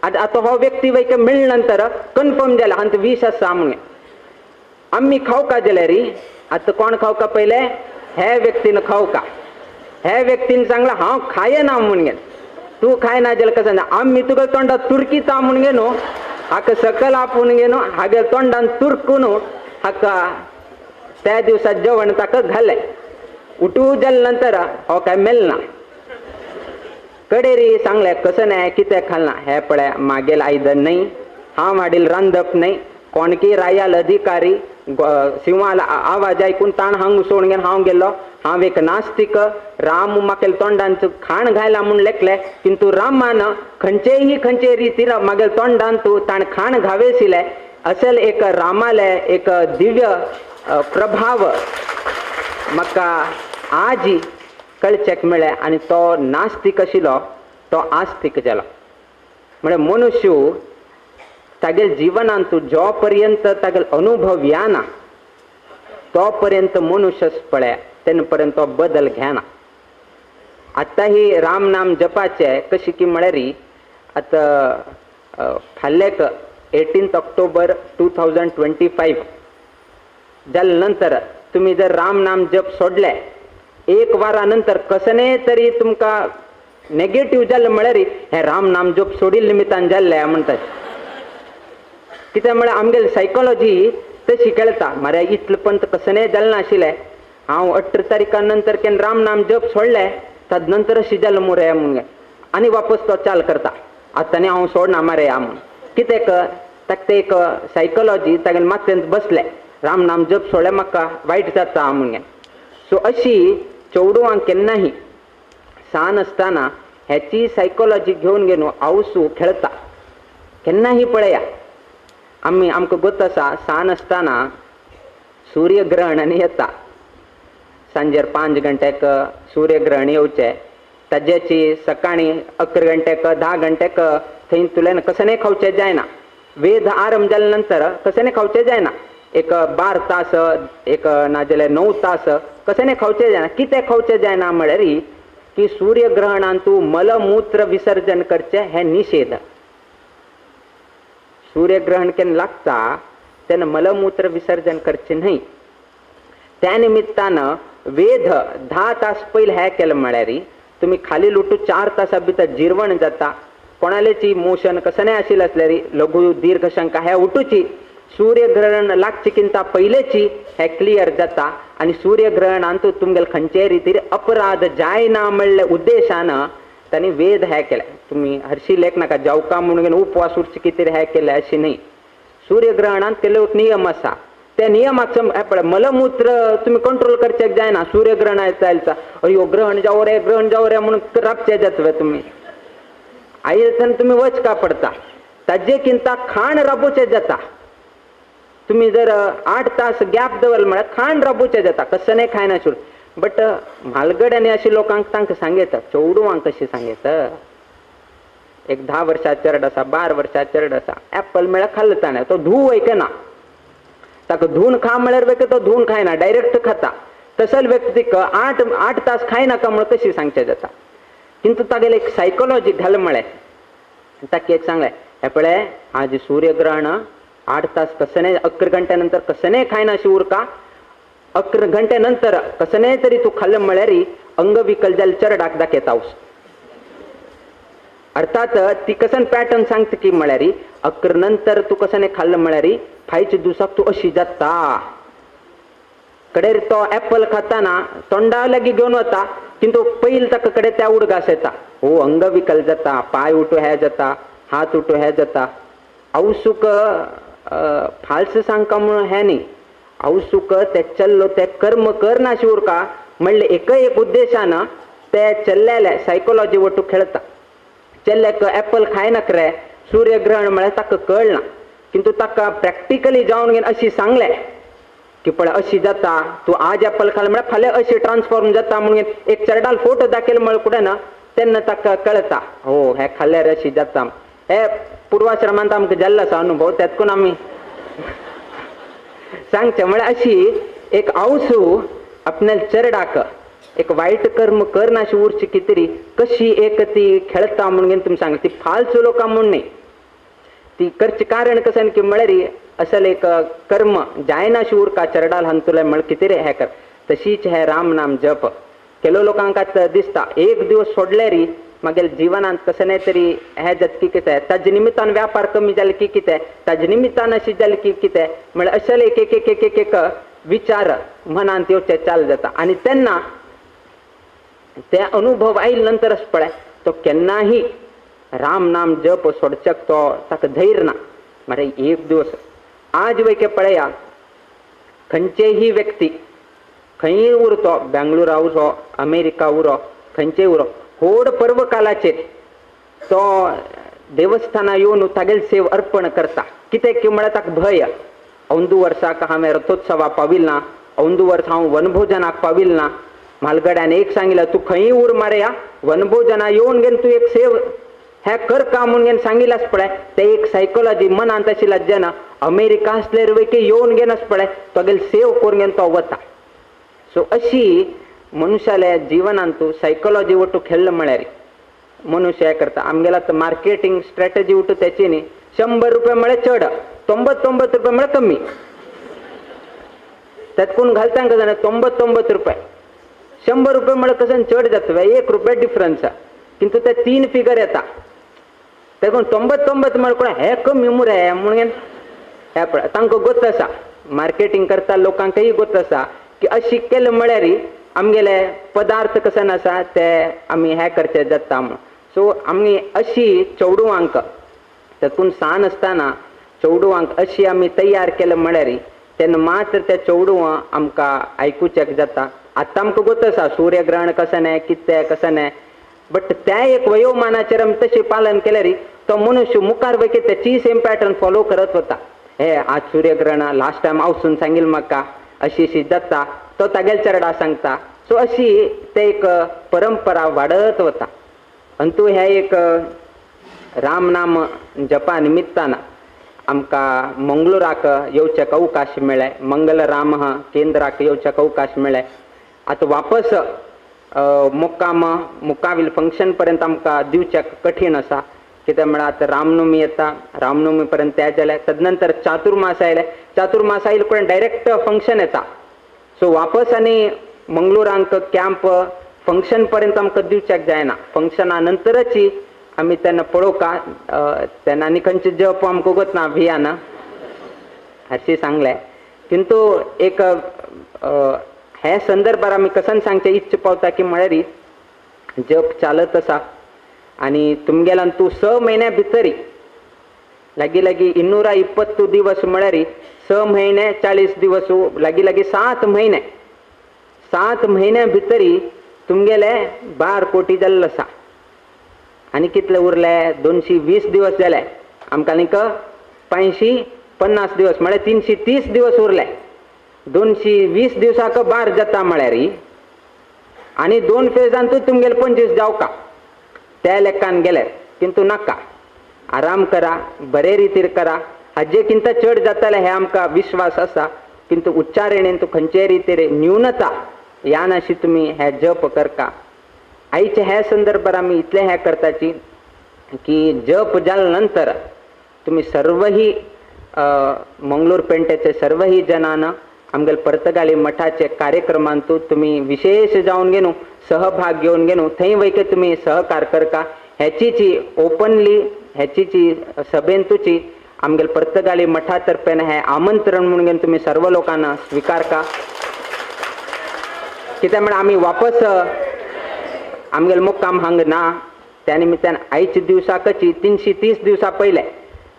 आतां आतां हो व्यक्ती वैके मेळ्ळे नंतर कन्फर्म जालें हांकां विश आसा म्हणून आमी खावका जाल्यार आतां कोण खावका पयलें हे व्यक्तीन खावका. हे व्यक्तीन सांगलां हांव खायना म्हणून तूं खायना जाल्यार कसं आमी तुका तोंडात तुरकिता म्हणून न्हू हाका सकयल आपोवन घेवन हागे तोंडान तुरकून हाका त्या दिवसा जेवण ताका घालें. उठू जाले नंतर हो काय मेलना कडेरी सांगलें कसं नाही कितें खालना हे पळय मागेल आयदन न्हय हांव हाडील रांदप न्हय कोणकी रायाल अधिकारी सिंहाला आवाज आयकून ताण हांग सोडून घेवन हांव गेलो. हांव एक नास्तीक राम मागेल तोंडान खाण घायला म्हूण लेखलें किंतु रामान खंयचेय खंयचे रितीन मागेल तोंडान तूं ताण खाण घावेशिलें असल एक रामाले एक दिव्य प्रभाव म्हाका आजी कळचेक मेळ्ळें आनी तो नास्तीक आशिल्लो तो आस्तीक जालो. म्हळ्यार मनुष्य तागेल जिवनांत जो पर्यंत तागेल अनुभव येना तो पर्यंत मनुष्य पळय तेन्ना पर्यंत तो बदल घेना. आतां ही राम नाम जपाचें कशी की म्हळ्यार आतां फाल्याक 18 ऑक्टोबर 2025 जाले नंतर तुमी जर राम नाम जप सोडले एक वारा नंतर कसने तरी तुमकां नेगेटीव जालें म्हळ्यार हें राम नाम जप सोडिल्ले निमित्तान जाल्लें म्हणटात. कित्याक म्हळ्यार आमगेली सायकोलॉजी तशी खेळटा मरे इतलें पंत कसने जालें नाशिल्लें हांव 18 तारीखा नंतर केन्ना राम नाम जप सोडलें तद नंतर अशें जालें मुरे म्हणून आनी वापस तो चाल करता आतां न्ही हांव सोडना मरे या म्हणून. कित्याक ताका ते एक सायकोलॉजी तागेले माथ्यांत बसलें राम नाम जप सोडलें म्हाका वायट जाता म्हणून. सो अशी चेडवांक केन्नाही सान आसतना हेची सायकोलॉजी घेवन घेवन आवसू खेळता. केन्नाही पळया आमी आमकां गोत आसा सान आसतना सूर्यग्रहण आनी येता सांजेर 5 घंट्याक सूर्यग्रहण येवचें ताज्याची सकाळीं 11 घंट्याक 10 घंट्याक थंय तुल्यान कसने खावचें जायना. वेद आरंभ जाले नंतर कसने खावचें जायना एक 12 तास एक नाजाल्यार 9 तास कसने खावचें जायना. कितें खावचें जायना म्हळ्यार की सूर्यग्रहणांत तूं मलमूत्र विसर्जन करचें हें निशेध. सूर्यग्रहण केन्ना लागता तेन्ना मलमूत्र विसर्जन करचें न्हय. त्या निमित्तानं वेध 10 तास पहिले हे केलं म्हळ्यार तुमी खाली लुटू 4 तासा भितर जिरवण जाता. कोणालेची मोशन कसं नाही आशिल्लें आसल्यार लघु दीर्घ शंका ह्या उठूची सूर्यग्रहण लागचे किंता पयलेची हे क्लियर जाता. आनी सूर्यग्रहणांत तुमगेले खंयचेय रितीर अपराध जायना म्हणले उद्देशान तांणी वेद हे केले. तुमी हरशी लेख नाका जावका म्हणून उपवास उरचे कितें हे केले अशें न्ही. सूर्यग्रहणांत केल्लो एक नियम आसा, त्या नियमाक पळय मलमूत्र तुमी कंट्रोल करचेक जायना. सूर्यग्रहण जायचा अयो ग्रहण जावो रे ग्रहण जावो रे म्हणून राबचे जातले तुमी आयज तुमी वच का पडता. ताजे किंता खाण राबोवचें जाता. तुमी जर 8 तास गॅप दवरले म्हळ्यार खाण राबोवचें जाता, कसं नाही खायना शिर. बट म्हालगड आनी अशे लोकांक तांकां सांगयता, चेडवांक कशें सांगयता, एक 10 वर्सां चेरड आसा 12 वर्सां चेरड आसा, एप्पल म्हळ्यार खाल्लें ताणें, तो धूव वयकना, ताका धुवन खा म्हळ्यार व्यक्ती तो धुवन खायना, डायरेक्ट खाता. तसल व्यक्तीक 8 तास खायनाका म्हूण कशी सांगचें जाता. किंतु तागेले एक सायकोलॉजी घाल म्हळें, ताका एक सांगलें, हे पळय आज सूर्यग्रहण 8 तास कसं 11 घंट्या नंतर कसं नाही खायना अशी उरका, 11 घंट्या नंतर कसं नाही तरी तू खाल्लं म्हळ्यार अंगविकल जाल चरडाक दाखयता. अर्थात ती कसन पॅटर्न सांगता की म्हळ्यार 11 नंतर तू कसं नाही खाल्लं म्हळ्यार फायच्या दिवसाक तू अशी जाता. कडेर तो एप्पल खाताना तोंडा लागी घेवन वता, किंतु पयल ताका कडे त्या उडगास येता, हो अंगविकल जाता, पाय उठो हे जाता, हात उठो हे जाता. आवसूक फाल्स सांगका म्हणून हें न्ही, आवसूक ते चल्लो ते कर्म करना उरका म्हणले एक एक उद्देशान ते चल्लेले सायकोलॉजी वटू खेळता. चल्ल्याक एप्पल खायनाक रे सूर्यग्रहण म्हळ्यार ताका कळना, किंतु ताका प्रॅक्टिकली जावन घेवन अशी सांगलें की पळय अशी जाता, तूं आज एप्पल खालें म्हळ्यार फाल्यां अशी ट्रान्सफॉर्म जाता म्हणून एक चेरडाल फोटो दाखयलो म्हळ्यार कुडें ना तेन्ना ताका कळता, हो हें खाल्यार अशी जाता. हे पूर्वाश्रमांत आमकां जाल्लो आसा अनुभव, तेतकून आमी सांगचें म्हळ्यार अशी एक आवसू आपल्या चेरडाक एक वायट कर्म करनाशी उरची कितरी कशी एक ती खेळता म्हणून तुमी सांगता. ती फाल्स लोकां म्हूण न्ही, ती करचें कारण कशें की म्हळ्यार असल एक कर्म जायनाशी उरका चेरडाल हांतुले म्हळ्यार कितें रे हें कर. तशीच हे राम नाम जप केलो लोकांक आतां दिसता एक दिवस सोडल्यार मागीर जिवनांत कशें न्ही तरी हें जाता की कितें, ताजे निमित्तान व्यापार कमी जाले की कितें, ताजे निमित्तान अशें जालें की कितें, म्हळ्यार अशें एक एक एक एक एक विचार मनांत येवचे चाल जाता. आनी तेन्ना ते अनुभव आयले नंतरच पळय तो केन्नाही राम नाम जप सोडचेक तो ताका धैर्य ना. मरे एक दिवस आज वयके पळया खंयचेही व्यक्ती खंय उरतो, बेंगलोरा उरो, अमेरिका उरो, खंयचेय उरो, व्हड पर्व कालाचेर तो देवस्थाना येवन तागेले सेव अर्पण करता. कित्याक की म्हळ्यार ताका भंय, अंदू वर्साक हांवें रथोत्सवा पाविल ना, अंदू वर्सा हांव वनभोजनाक पाविल ना. म्हालगड्यान एक सांगिल्लें, तूं खंय उर मारया वनभोजना येवन घेवन तूं एक सेव हें कर का म्हणून घेवन सांगिल्लें पळय, तें एक सायकोलॉजी मनांत आशिल्लें जेन्ना अमेरिका आसल्यार वयके येवन घेवन आस पळय तोगेले सेव करून घेवन तो वता. सो अशी मनुष्याल्या जिवनांत सायकोलॉजी वटू खेळ्ळें म्हळ्यार मनुष्य हें करता. आमगेला तर मार्केटींग स्ट्रॅटजी वटू तेची न्ही, 100 रुपये म्हळ्यार चड, 99 रुपये म्हळ्यार कमी, तेतकून घालता कशें जाणा 99 रुपये, 100 रुपये म्हळ्यार कशें चड जाता, 1 रुपया डिफरन्स, किंतु ते 3 फिगर येता. तेकून 99 म्हळ्यार कोण हे कमी मुरे म्हणून हें पळय तांकां गोत आसा, मार्केटींग करता लोकांकय गोत आसा की अशी केलें म्हळ्यार आमगेले पदार्थ कशें आसा ते आमी हें करचे जाता म्हूण. सो आमी अशी चेडवांक तातूंत सान आसतना चेडवांक अशी आमी तयार केलें म्हळ्यार तेन्ना मात्र त्या चेडवां आमकां आयकुचेक जाता. आतां आमकां गोत आसा सूर्यग्रहण कशें न्हय कितें कशें न्हय, बट त्या एक वयोमानाचेर आमी तशें पालन केल्यार तो मनुष्य मुखार वयके तेचीय सेम पॅटर्न फॉलो करत वता. हे आज सूर्यग्रहण लास्ट टायम हांव सांगिल्लें म्हाका अशी अशी जाता, तो तागेले चेरडा सांगता. सो अशी ते एक परंपरा वाडत वता. अंतू हे एक राम नाम जपा निमित्तान आमकां मंगलोराक येवचेक अवकाश मेळ्ळें, मंगल राम केंद्राक येवचेक अवकाश मेळ्ळें. आतां वापस मुक्काम मुकावील फंक्शन पर्यंत आमकां दिवचेक कठीण आसा, कित्याक म्हळ्यार आतां रामनवमी येता, रामनवमी पर्यंत तें जालें, तदनंतर चातुर्मास आयलें, चातुर्मास आयले उपरांत डायरेक्ट फंक्शन येता. सो वापस आनी मंगळुरांक कॅम्प फंक्शन पर्यंत आमकां दिवच्याक जायना, फंक्शना नंतरच आमी तेन्ना पळोवका तेन्ना आनी खंयचे जप आमकां उगत ना भियाना हरशी सांगलें. किंतु एक हे संदर्भार आमी कसन सांगचें इच्छ पावता की म्हळ्यार जप चालत आसा आनी तुमगेल्यान तूं 6 म्हयन्या भितरी लागीं लागीं 220 दिवस म्हळ्यार 6 म्हयने 40 दिवस लागीं लागीं 7 म्हयने 7 म्हयन्या भितरी तुमगेले 12 कोटी जाल्लो आसा आनी कितले उरले 220 दिवस जाले आमकां आनीक 550 दिवस म्हळ्यार 330 दिवस उरले. 220 दिवसाक 12 जाता म्हळ्यार आनी 2 फेजांतू तुमगेले 25 जावका त्या लेखान गेले. किंतु नाका, आराम करा, बरे रितीर करा, हाजे किंत चड जातले हे आमकां विश्वास आसा. किंतु उच्चारणेन तूं खंयचे रितीर न्यूनता यान अशी तुमी हे जप करका. आयचे हे संदर्भार आमी इतले हे करताची की जप जाले नंतर तुमी सर्वही मंगळूर पेंटेचे सर्वही जनान आमगेले पर्तगाळी मठाचे कार्यक्रमांतू तुमी विशेष जावन घेवन सहभाग घेवन घेवन थंय वयके तुमी सहकार करका. हेचीची ओपनली हेचीची सभेंतूची आमगेले पर्तगाळी मठा तर्फेन हे आमंत्रण म्हणून घेवन तुमी सर्व लोकांना स्विकारका. कित्याक म्हळ्यार आमी वापस आमगेले मुक्काम हांगा ना, त्या निमित्तान आयच्या दिवसाकची 330 दिवसां पयले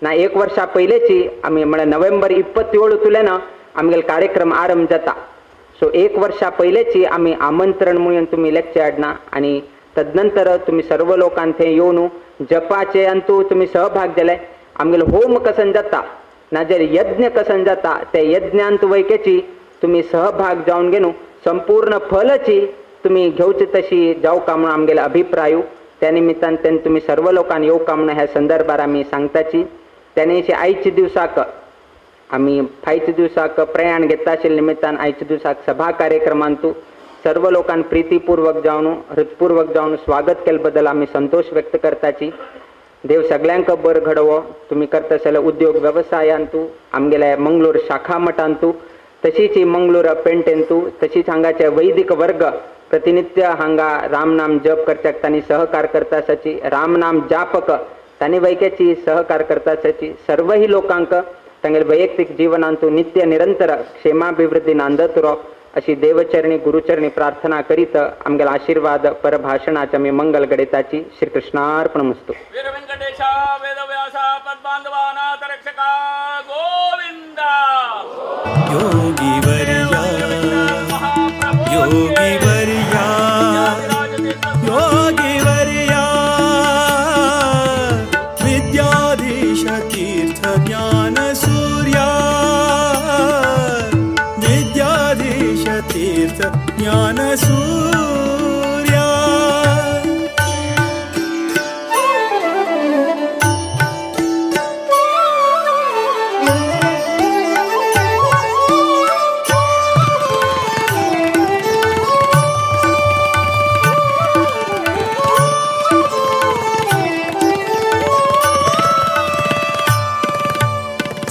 ना 1 वर्सा पयलेची आमी म्हळ्यार नोव्हेंबर 27 तुले ना आमगेले कार्यक्रम आरंभ जाता. सो 1 वर्सा पयलेची आमी आमंत्रण म्हणून तुमी लेक्चर हाडना आनी तदनंतर तुमी सर्व लोकांक थंय येवन जपाचे अंतू तुमी सहभाग जाले. आमगेले होम कसन जाता नाजाल्यार यज्ञ कसन जाता ते यज्ञांत वैकेची तुमी सहभाग जावन घेवन संपूर्ण फलची तुमी घेवचे तशी जावका म्हणून आमगेले अभिप्राय. त्या निमित्तान तेन्ना तुमी सर्व लोकांक येवका म्हणून ह्या संदर्भार आमी सांगताची. त्याने आयच्या दिवसाक आमी फायच्या दिवसाक प्रयाण घेता आशिल्ल्या निमित्तान आयच्या दिवसाक सभा कार्यक्रमांतू सर्व लोकांक प्रितीपूर्वक जावन हृदपूर्वक जावन स्वागत केले बद्दल आमी संतोष व्यक्त करताची. देव सगळ्यांक बरं घडोवो. तुमी करता जाल्यार उद्योग वेवसायांतू आमगेल्या मंगळूर शाखा मठांतू तशीच मंगळूर पेंटेंतू तशीच हांगाचे वैदिक वर्ग प्रतिनित्य हांगा रामनाम जप करच्याक तांणी सहकार करता आसाची, रामनाम जापक तांणी वैक्याची सहकार करता आसाची. सर्वही लोकांक तांगेले वैयक्तिक जीवनांतू नित्य निरंतर क्षेमाभिवृद्धी नांदत रो अशी देवचरणी गुरुचरणी प्रार्थना करीत आमगेला आशीर्वाद परभाषणाचे आमी मंगल घडयताची. श्रीकृष्णार्पणमस्तु. वीर वेंकटेश वेदव्यास पद्मांधवानाथ रक्षका गोविंद. योगी वर्या योगी वर्या योगी वर्या विद्याधीश तीर्थ ज्ञान सूर्या विद्याधीश तीर्थ ज्ञान सूर्या.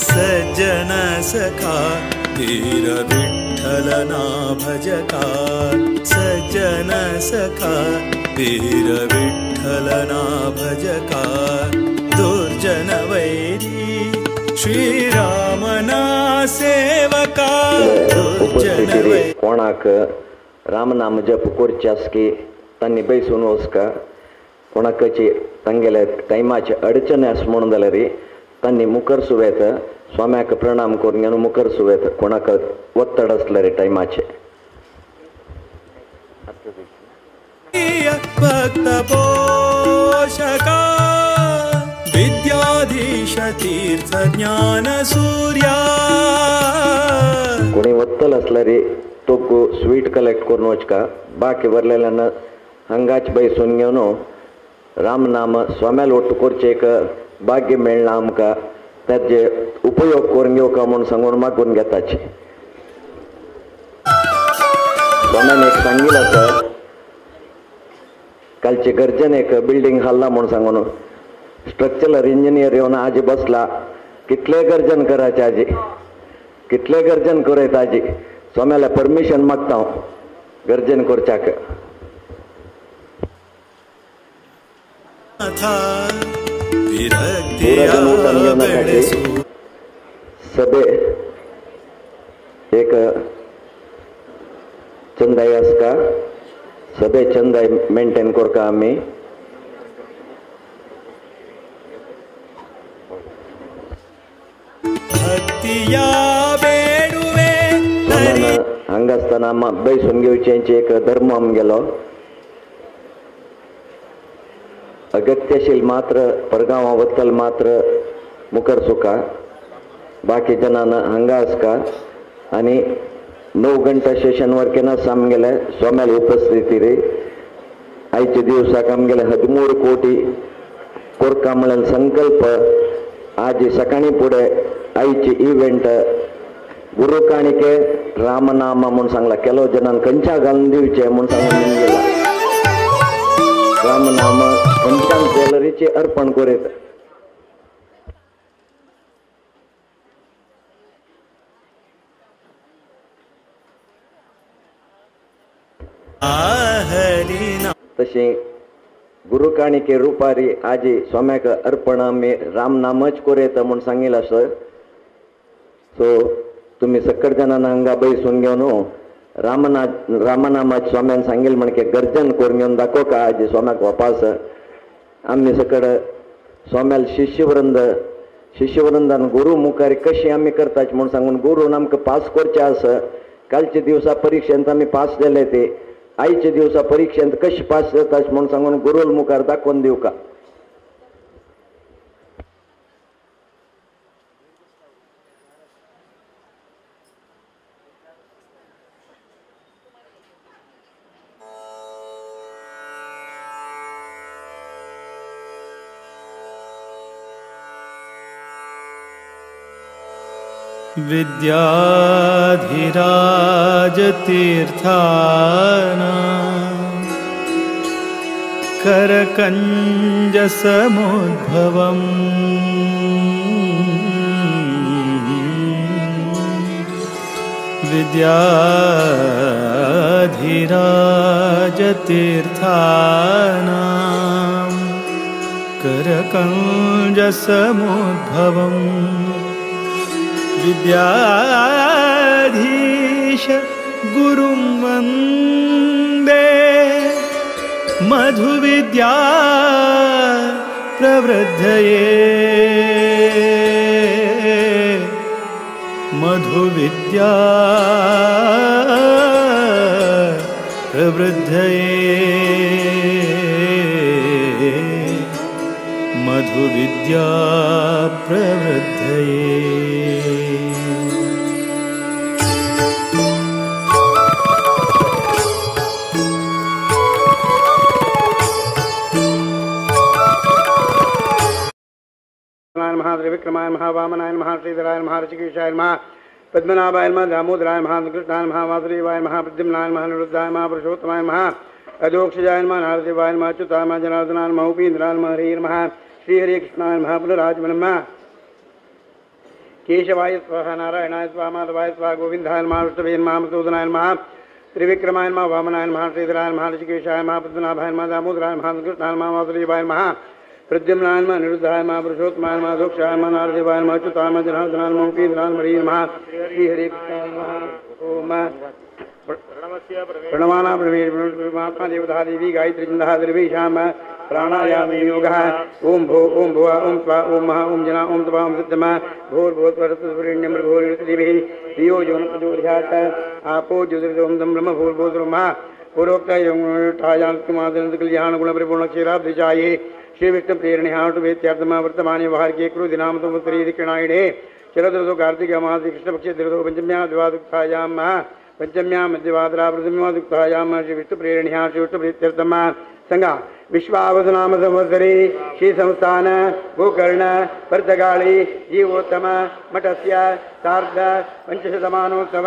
सज्जन सखा वीर विठ्ठल ना भजका सज्जन सखा वीर विठ्ठल ना भजका दुर्जन वैरी श्रीराम ना सेवका दुर्जन वैरी. कोणाक रामनाम जप करचे आसकी तांणी बैसून वचका. कोणाकची तांगेले टायमाचे अडचण आस म्हणून जाल्यार तांणी मुखर सुवेत स्वाम्याक प्रणाम करून घेवन मुखर सुवेत. कोणाक ಒತ್ತಡ आसले टायमाचे. भक्त पोषका विद्याधीश तीर्थ ज्ञान सूर्या. कोणी वत्तल आसल्यार तोक स्वीट कलेक्ट करून वचका. बाकी वरलेल्यान हांगाच बैसून घेवन रामनाम स्वाम्याल ಒಟ್ಟು करचें एक भाग्य मेळना आमकां, ताजे उपयोग करून घेवका म्हूण सांगून मागून घेताची. स्वाम्यान एक सांगिल्लें आसा, कालचे गरजेन एक बिल्डींग हाडला म्हूण सांगून स्ट्रक्चरल इंजिनियर येवन आजी बसला. कितले गर्जन करायचे आजी, कितले गर्जन करयता आजी. स्वाम्याला परमिशन मागता हांव गर्जन करच्याक. सभे एक चंदाय आसका सभे चंदाय मेंटेन करका आमी. हांगा आसतना बैसून घेवचेंची एक धर्म आमगेलो. अगत्यशील मात्र परगांवा वतल मात्र मुकर सुका बाकी जनांना हांगा आसका आनी 9 घंटा सेशन वर केन्ना आमगेले स्वाम्याल उपस्थिती रे. आयच्या दिवसाक आमगेले 13 कोटी कोरका म्हळ्यार संकल्प आज सकाळी फुडें आयची इव्हेंट गुरु काणिके रामनाम म्हूण सांगला केलो जनान खंयच्या घालून दिवचें म्हूण सांगून गेला. रामनाम खंयच्यान ज्वेलरीचे अर्पण करीत. तशें गुरु काणिके रुपारी आजी स्वाम्याक अर्पण आमी रामनामच कोरेत म्हूण सांगिल्लें आसा. सो तुमी सक्कड जाणांना हांगा बैसून घेवन रामनामाच स्वाम्यान सांगेल म्हणके गर्जन करून घेवन दाखोव का आजी स्वाम्याक वापास. आमी सकड स्वाम्याल शिष्यवृंद शिष्यवृंदान गुरु मुखार कशी आमी करतात म्हूण सांगून गुरून आमकां पास करचें आसा. कालच्या दिवसा परिक्षेंत आमी पास जाले ते आयच्या दिवसा परिक्षेंत कशी पास जातात म्हूण सांगून गुरूल मुखार दाखोवन दिवका. विद्याधिराजतीर्थाना करकञ्जसमुद्भवम् विद्याधिराजतीर्थाना करकञ्जसमुद्भवम् विद्याधीश गुरुं वन्दे मधुविद्या प्रवृद्धये मधुविद्या प्रवृद्धये मधुविद्या प्रवृद्धये. महात्रिविक्रमाय महावामनाय महाश्रीधराय महाऋषिकेशाय महा पद्मनाभाय महा दामोदराय महाकृष्णाय महावासुदेवाय महाप्रद्युम्नाय महानिरुद्धाय महापुरुषोत्तमाय महा अधोक्षजाय महा नारदेवाय महा अच्युताय महा जनार्दनाय महा उपेन्द्राय महा हरे महा श्रीहरे कृष्णाय महापुनराज महा केशवाय स्वाहा नारायणाय स्वाहा माधवाय स्वाहा गोविंदाय महा विष्णवे महा मधुसूदनाय महा त्रिविक्रमाय महा वामनाय महाश्रीधराय महाऋषिकेशाय महापद्मनाभाय महा दामोदराय महाकृष्णाय महावासुदेवाय महा प्रद्युम्नाय महा निरुद्धाय महा पुरुषोत्तमाय महा अधोक्षाय महा नारदेवाय महा अच्युताय महा जनार्दनाय महा उपेन्द्राय महा हरे महा श्री हरे कृष्णाय महा ओम प्रणवाना परमात्मा देवता देवी गायत्री छंदः द्रवीशाम प्राणायाम योगः ओम भो ओम भुवा ओम स्वा ओम महा ओम जना ओम तपा ओम सिद्धमा भूर्भुवस्वरसुरेण्यं भूर्भुवस्वदेभिः धियो यो न प्रचोदयात् आपो ज्योतिर्दोम दम ब्रह्म भूर्भुवस्वः पूर्वोक्त कल्याण गुण परिपूर्ण क्षीराब्धिजाये श्री विष्णु प्रेरणिहाटुवेत्यार्थमा वर्तमाने वार्के क्रुधिनाम संवत्सरे दक्षिणायणे शरदृतौ कार्तिक मासे कृष्णपक्षे ऋतौ पंचम्या द्वादुक्तायां पंचम्यां मध्यवाद्रा प्रथम्यादुक्तायां श्री विष्णु प्रेरणिहा श्री विष्णु प्रीत्यर्थमा संगा विश्वावसनाम संवत्सरे श्री संस्थान गोकर्ण पर्तगाळी जीवोत्तम मठस्य सार्ध पंचशतमानोत्सव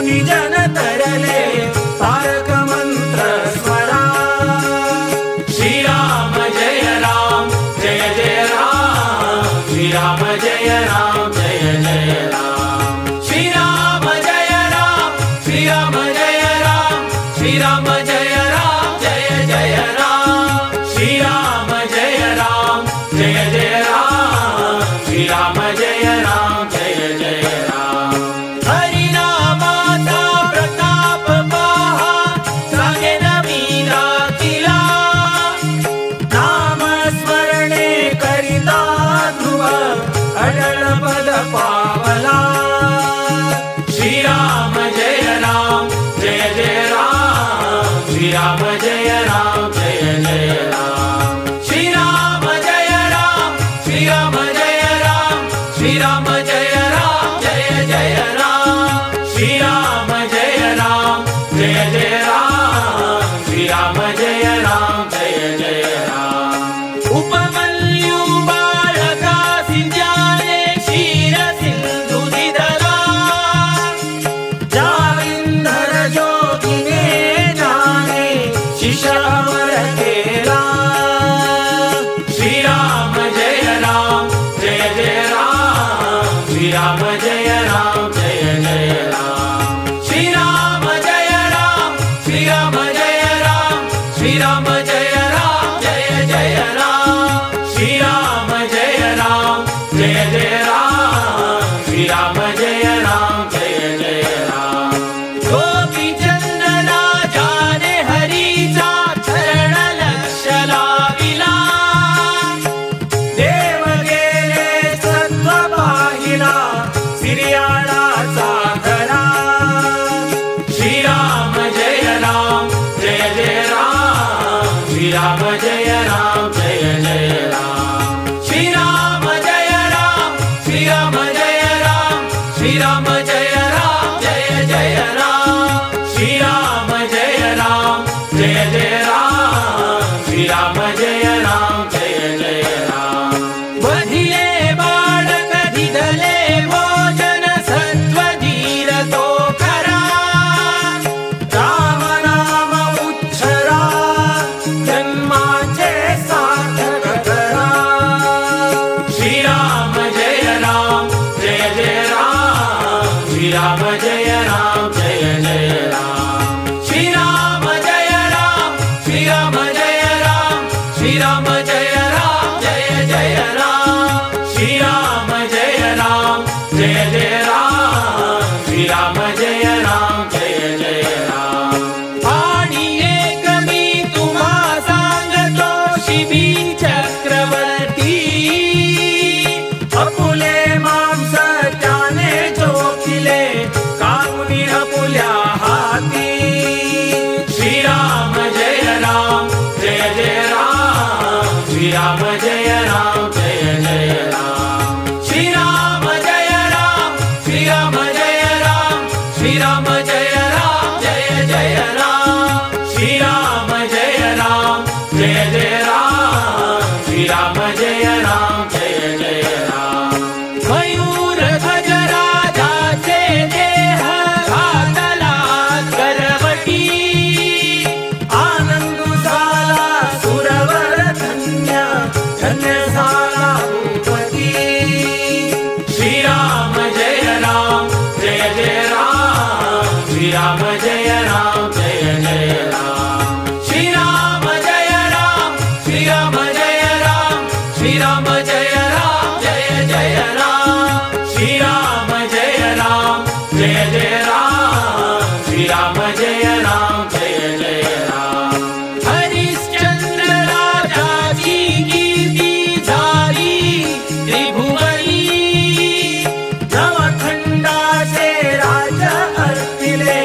श्री राम जय राम जय जय राम। श्री राम जय राम श्री राम जय राम श्री राम जय राम जय जय राम। श्री राम जय राम जय जय राम श्री राम जय राम जय जय राम। उपमन्यु बालका सिंजाने क्षीर सिंधु दिदला जालिंधर जोगिने जाने शिश अमर केला। श्री राम जय राम जय जय राम श्री राम जय राम जय जय राम। श्री राम जय राम श्री राम जय राम श्री राम जय राम जय जय राम। श्री राम जय राम जय जय राम श्री राम जय राम जय जय राम। गोपीचंद राजाने हरीचा चरण लक्ष लाविला देव गेले सत्व पाहिला सिरियाळाचा खरा। श्री राम जय राम जय जय राम श्री राम जय राम जय जय राम। श्री राम जय राम श्री राम जय राम श्री राम जय राम जय जय राम। श्री राम जय राम जय जय राम श्री राम जय राम जय जय राम। वधिले बाळक दिदले भोजन सत्वधीर तो खरा राम नाम उच्छरा जन्माचे सार्थक करा। श्री राम जय राम जय जय राम श्री राम जय राम जय जय राम। श्री राम जय राम श्री राम जय राम श्री राम जय राम जय जय राम। श्री राम जय राम जय जय राम श्री राम जय राम जय जय राम। आणि एक मी तुम्हा सांगतो शिबी चक्रवर्ती अपुले मांस त्याने जोखिले कामुनी अपुल्या हाती। श्री राम जय राम जय जय राम श्री राम जय राम जय जय राम। श्री राम जय राम श्री राम जय राम श्री राम जय राम जय जय राम। श्री राम जय राम जय जय राम श्री राम जय राम जय जय राम। मयूर ध्वज राजाचे देह घातला करवटी आनंद झाला सुरवर धन्य धन्य झाला भूपती। श्री राम जय राम जय जय राम श्री राम जय राम जय जय राम। श्री राम जय राम श्री राम जय राम श्री राम जय राम जय जय राम। श्री राम जय राम जय जय राम श्री राम जय राम जय जय राम। हरिश्चंद्र राजाची कीर्ती झाली त्रिभुवनी नवखंडाचे राज अर्पिले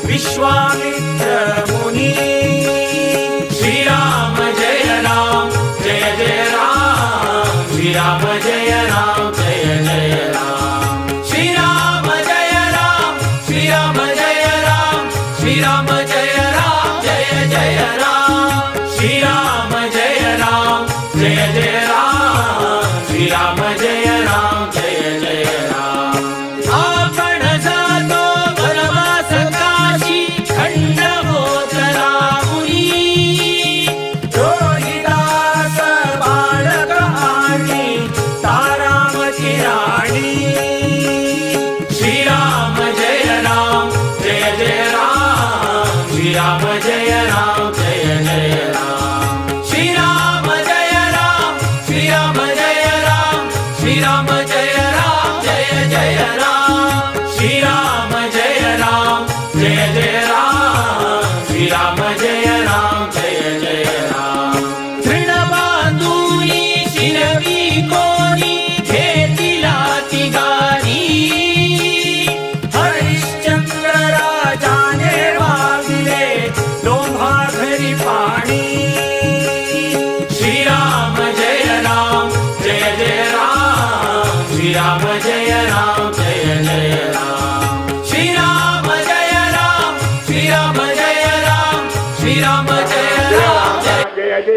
विश्वामित्र मुनी। श्री राम जय राम जय जय राम श्री राम जय राम जय जय राम। श्री राम जय राम श्री राम जय राम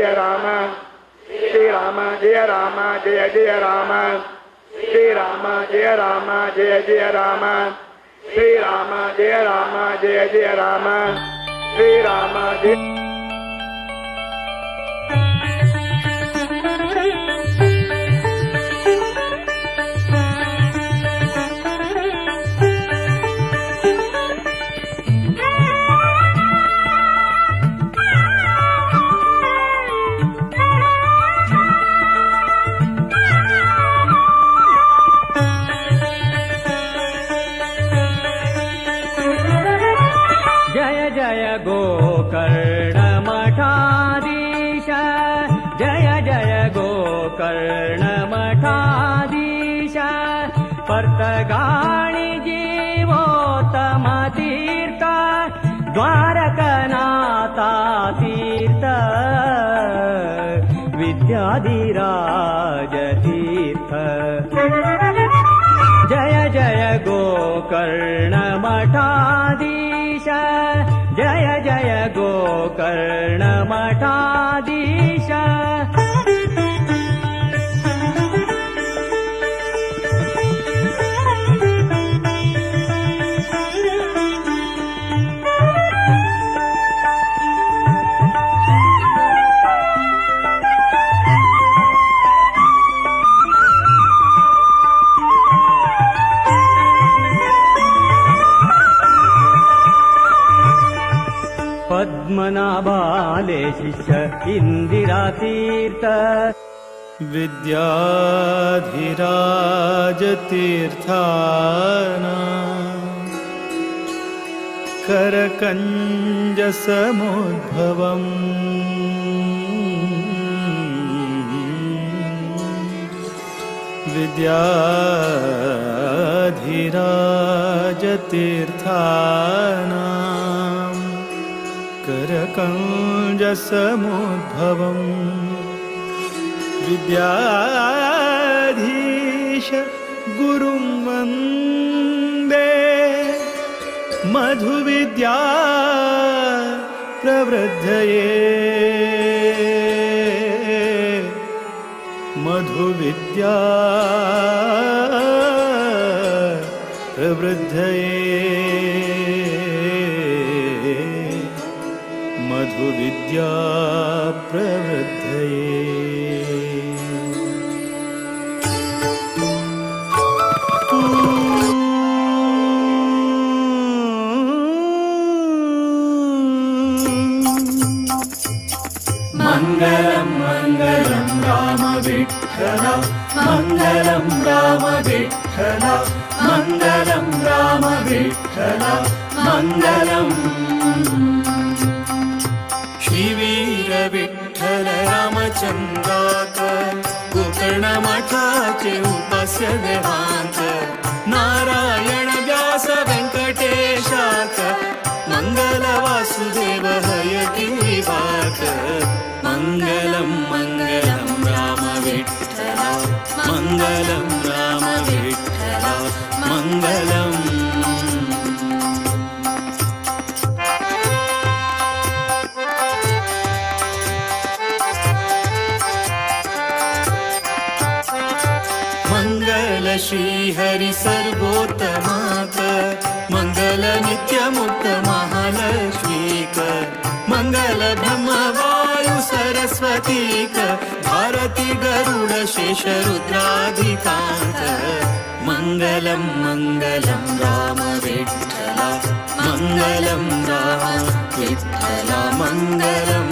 जय राम श्री राम जय राम जय जय राम श्री राम जय राम जय जय राम श्री राम जय राम जय जय राम श्री राम जय। जय जय गोकर्ण मठाधीश जय जय गोकर्ण मठाधीश पर्तगाणी जीवोत्तम तीर्थ द्वारकनाथा तीर्थ विद्याधिराज तीर्थ। जय जय गोकर्ण मठाधीश जय जय गोकर्ण मठाधीश। पद्मनाभाले शिष्य इंदिरा तीर्थ विद्याधिराज तीर्थाना करकञ्ज समुद्भवम् विद्याधिराज तीर्थाना करकञ्ज समुद्भवम् विद्याधीश गुरुं वन्दे मधुविद्या प्रवृद्धये मधुविद्या प्रवृद्धये मधुविद्या प्रवृद्धये। मंगलम मंगलम राम विठ्ठल मंगलम राम विठ्ठल मंगलम राम विठ्ठल मंगलम। श्रीवीर विठ्ठल रामचंद्राकर गोकर्ण मठाचे उपास्य देवांत नारायण व्यास वेंकटेशाक मंगल वासुदेव हयग्रीवाक। मंगलम मंगलम राम विठ्ठल मंगलम राम विठ्ठल मंगलम। मंगल श्री हरि सर्वोत्तमाक मंगल नित्यमुक्त महालक्ष्मीक मंगल ब्रह्म वायु सरस्वतीक भारती गरुड शेष रुद्राधिकांत। मंगलम मंगलम राम विठ्ठल मंगलम राम विठ्ठल मंगलम।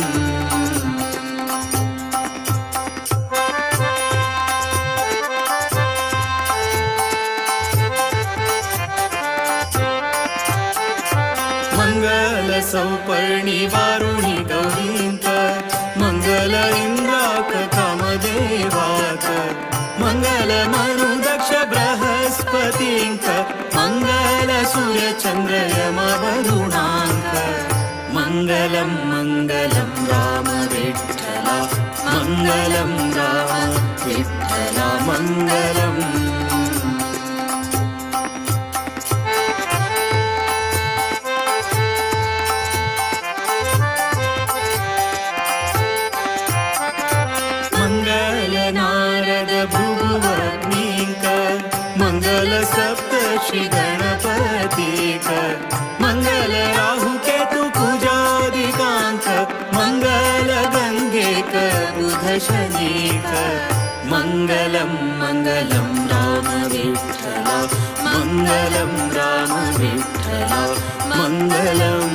मंगल सौपर्णी वारुणी गौरींत मंगल इंद्राक कामदेवाक मंगल मनु दक्ष बृहस्पतींक मंगल सूर्य चंद्र यम वरुणांक। मंगलम मंगलम राम विठ्ठल मंगलम राम विठ्ठल मंगलम। मंगल राहु केतु कुजादिकांक मंगल गंगेक बुध शनीक। मंगलम मंगलम राम विठ्ठल मंगलम राम विठ्ठल मंगलम।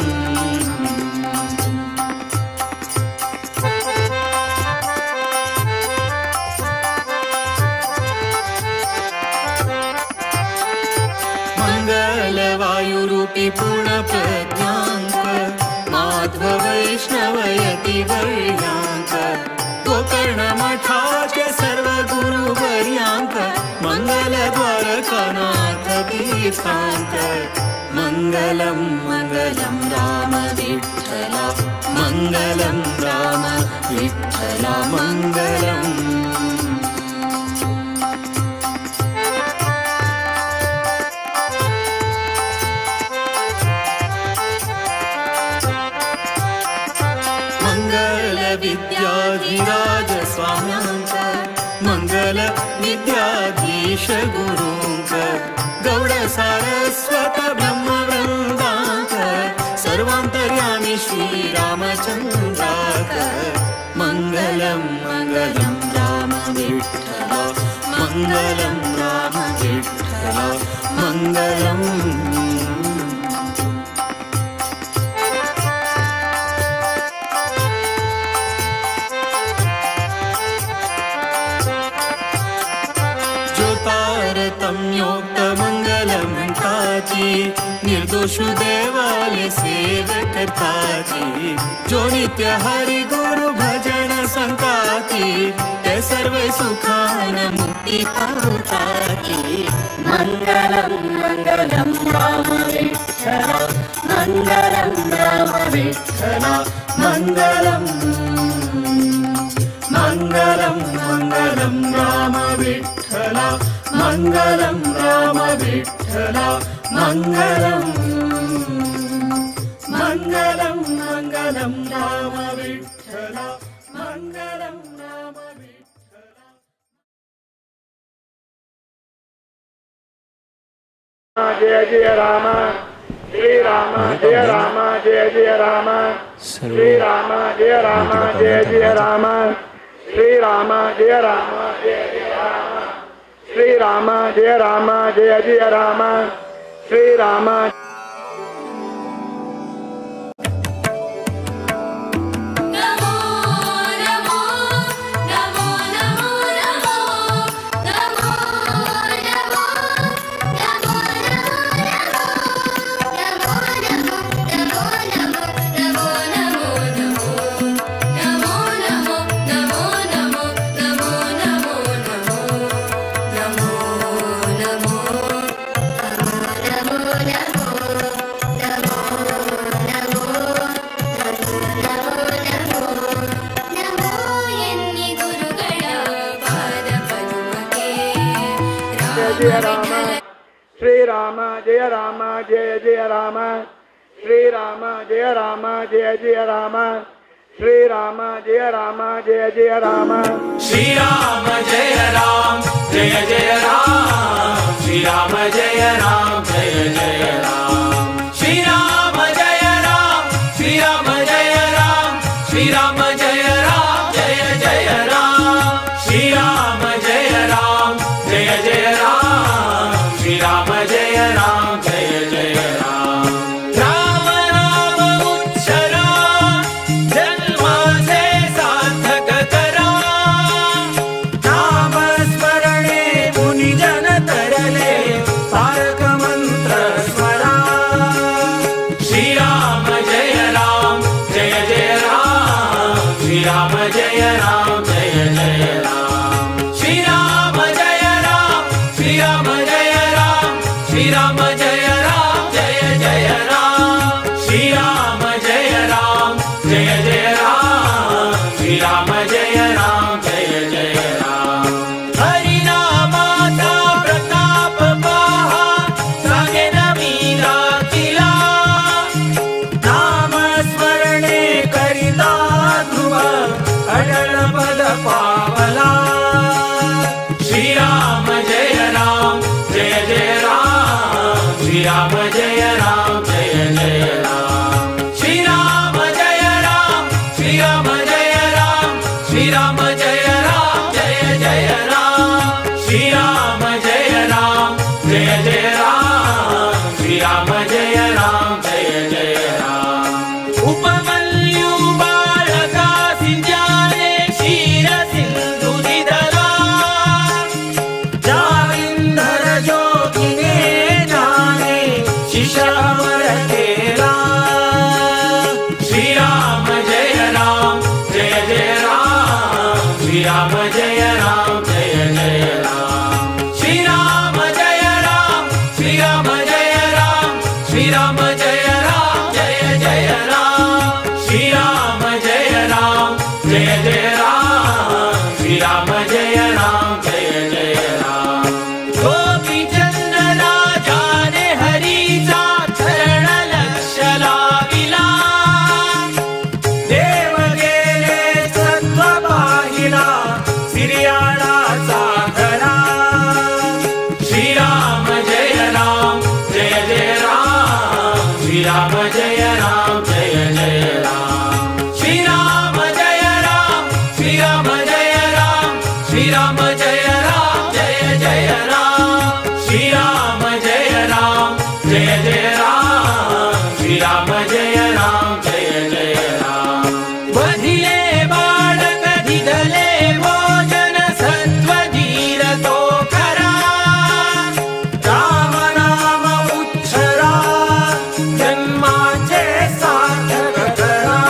मंगल वायुरूपी पूर्ण प्रज्ञांक माधव वैष्णवयति वर्यांक गोकर्ण मठाचे सर्व गुरु वर्यांक मंगल द्वारकानाथ तीर्थांक। मंगलम मंगलम राम विठ्ठल मंगलम राम विठ्ठल मंगलम। मंगल विद्याधिराज स्वाम्यांक मंगल विद्याधीश गुरूंक गौड सारस्वत ब्रह्म वृंदांक सर्वांतर्यामी श्री रामचंद्राक। मंगलम मंगलम राम विठ्ठल मंगलम राम विठ्ठल मंगलम। निर्दोषु देवाले सेव करताची जो नित्य हरि गुरु भजन संताती ते सर्व सुखान मुक्ती पावताती। मंगलम मंगलम राम विठ्ठल मंगलम राम विठ्ठल मंगलम। मंगलम मंगलम राम विठ्ठल मंगलम राम विठ्ठल मंगलम। मंगलम मंगलम राम विठ्ठल मंगलम राम विठ्ठल। जय जय राम श्री राम जय राम जय जय राम श्री राम जय राम जय जय राम श्री राम जय राम जय जय राम श्री राम जय राम जय जय राम श्री राम। जय राम श्री राम जय राम जय जय राम श्री राम जय राम जय जय राम श्री राम जय राम जय जय राम श्री राम जय राम जय जय राम श्री राम जय राम जय जय राम श्री राम जय राम श्री राम जय राम श्री राम जय राम जय जय राम श्री राम जय राम जय जय राम श्री राम जय राम जय जय राम। राम नाम उच्चरा जन्माचे सार्थक करा नाम स्मरणे मुनिजन तरले तारक मंत्र स्मरा। अमर केला। श्री राम जय राम जय जय राम, श्री राम जय राम जय जय राम, श्री राम जय राम, श्री राम जय राम, श्री राम जय राम जय जय राम, श्री राम जय राम जय जय राम, श्री राम जय राम जय जय राम। गोपीचंद राजाने हरीचा चरण लक्ष लाविला, देव गेले सत्व पाहिला सिरियाळाचा खरा। श्री राम जय राम जय जय राम, श्री राम जय राम जय जय राम, श्री राम जय राम, श्री राम जय राम, श्री राम जय राम जय जय राम, श्री राम जय राम जय जय राम, श्री राम जय राम जय जय राम। वधिले बाळक दिधले भोजन सत्वधीर तो खरा, राम नाम उच्छरा जन्माचे सार्थक करा।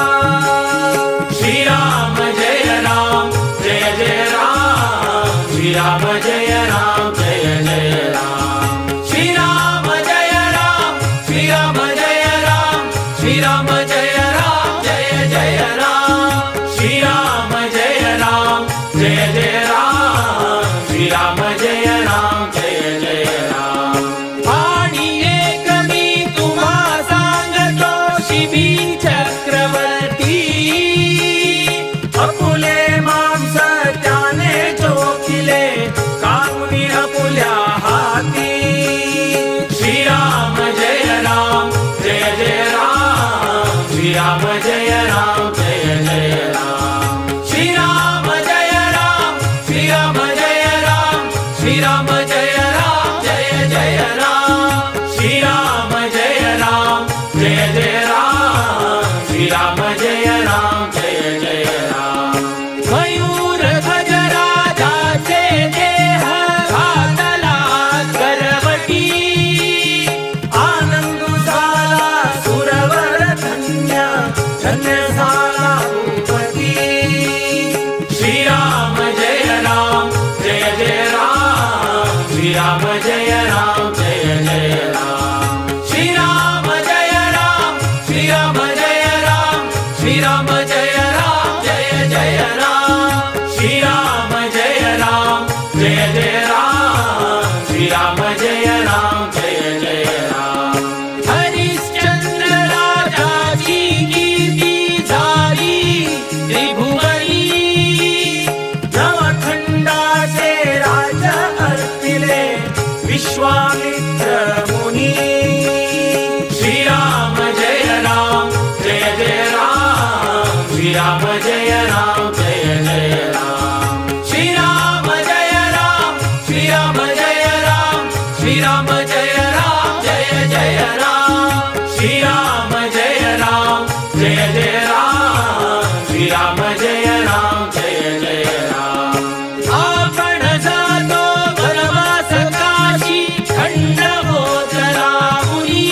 श्री राम जय राम जय जय राम, श्री राम जय राम जय जय राम, श्री राम जय राम, श्री राम जय राम, श्री राम जय राम जय जय राम, श्री राम जय राम जय जय राम, श्री राम जय राम जय जय राम। आणि एक मी तुम्हा सांगतो शिबी चक्रवर्ती, अपुले मांस त्याने चोखिले कामुनी अपुल्या हाती। श्री राम जय राम जय जय राम, श्री राम जय राम जय जय राम, श्री राम जय राम, श्री राम जय राम, श्री राम जय राम जय जय राम, श्री राम जय राम जय जय राम, श्री राम जय राम जय जय राम। मयूर ध्वज राजाचे देह घातला करवटी, आनंद झाला सुरवर धन्य धन्य झाला भूपती। श्री राम जय राम जय जय राम, श्री राम जय राम जय जय राम, श्री राम जय राम, श्री राम जय राम, श्री राम जय राम जय जय राम, श्री राम जय राम जय जय राम, श्री राम जय राम जय जय राम। हरिश्चंद्र राजाची कीर्ती झाली त्रिभुवनी, नवखंडाचे राज अर्पिले विश्वामित्र मुनी। श्री राम जय राम जय जय राम, श्री राम जय राम जय जय राम, श्री राम जय राम, श्री राम जय राम, श्री राम जय राम जय जय राम, श्री राम जय राम जय जय राम, श्री राम जय राम जय जय राम। आपण जातो वनवास काशी खंडमोचरा मुनी,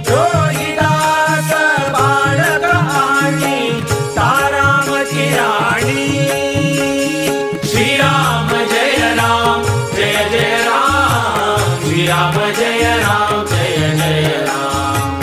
रोहिदास बाळक आणि तारामती राणी। श्री राम जय राम जय जय राम, श्री राम जय राम जय जय राम,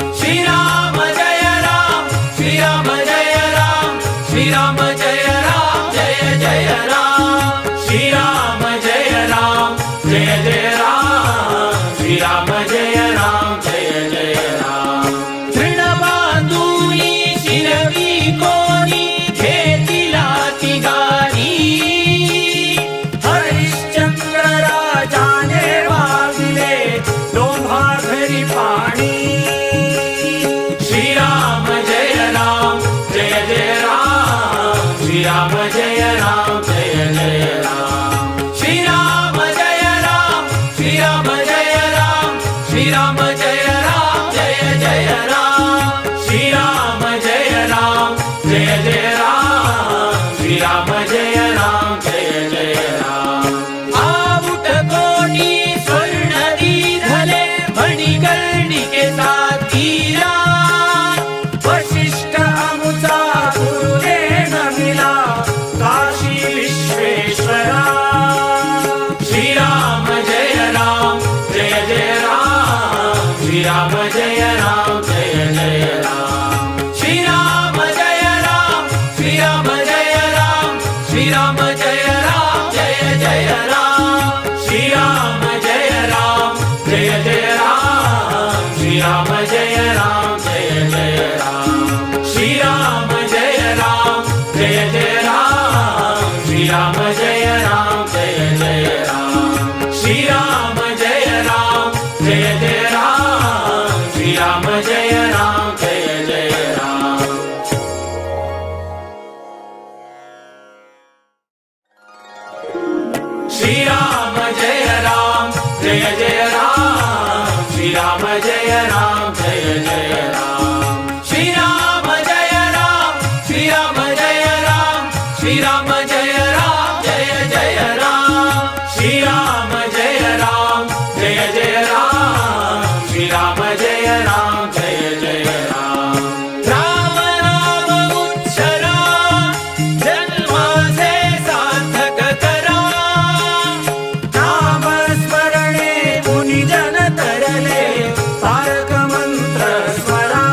साथीरा वशिष्ठ अमुचा गुरुदेव मिला काशी विश्वेश्वरा। श्री राम जय राम जय जय राम श्री राम जय राम जय जय राम श्री राम जय राम श्री राम जय राम श्री राम जय राम जय जय राम श्री राम जय राम जय जय राम श्री राम जय राम जय जय राम श्री राम जय राम जय जय राम श्री राम जय राम जय जय राम श्री राम जय राम जय जय राम श्री राम जय राम जय जय राम। श्री राम जय राम जय जय राम श्री राम जय राम जय जय राम श्री राम जय राम श्री राम जय राम श्री राम जय राम जय जय राम श्री राम जय राम जय जय राम श्री राम जय राम जय जय राम। राम नाम उच्चरा जन्माचे सार्थक करा नाम स्मरणे मुनिजन तरले तारक मंत्र स्मरा।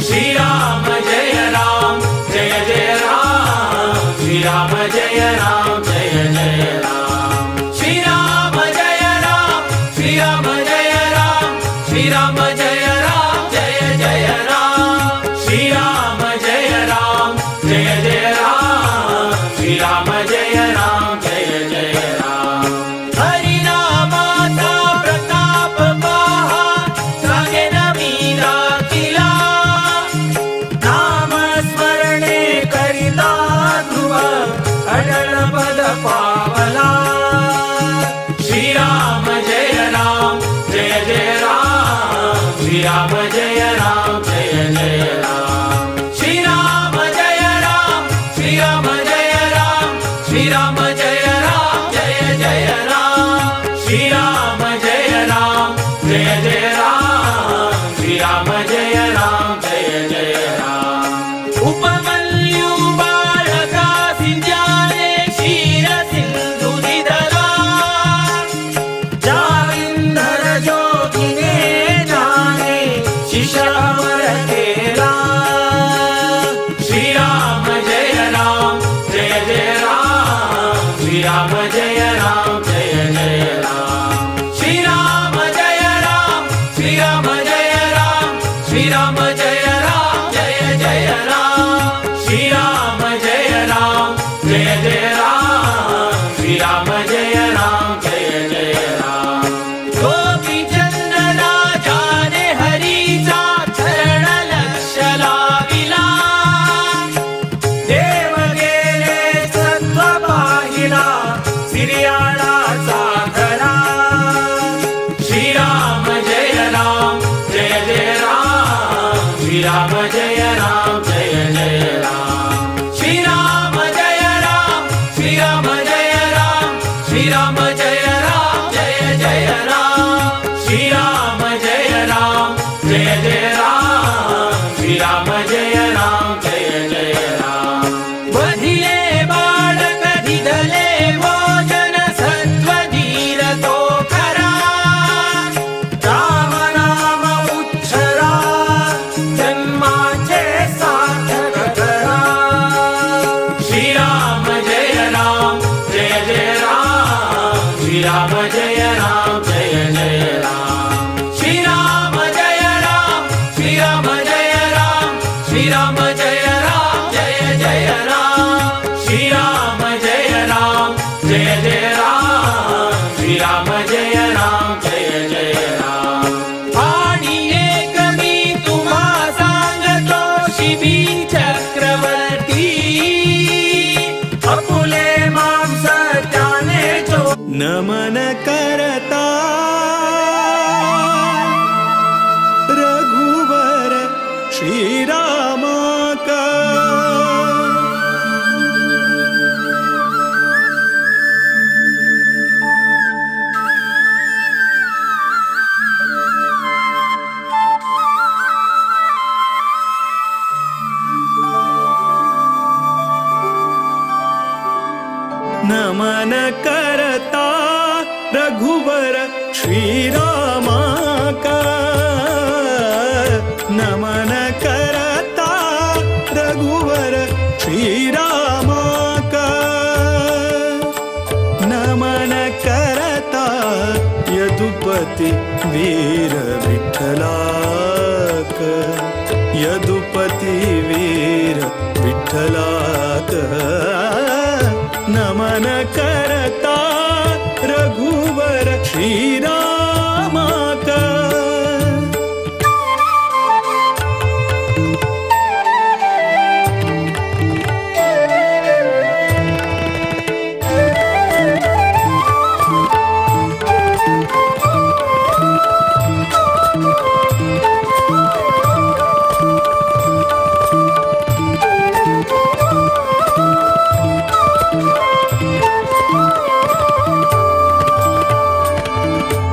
श्री राम जय राम जय जय राम श्री राम जय राम जय जय राम श्री राम जय राम श्री राम जय राम श्री राम जय राम जय जय राम श्री राम जय राम जय जय राम श्री राम जय राम जय जय राम। हरिनामाचा प्रताप पहा सांगेन मी दाखिला नाम स्मरणे करिता ध्रुव अटल पद पावला। श्री राम जय राम जय जय राम श्री राम जय राम जय जय राम श्री राम जय राम श्री राम जय राम श्री राम जय राम जय जय राम श्री राम जय राम जय जय राम श्री राम जय राम जय जय राम। उपमन्यु बाळकासी ज्ञाने क्षीर सिंधु दिदला जालिंधर ज्योतिने जाने शिष अमर केला। श्री राम जय राम जय जय राम श्री राम जय राम जय जय राम श्री राम जय राम श्री राम जय राम श्री राम जय राम जय जय राम श्री राम जय राम जय जय राम श्री राम जय राम जय जय राम। गोपीचंद राजाने हरीचा चरण लक्ष लाविला देव गेले सत्व पाहिला सिरियाळाचा खरा। श्री राम जय राम जय जय राम श्री राम जय राम जय जय राम श्री राम जय राम श्री राम जय राम श्री राम जय राम जय जय राम श्री राम जय राम जय जय राम श्री राम जय राम जय जय राम। वधिले बाळक दिदले भोजन सत्वधीर तो खरा राम नाम उच्छरा जन्माचे सार्थक करा। श्री राम जय राम जय जय राम श्री राम जय राम जय जय राम श्री राम जय राम श्री राम जय राम श्री राम जय राम जय जय राम श्री राम जय राम जय जय राम श्री राम जय राम जय जय राम। आणि एक मी तुम्हा सांगतो शिबी चक्रवर्ती अपुले मांस त्याने जो नमन करता रघुवर श्री रामा का। नमन करता रघुवर श्रीरामाक नमन करता यदुपति वीर विठ्ठलाक यदुपति वीर विठ्ठलाक नमन करता रघुवर श्रीरामाक।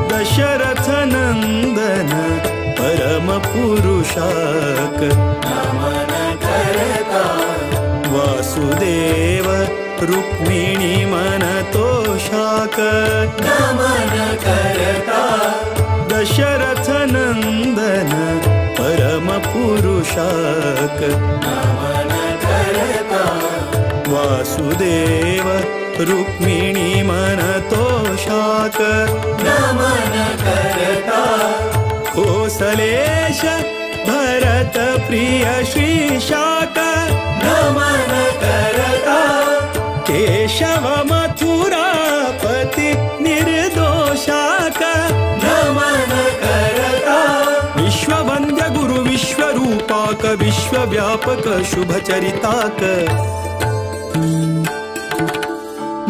दशरथ नंदन परम पुरुषाक नमन करता वासुदेव रुक्मिणी मन तोषाक नमन करता दशरथ नंदन परम पुरुषाक नमन करता वासुदेव रुक्मिणी मन तोषाक नमन करता कोसलेश भरत प्रिय श्रीशाक नमन करता केशव मथुरापति निर्दोषाक नमन करता विश्ववंद्य गुरु विश्वरूपाक विश्वव्यापक शुभचरिताक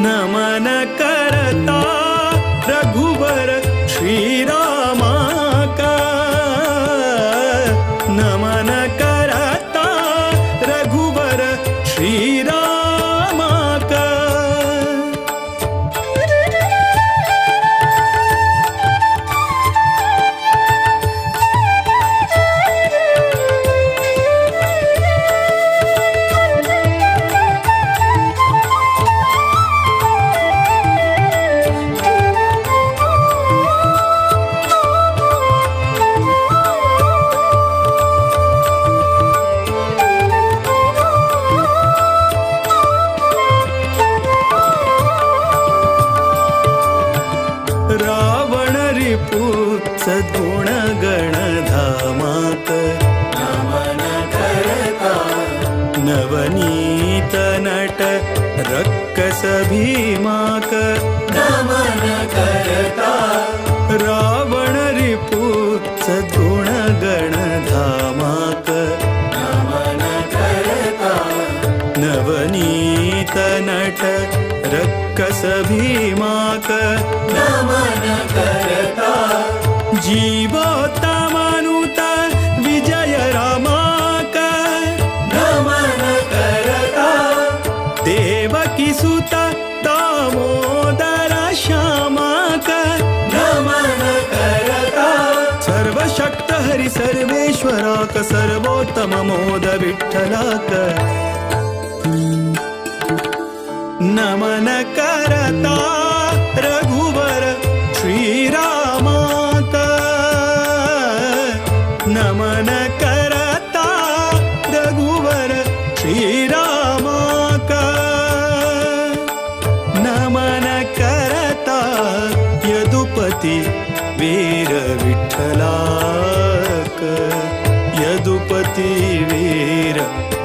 नमन करता रघुवर श्रीरामाक नमन करता रघुवर श्रीरामाक। रावण रिपु सद्गुण गण धामाक नमन करता नवनीत नट रक्कस भीमाक नमन करता रावण रिपु सद्गुण गण धामाक नमन करता नवनीत नट रक्कस भीमाक नमन करता जीवोत्तमानुत विजय रामाक नमन करता देवकी सुत दामोदर श्यामाक नमन करता सर्वशक्त हरि सर्वेश्वराक सर्वोत्तम मोद विठ्ठलाक नमन करता रघुवर श्रीरामाक नमन करता रघुवर श्रीरामाक नमन करता यदुपति वीर विठ्ठलाक यदुपति वीर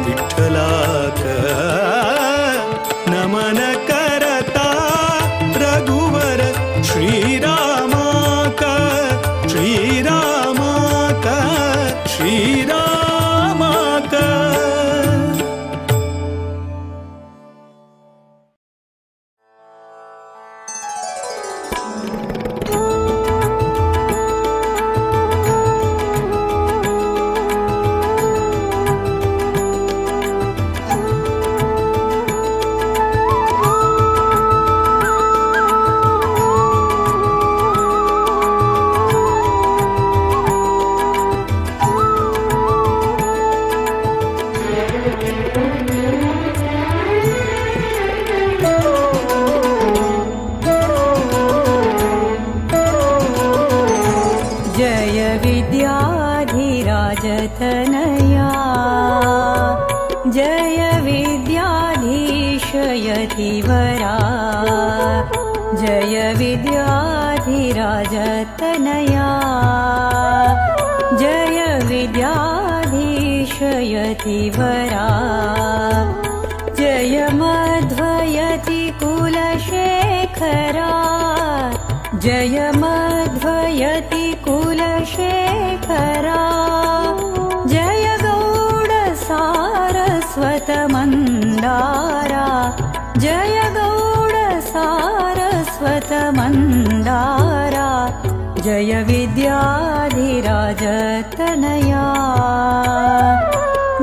विठ्ठलाक नमन करता रघुवर श्रीरामाक श्रीरामाक श्री। विद्याधिराजतनया जय विद्याधीश यतिवरा जय विद्याधिराजतनया जय विद्याधीश यतिवरा जय मध्वयति कुलशेखरा जय मध्वयति कुलशेखरा जय गौड सारस्वत मन्दारा जय गौड सारस्वत मन्दारा जय विद्याधिराजतनया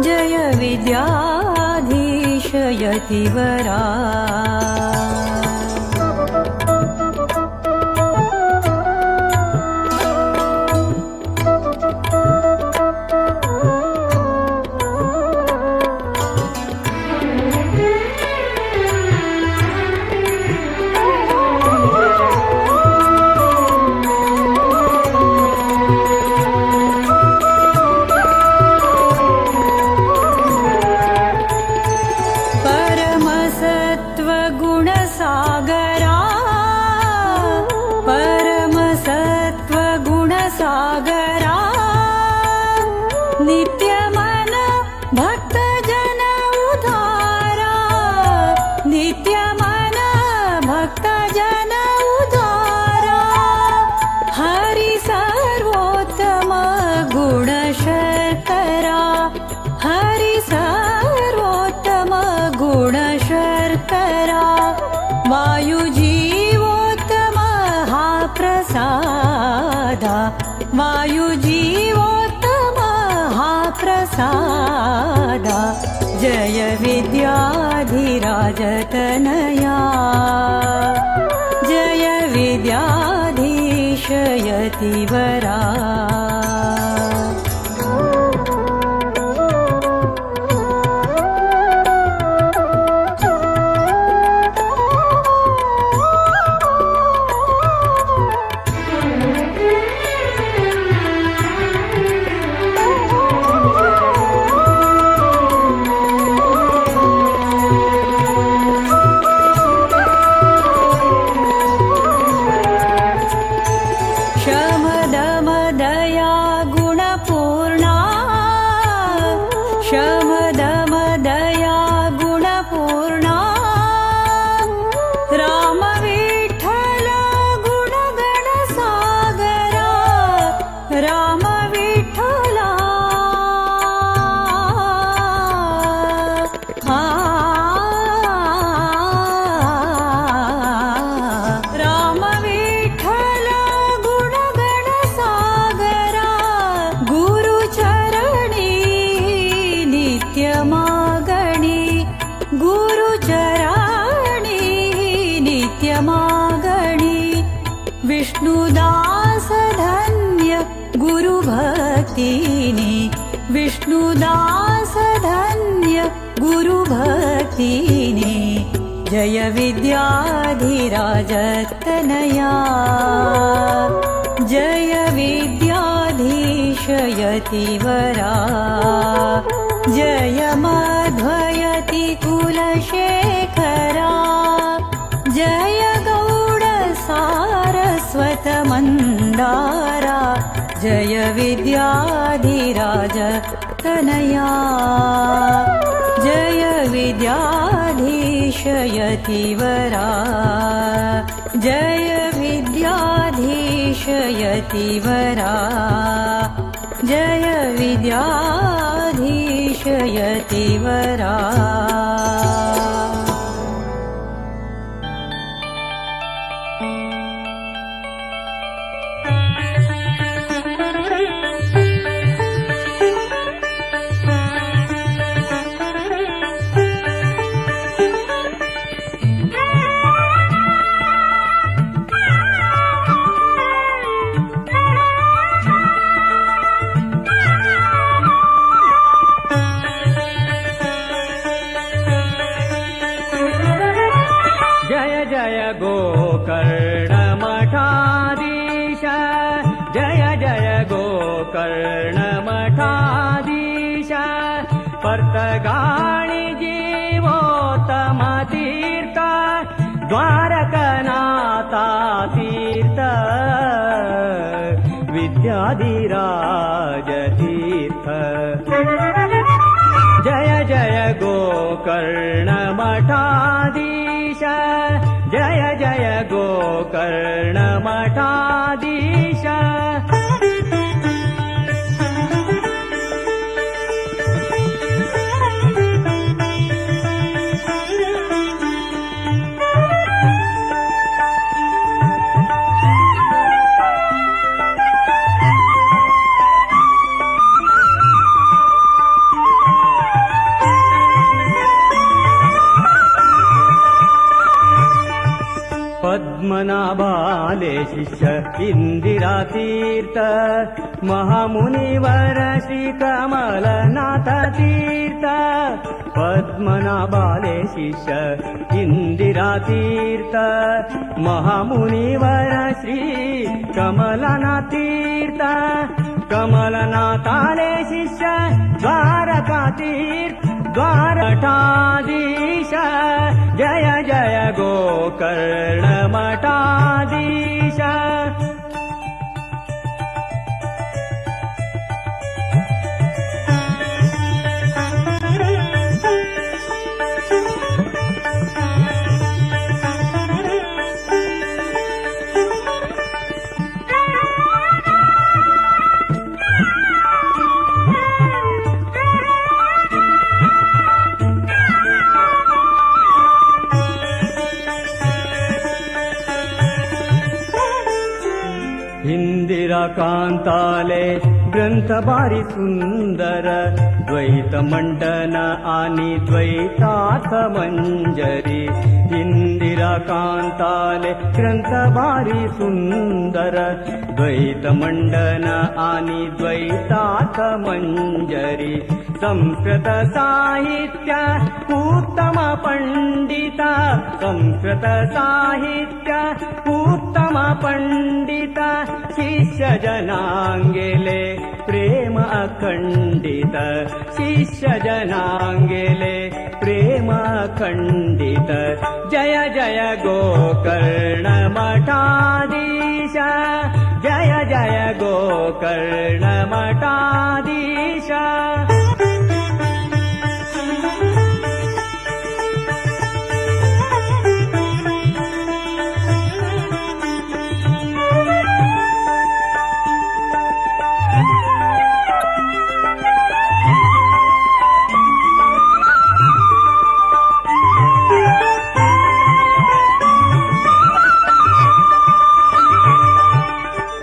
जय विद्याधीश यतिवरा। नित्यमन भक्तजन उदारा नित्यमन भक्तजन उदारा हरि सर्वोत्तम गुण शर्करा हरि सर्वोत्तम गुण शर्करा वायुजीवोत्तम हा प्रसादा वायुजीवोत्तम हा प्रसादा जय विद्याधिराजतनया जय विद्याधीश यतिवरा। विष्णुदास धन्य गुरुभक्तिनि विष्णुदास धन्य गुरुभक्तिनि जय विद्याधिराजतनया जय विद्याधीश यतिवरा जय मध्वयति कुलशेखरा जय गौड सारस्वत मन्दारा जय विद्याधिराजतनया जय विद्याधीश यतिवरा जय विद्याधीश यतिवरा जय विद्याधीश यतिवरा। मठाधीश पर्तगाळी जीवोत्तम तीर्थ द्वारकनाथा तीर्थ विद्याधिराज तीर्थ। जय जय गोकर्ण मठाधीश जय जय गोकर्ण मठाधीश। पद्मनाभाले शिष्य इंदिरा तीर्थ महामुनिवर श्री कमलनाथ तीर्थ। पद्मनाभाले शिष्य इंदिरा तीर्थ महामुनिवर श्री कमलनाथ तीर्थ। कमलनाथाले शिष्य द्वारका तीर्थ द्वारकाधीश जय जय गोकर्ण मठाधीश। कांताले ग्रंथ भारी सुंदर द्वैत मंडन आणि द्वैतार्थ मंजरी। इंदिरा कांताले ग्रंथ भारी सुंदर द्वैत मंडन आणि द्वैतार्थ मंजरी। संस्कृत साहित्य उत्तम पंडित संस्कृत साहित्य उत्तम पंडित शिष्य जनांगेले प्रेम अखंडित शिष्य जनांगेले प्रेम अखंडित। जय जय गोकर्ण मठाधीश जय जय गोकर्ण मठाधीश।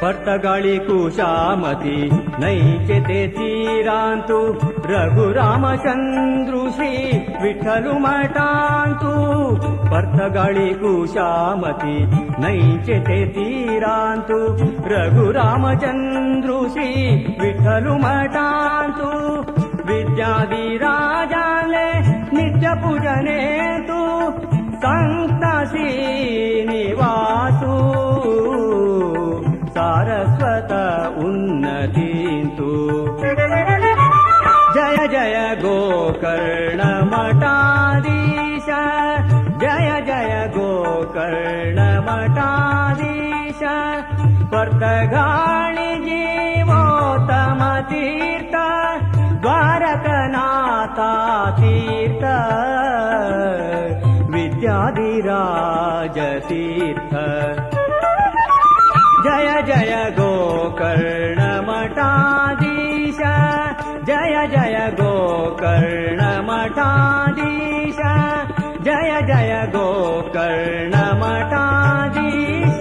पर्तगाळी कुशामती नैचे ते तीरांतु रघुरामचंद्रु श्री विठ्ठलु मठांतु। पर्तगाळी कुशामती नैचे ते तीरांतु रघुरामचंद्रु श्री विठ्ठलु मठांतु। विद्याधिराजाले नित्य पूजने तु संत श्रीनिवासु सारस्वत उन्नतींतु। जय जय गोकर्ण मठाधीश जय जय गोकर्ण मठाधीश। पर्तगाळी जीवोत्तम तीर्थ द्वारकनाथा तीर्थ विद्याधिराज तीर्थ। जय जय गोकर्ण मठाधीश जय जय गोकर्ण मठाधीश जय जय गोकर्ण मठाधीश।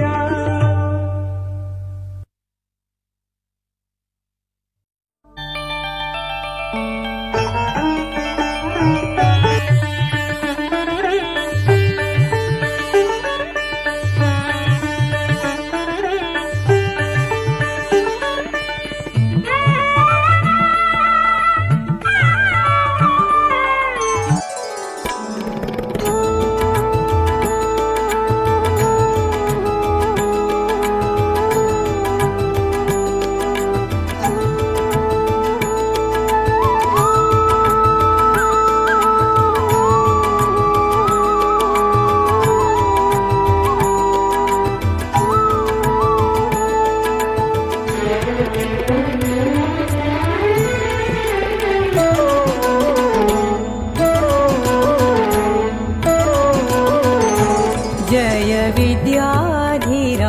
जय विद्याधिराजतनया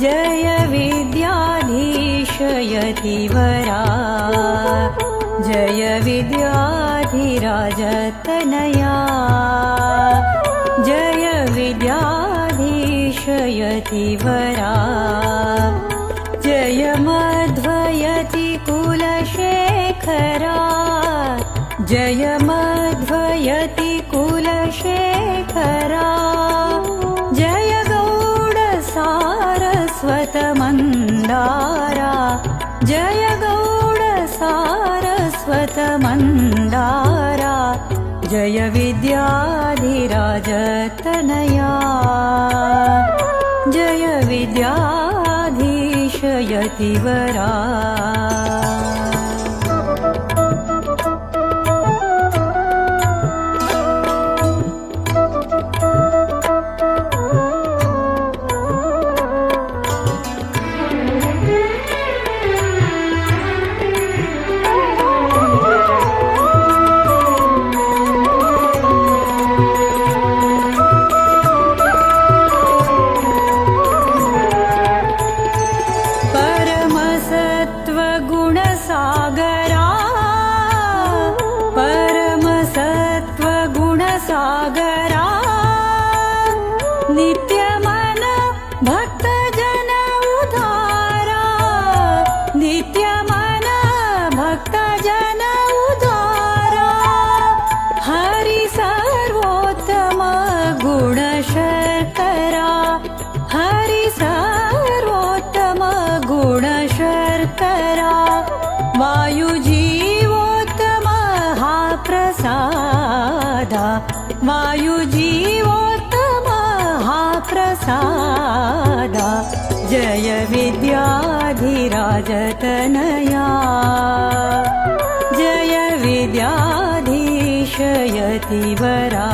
जय विद्याधीश यतिवरा जय विद्याधिराजतनया जय विद्याधीश यतिवरा जय मध्वयति कुलशेखरा जय मध्वयति कुलशेखरा जय गौड सारस्वत मन्दारा जय गौड सारस्वत मन्दारा जय विद्याधिराजतनया जय विद्याधीश यतिवरा। परमसत्त्वगुणसागरा नित्यमन भक्तजन उदारा नित्यमन भक्तजन उदारा हरि सर्वोत्तम गुणशर्करा हरि सर्वोत्तम गुणशर्करा वायुजीवोत्तम हा प्रसादा वायुजीवोत्तम हा प्रसादा जय विद्याधिराजतनया जय विद्याधीश यतिवरा।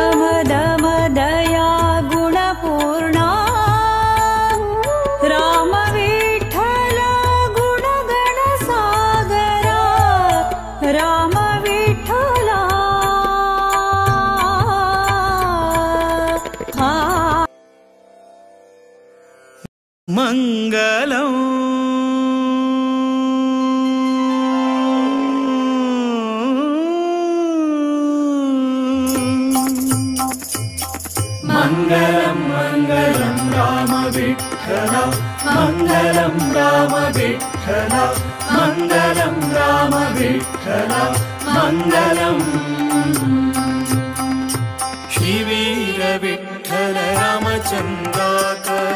शमदमदया गुणपूर्णा राम विठ्ठल गुणगण सागरा राम विठ्ठला। मंगलम मंगलम मंगलम राम विठ्ठल मंगलम राम विठ्ठल मंगलम राम विठ्ठल मंगलम। श्री वीर विठ्ठल रामचंद्राकर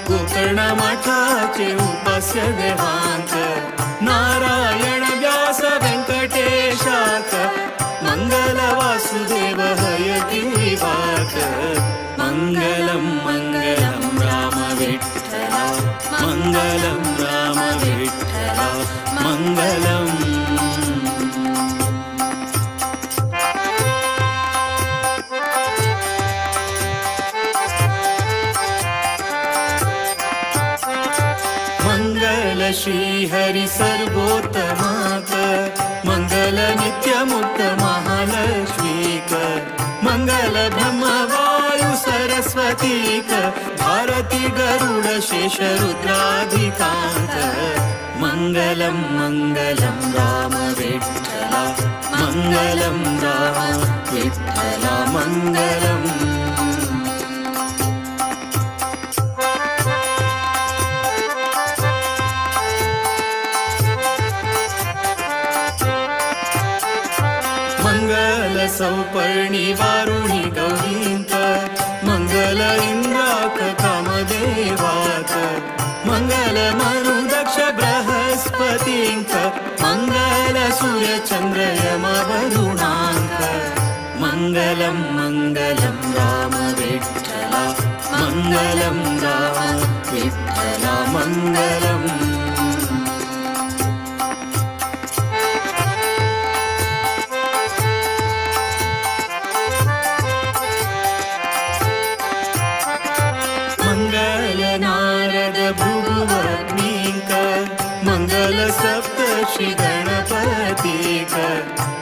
गोकर्ण मठाचे उपास्य देवांक नारायण व्यास वेंकटेशाक मंगल वासुदेव हयग्रीवाक। मंगलम मंगलम राम विठ्ठल मंगलम राम विठ्ठल मंगलम। मंगल श्री हरि सर्वोत्तमाक मंगल नित्यमुक्त महालक्ष्मीक मंगल ब्रह्म वायु सरस्वतीक भारती गरुड शेष रुद्राधिकांक। मंगलम मंगलम राम विठ्ठल मंगलम राम विठ्ठल मंगलम। मंगल सौपर्णी वारुणी गौरींत मंगल इंद्राक कामदेवा। गणपतींक मंगल सूर्य चंद्र यम वरुणांक मंगलम मंगलम राम विठ्ठला मंगलम राम विठ्ठला मंगलम। मंगल नारद भृगुवग्निक मंगल सप्तर्षि गणपतीक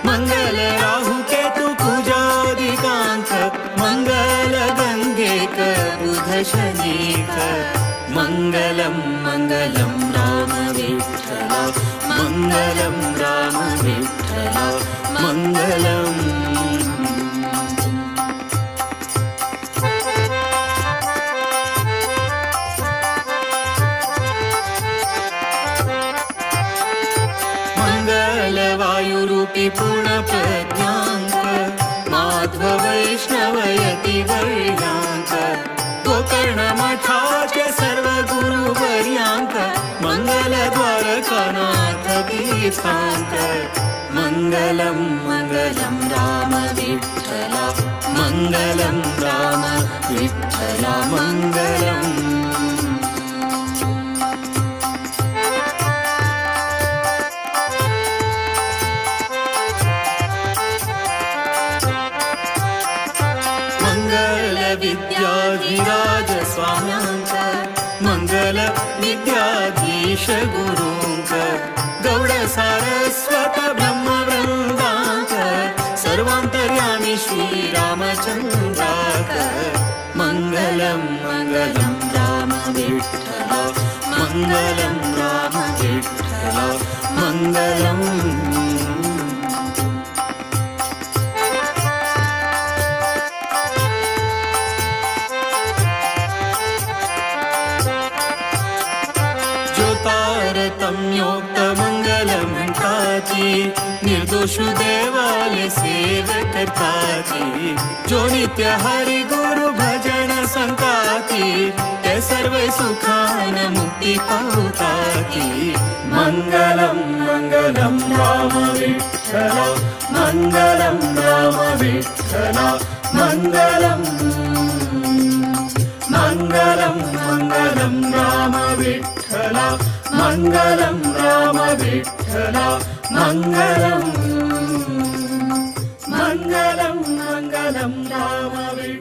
मंगल राहु केतु कुजादिकांक मंगल गंगेक बुध शनीक मंगलम मंगलम राम विठ्ठला मंगलम राम विठ्ठला मंगलम। मंगल वायुरूपी पूर्ण प्रज्ञांक माधव वैष्णवयति वर्यांक गोकर्ण मठाचे सर्व गुरुवर्यांक मंगल द्वारकानाथ तीर्थांक मंगलम मंगलम राम विठ्ठला मंगलम राम विठ्ठला मंगलम। मंगल विद्याधिराज स्वाम्यांक मंगल विद्याधीश गुरूंक गौड सारस्वत ब्रह्म वृंदांक सर्वांतर्यामी श्री रामचंद्राक मंगलम मंगलम राम विठ्ठला मंगलम राम विठ्ठला मंगलम। तारतम्योक्त मंगल म्हणताची निर्दोषु देवाले सेव करताची जो नित्य हरि गुरु भजन संताती ते सर्व सुखान मुक्ती पावताती मंगलम मंगलम राम विठ्ठला मंगलम राम विठ्ठला मंगलम मंगलम मंगलम राम विठ्ठला मंगलम राम विठ्ठला मंगलम मंगलम मंगलम राम विठ्ठला।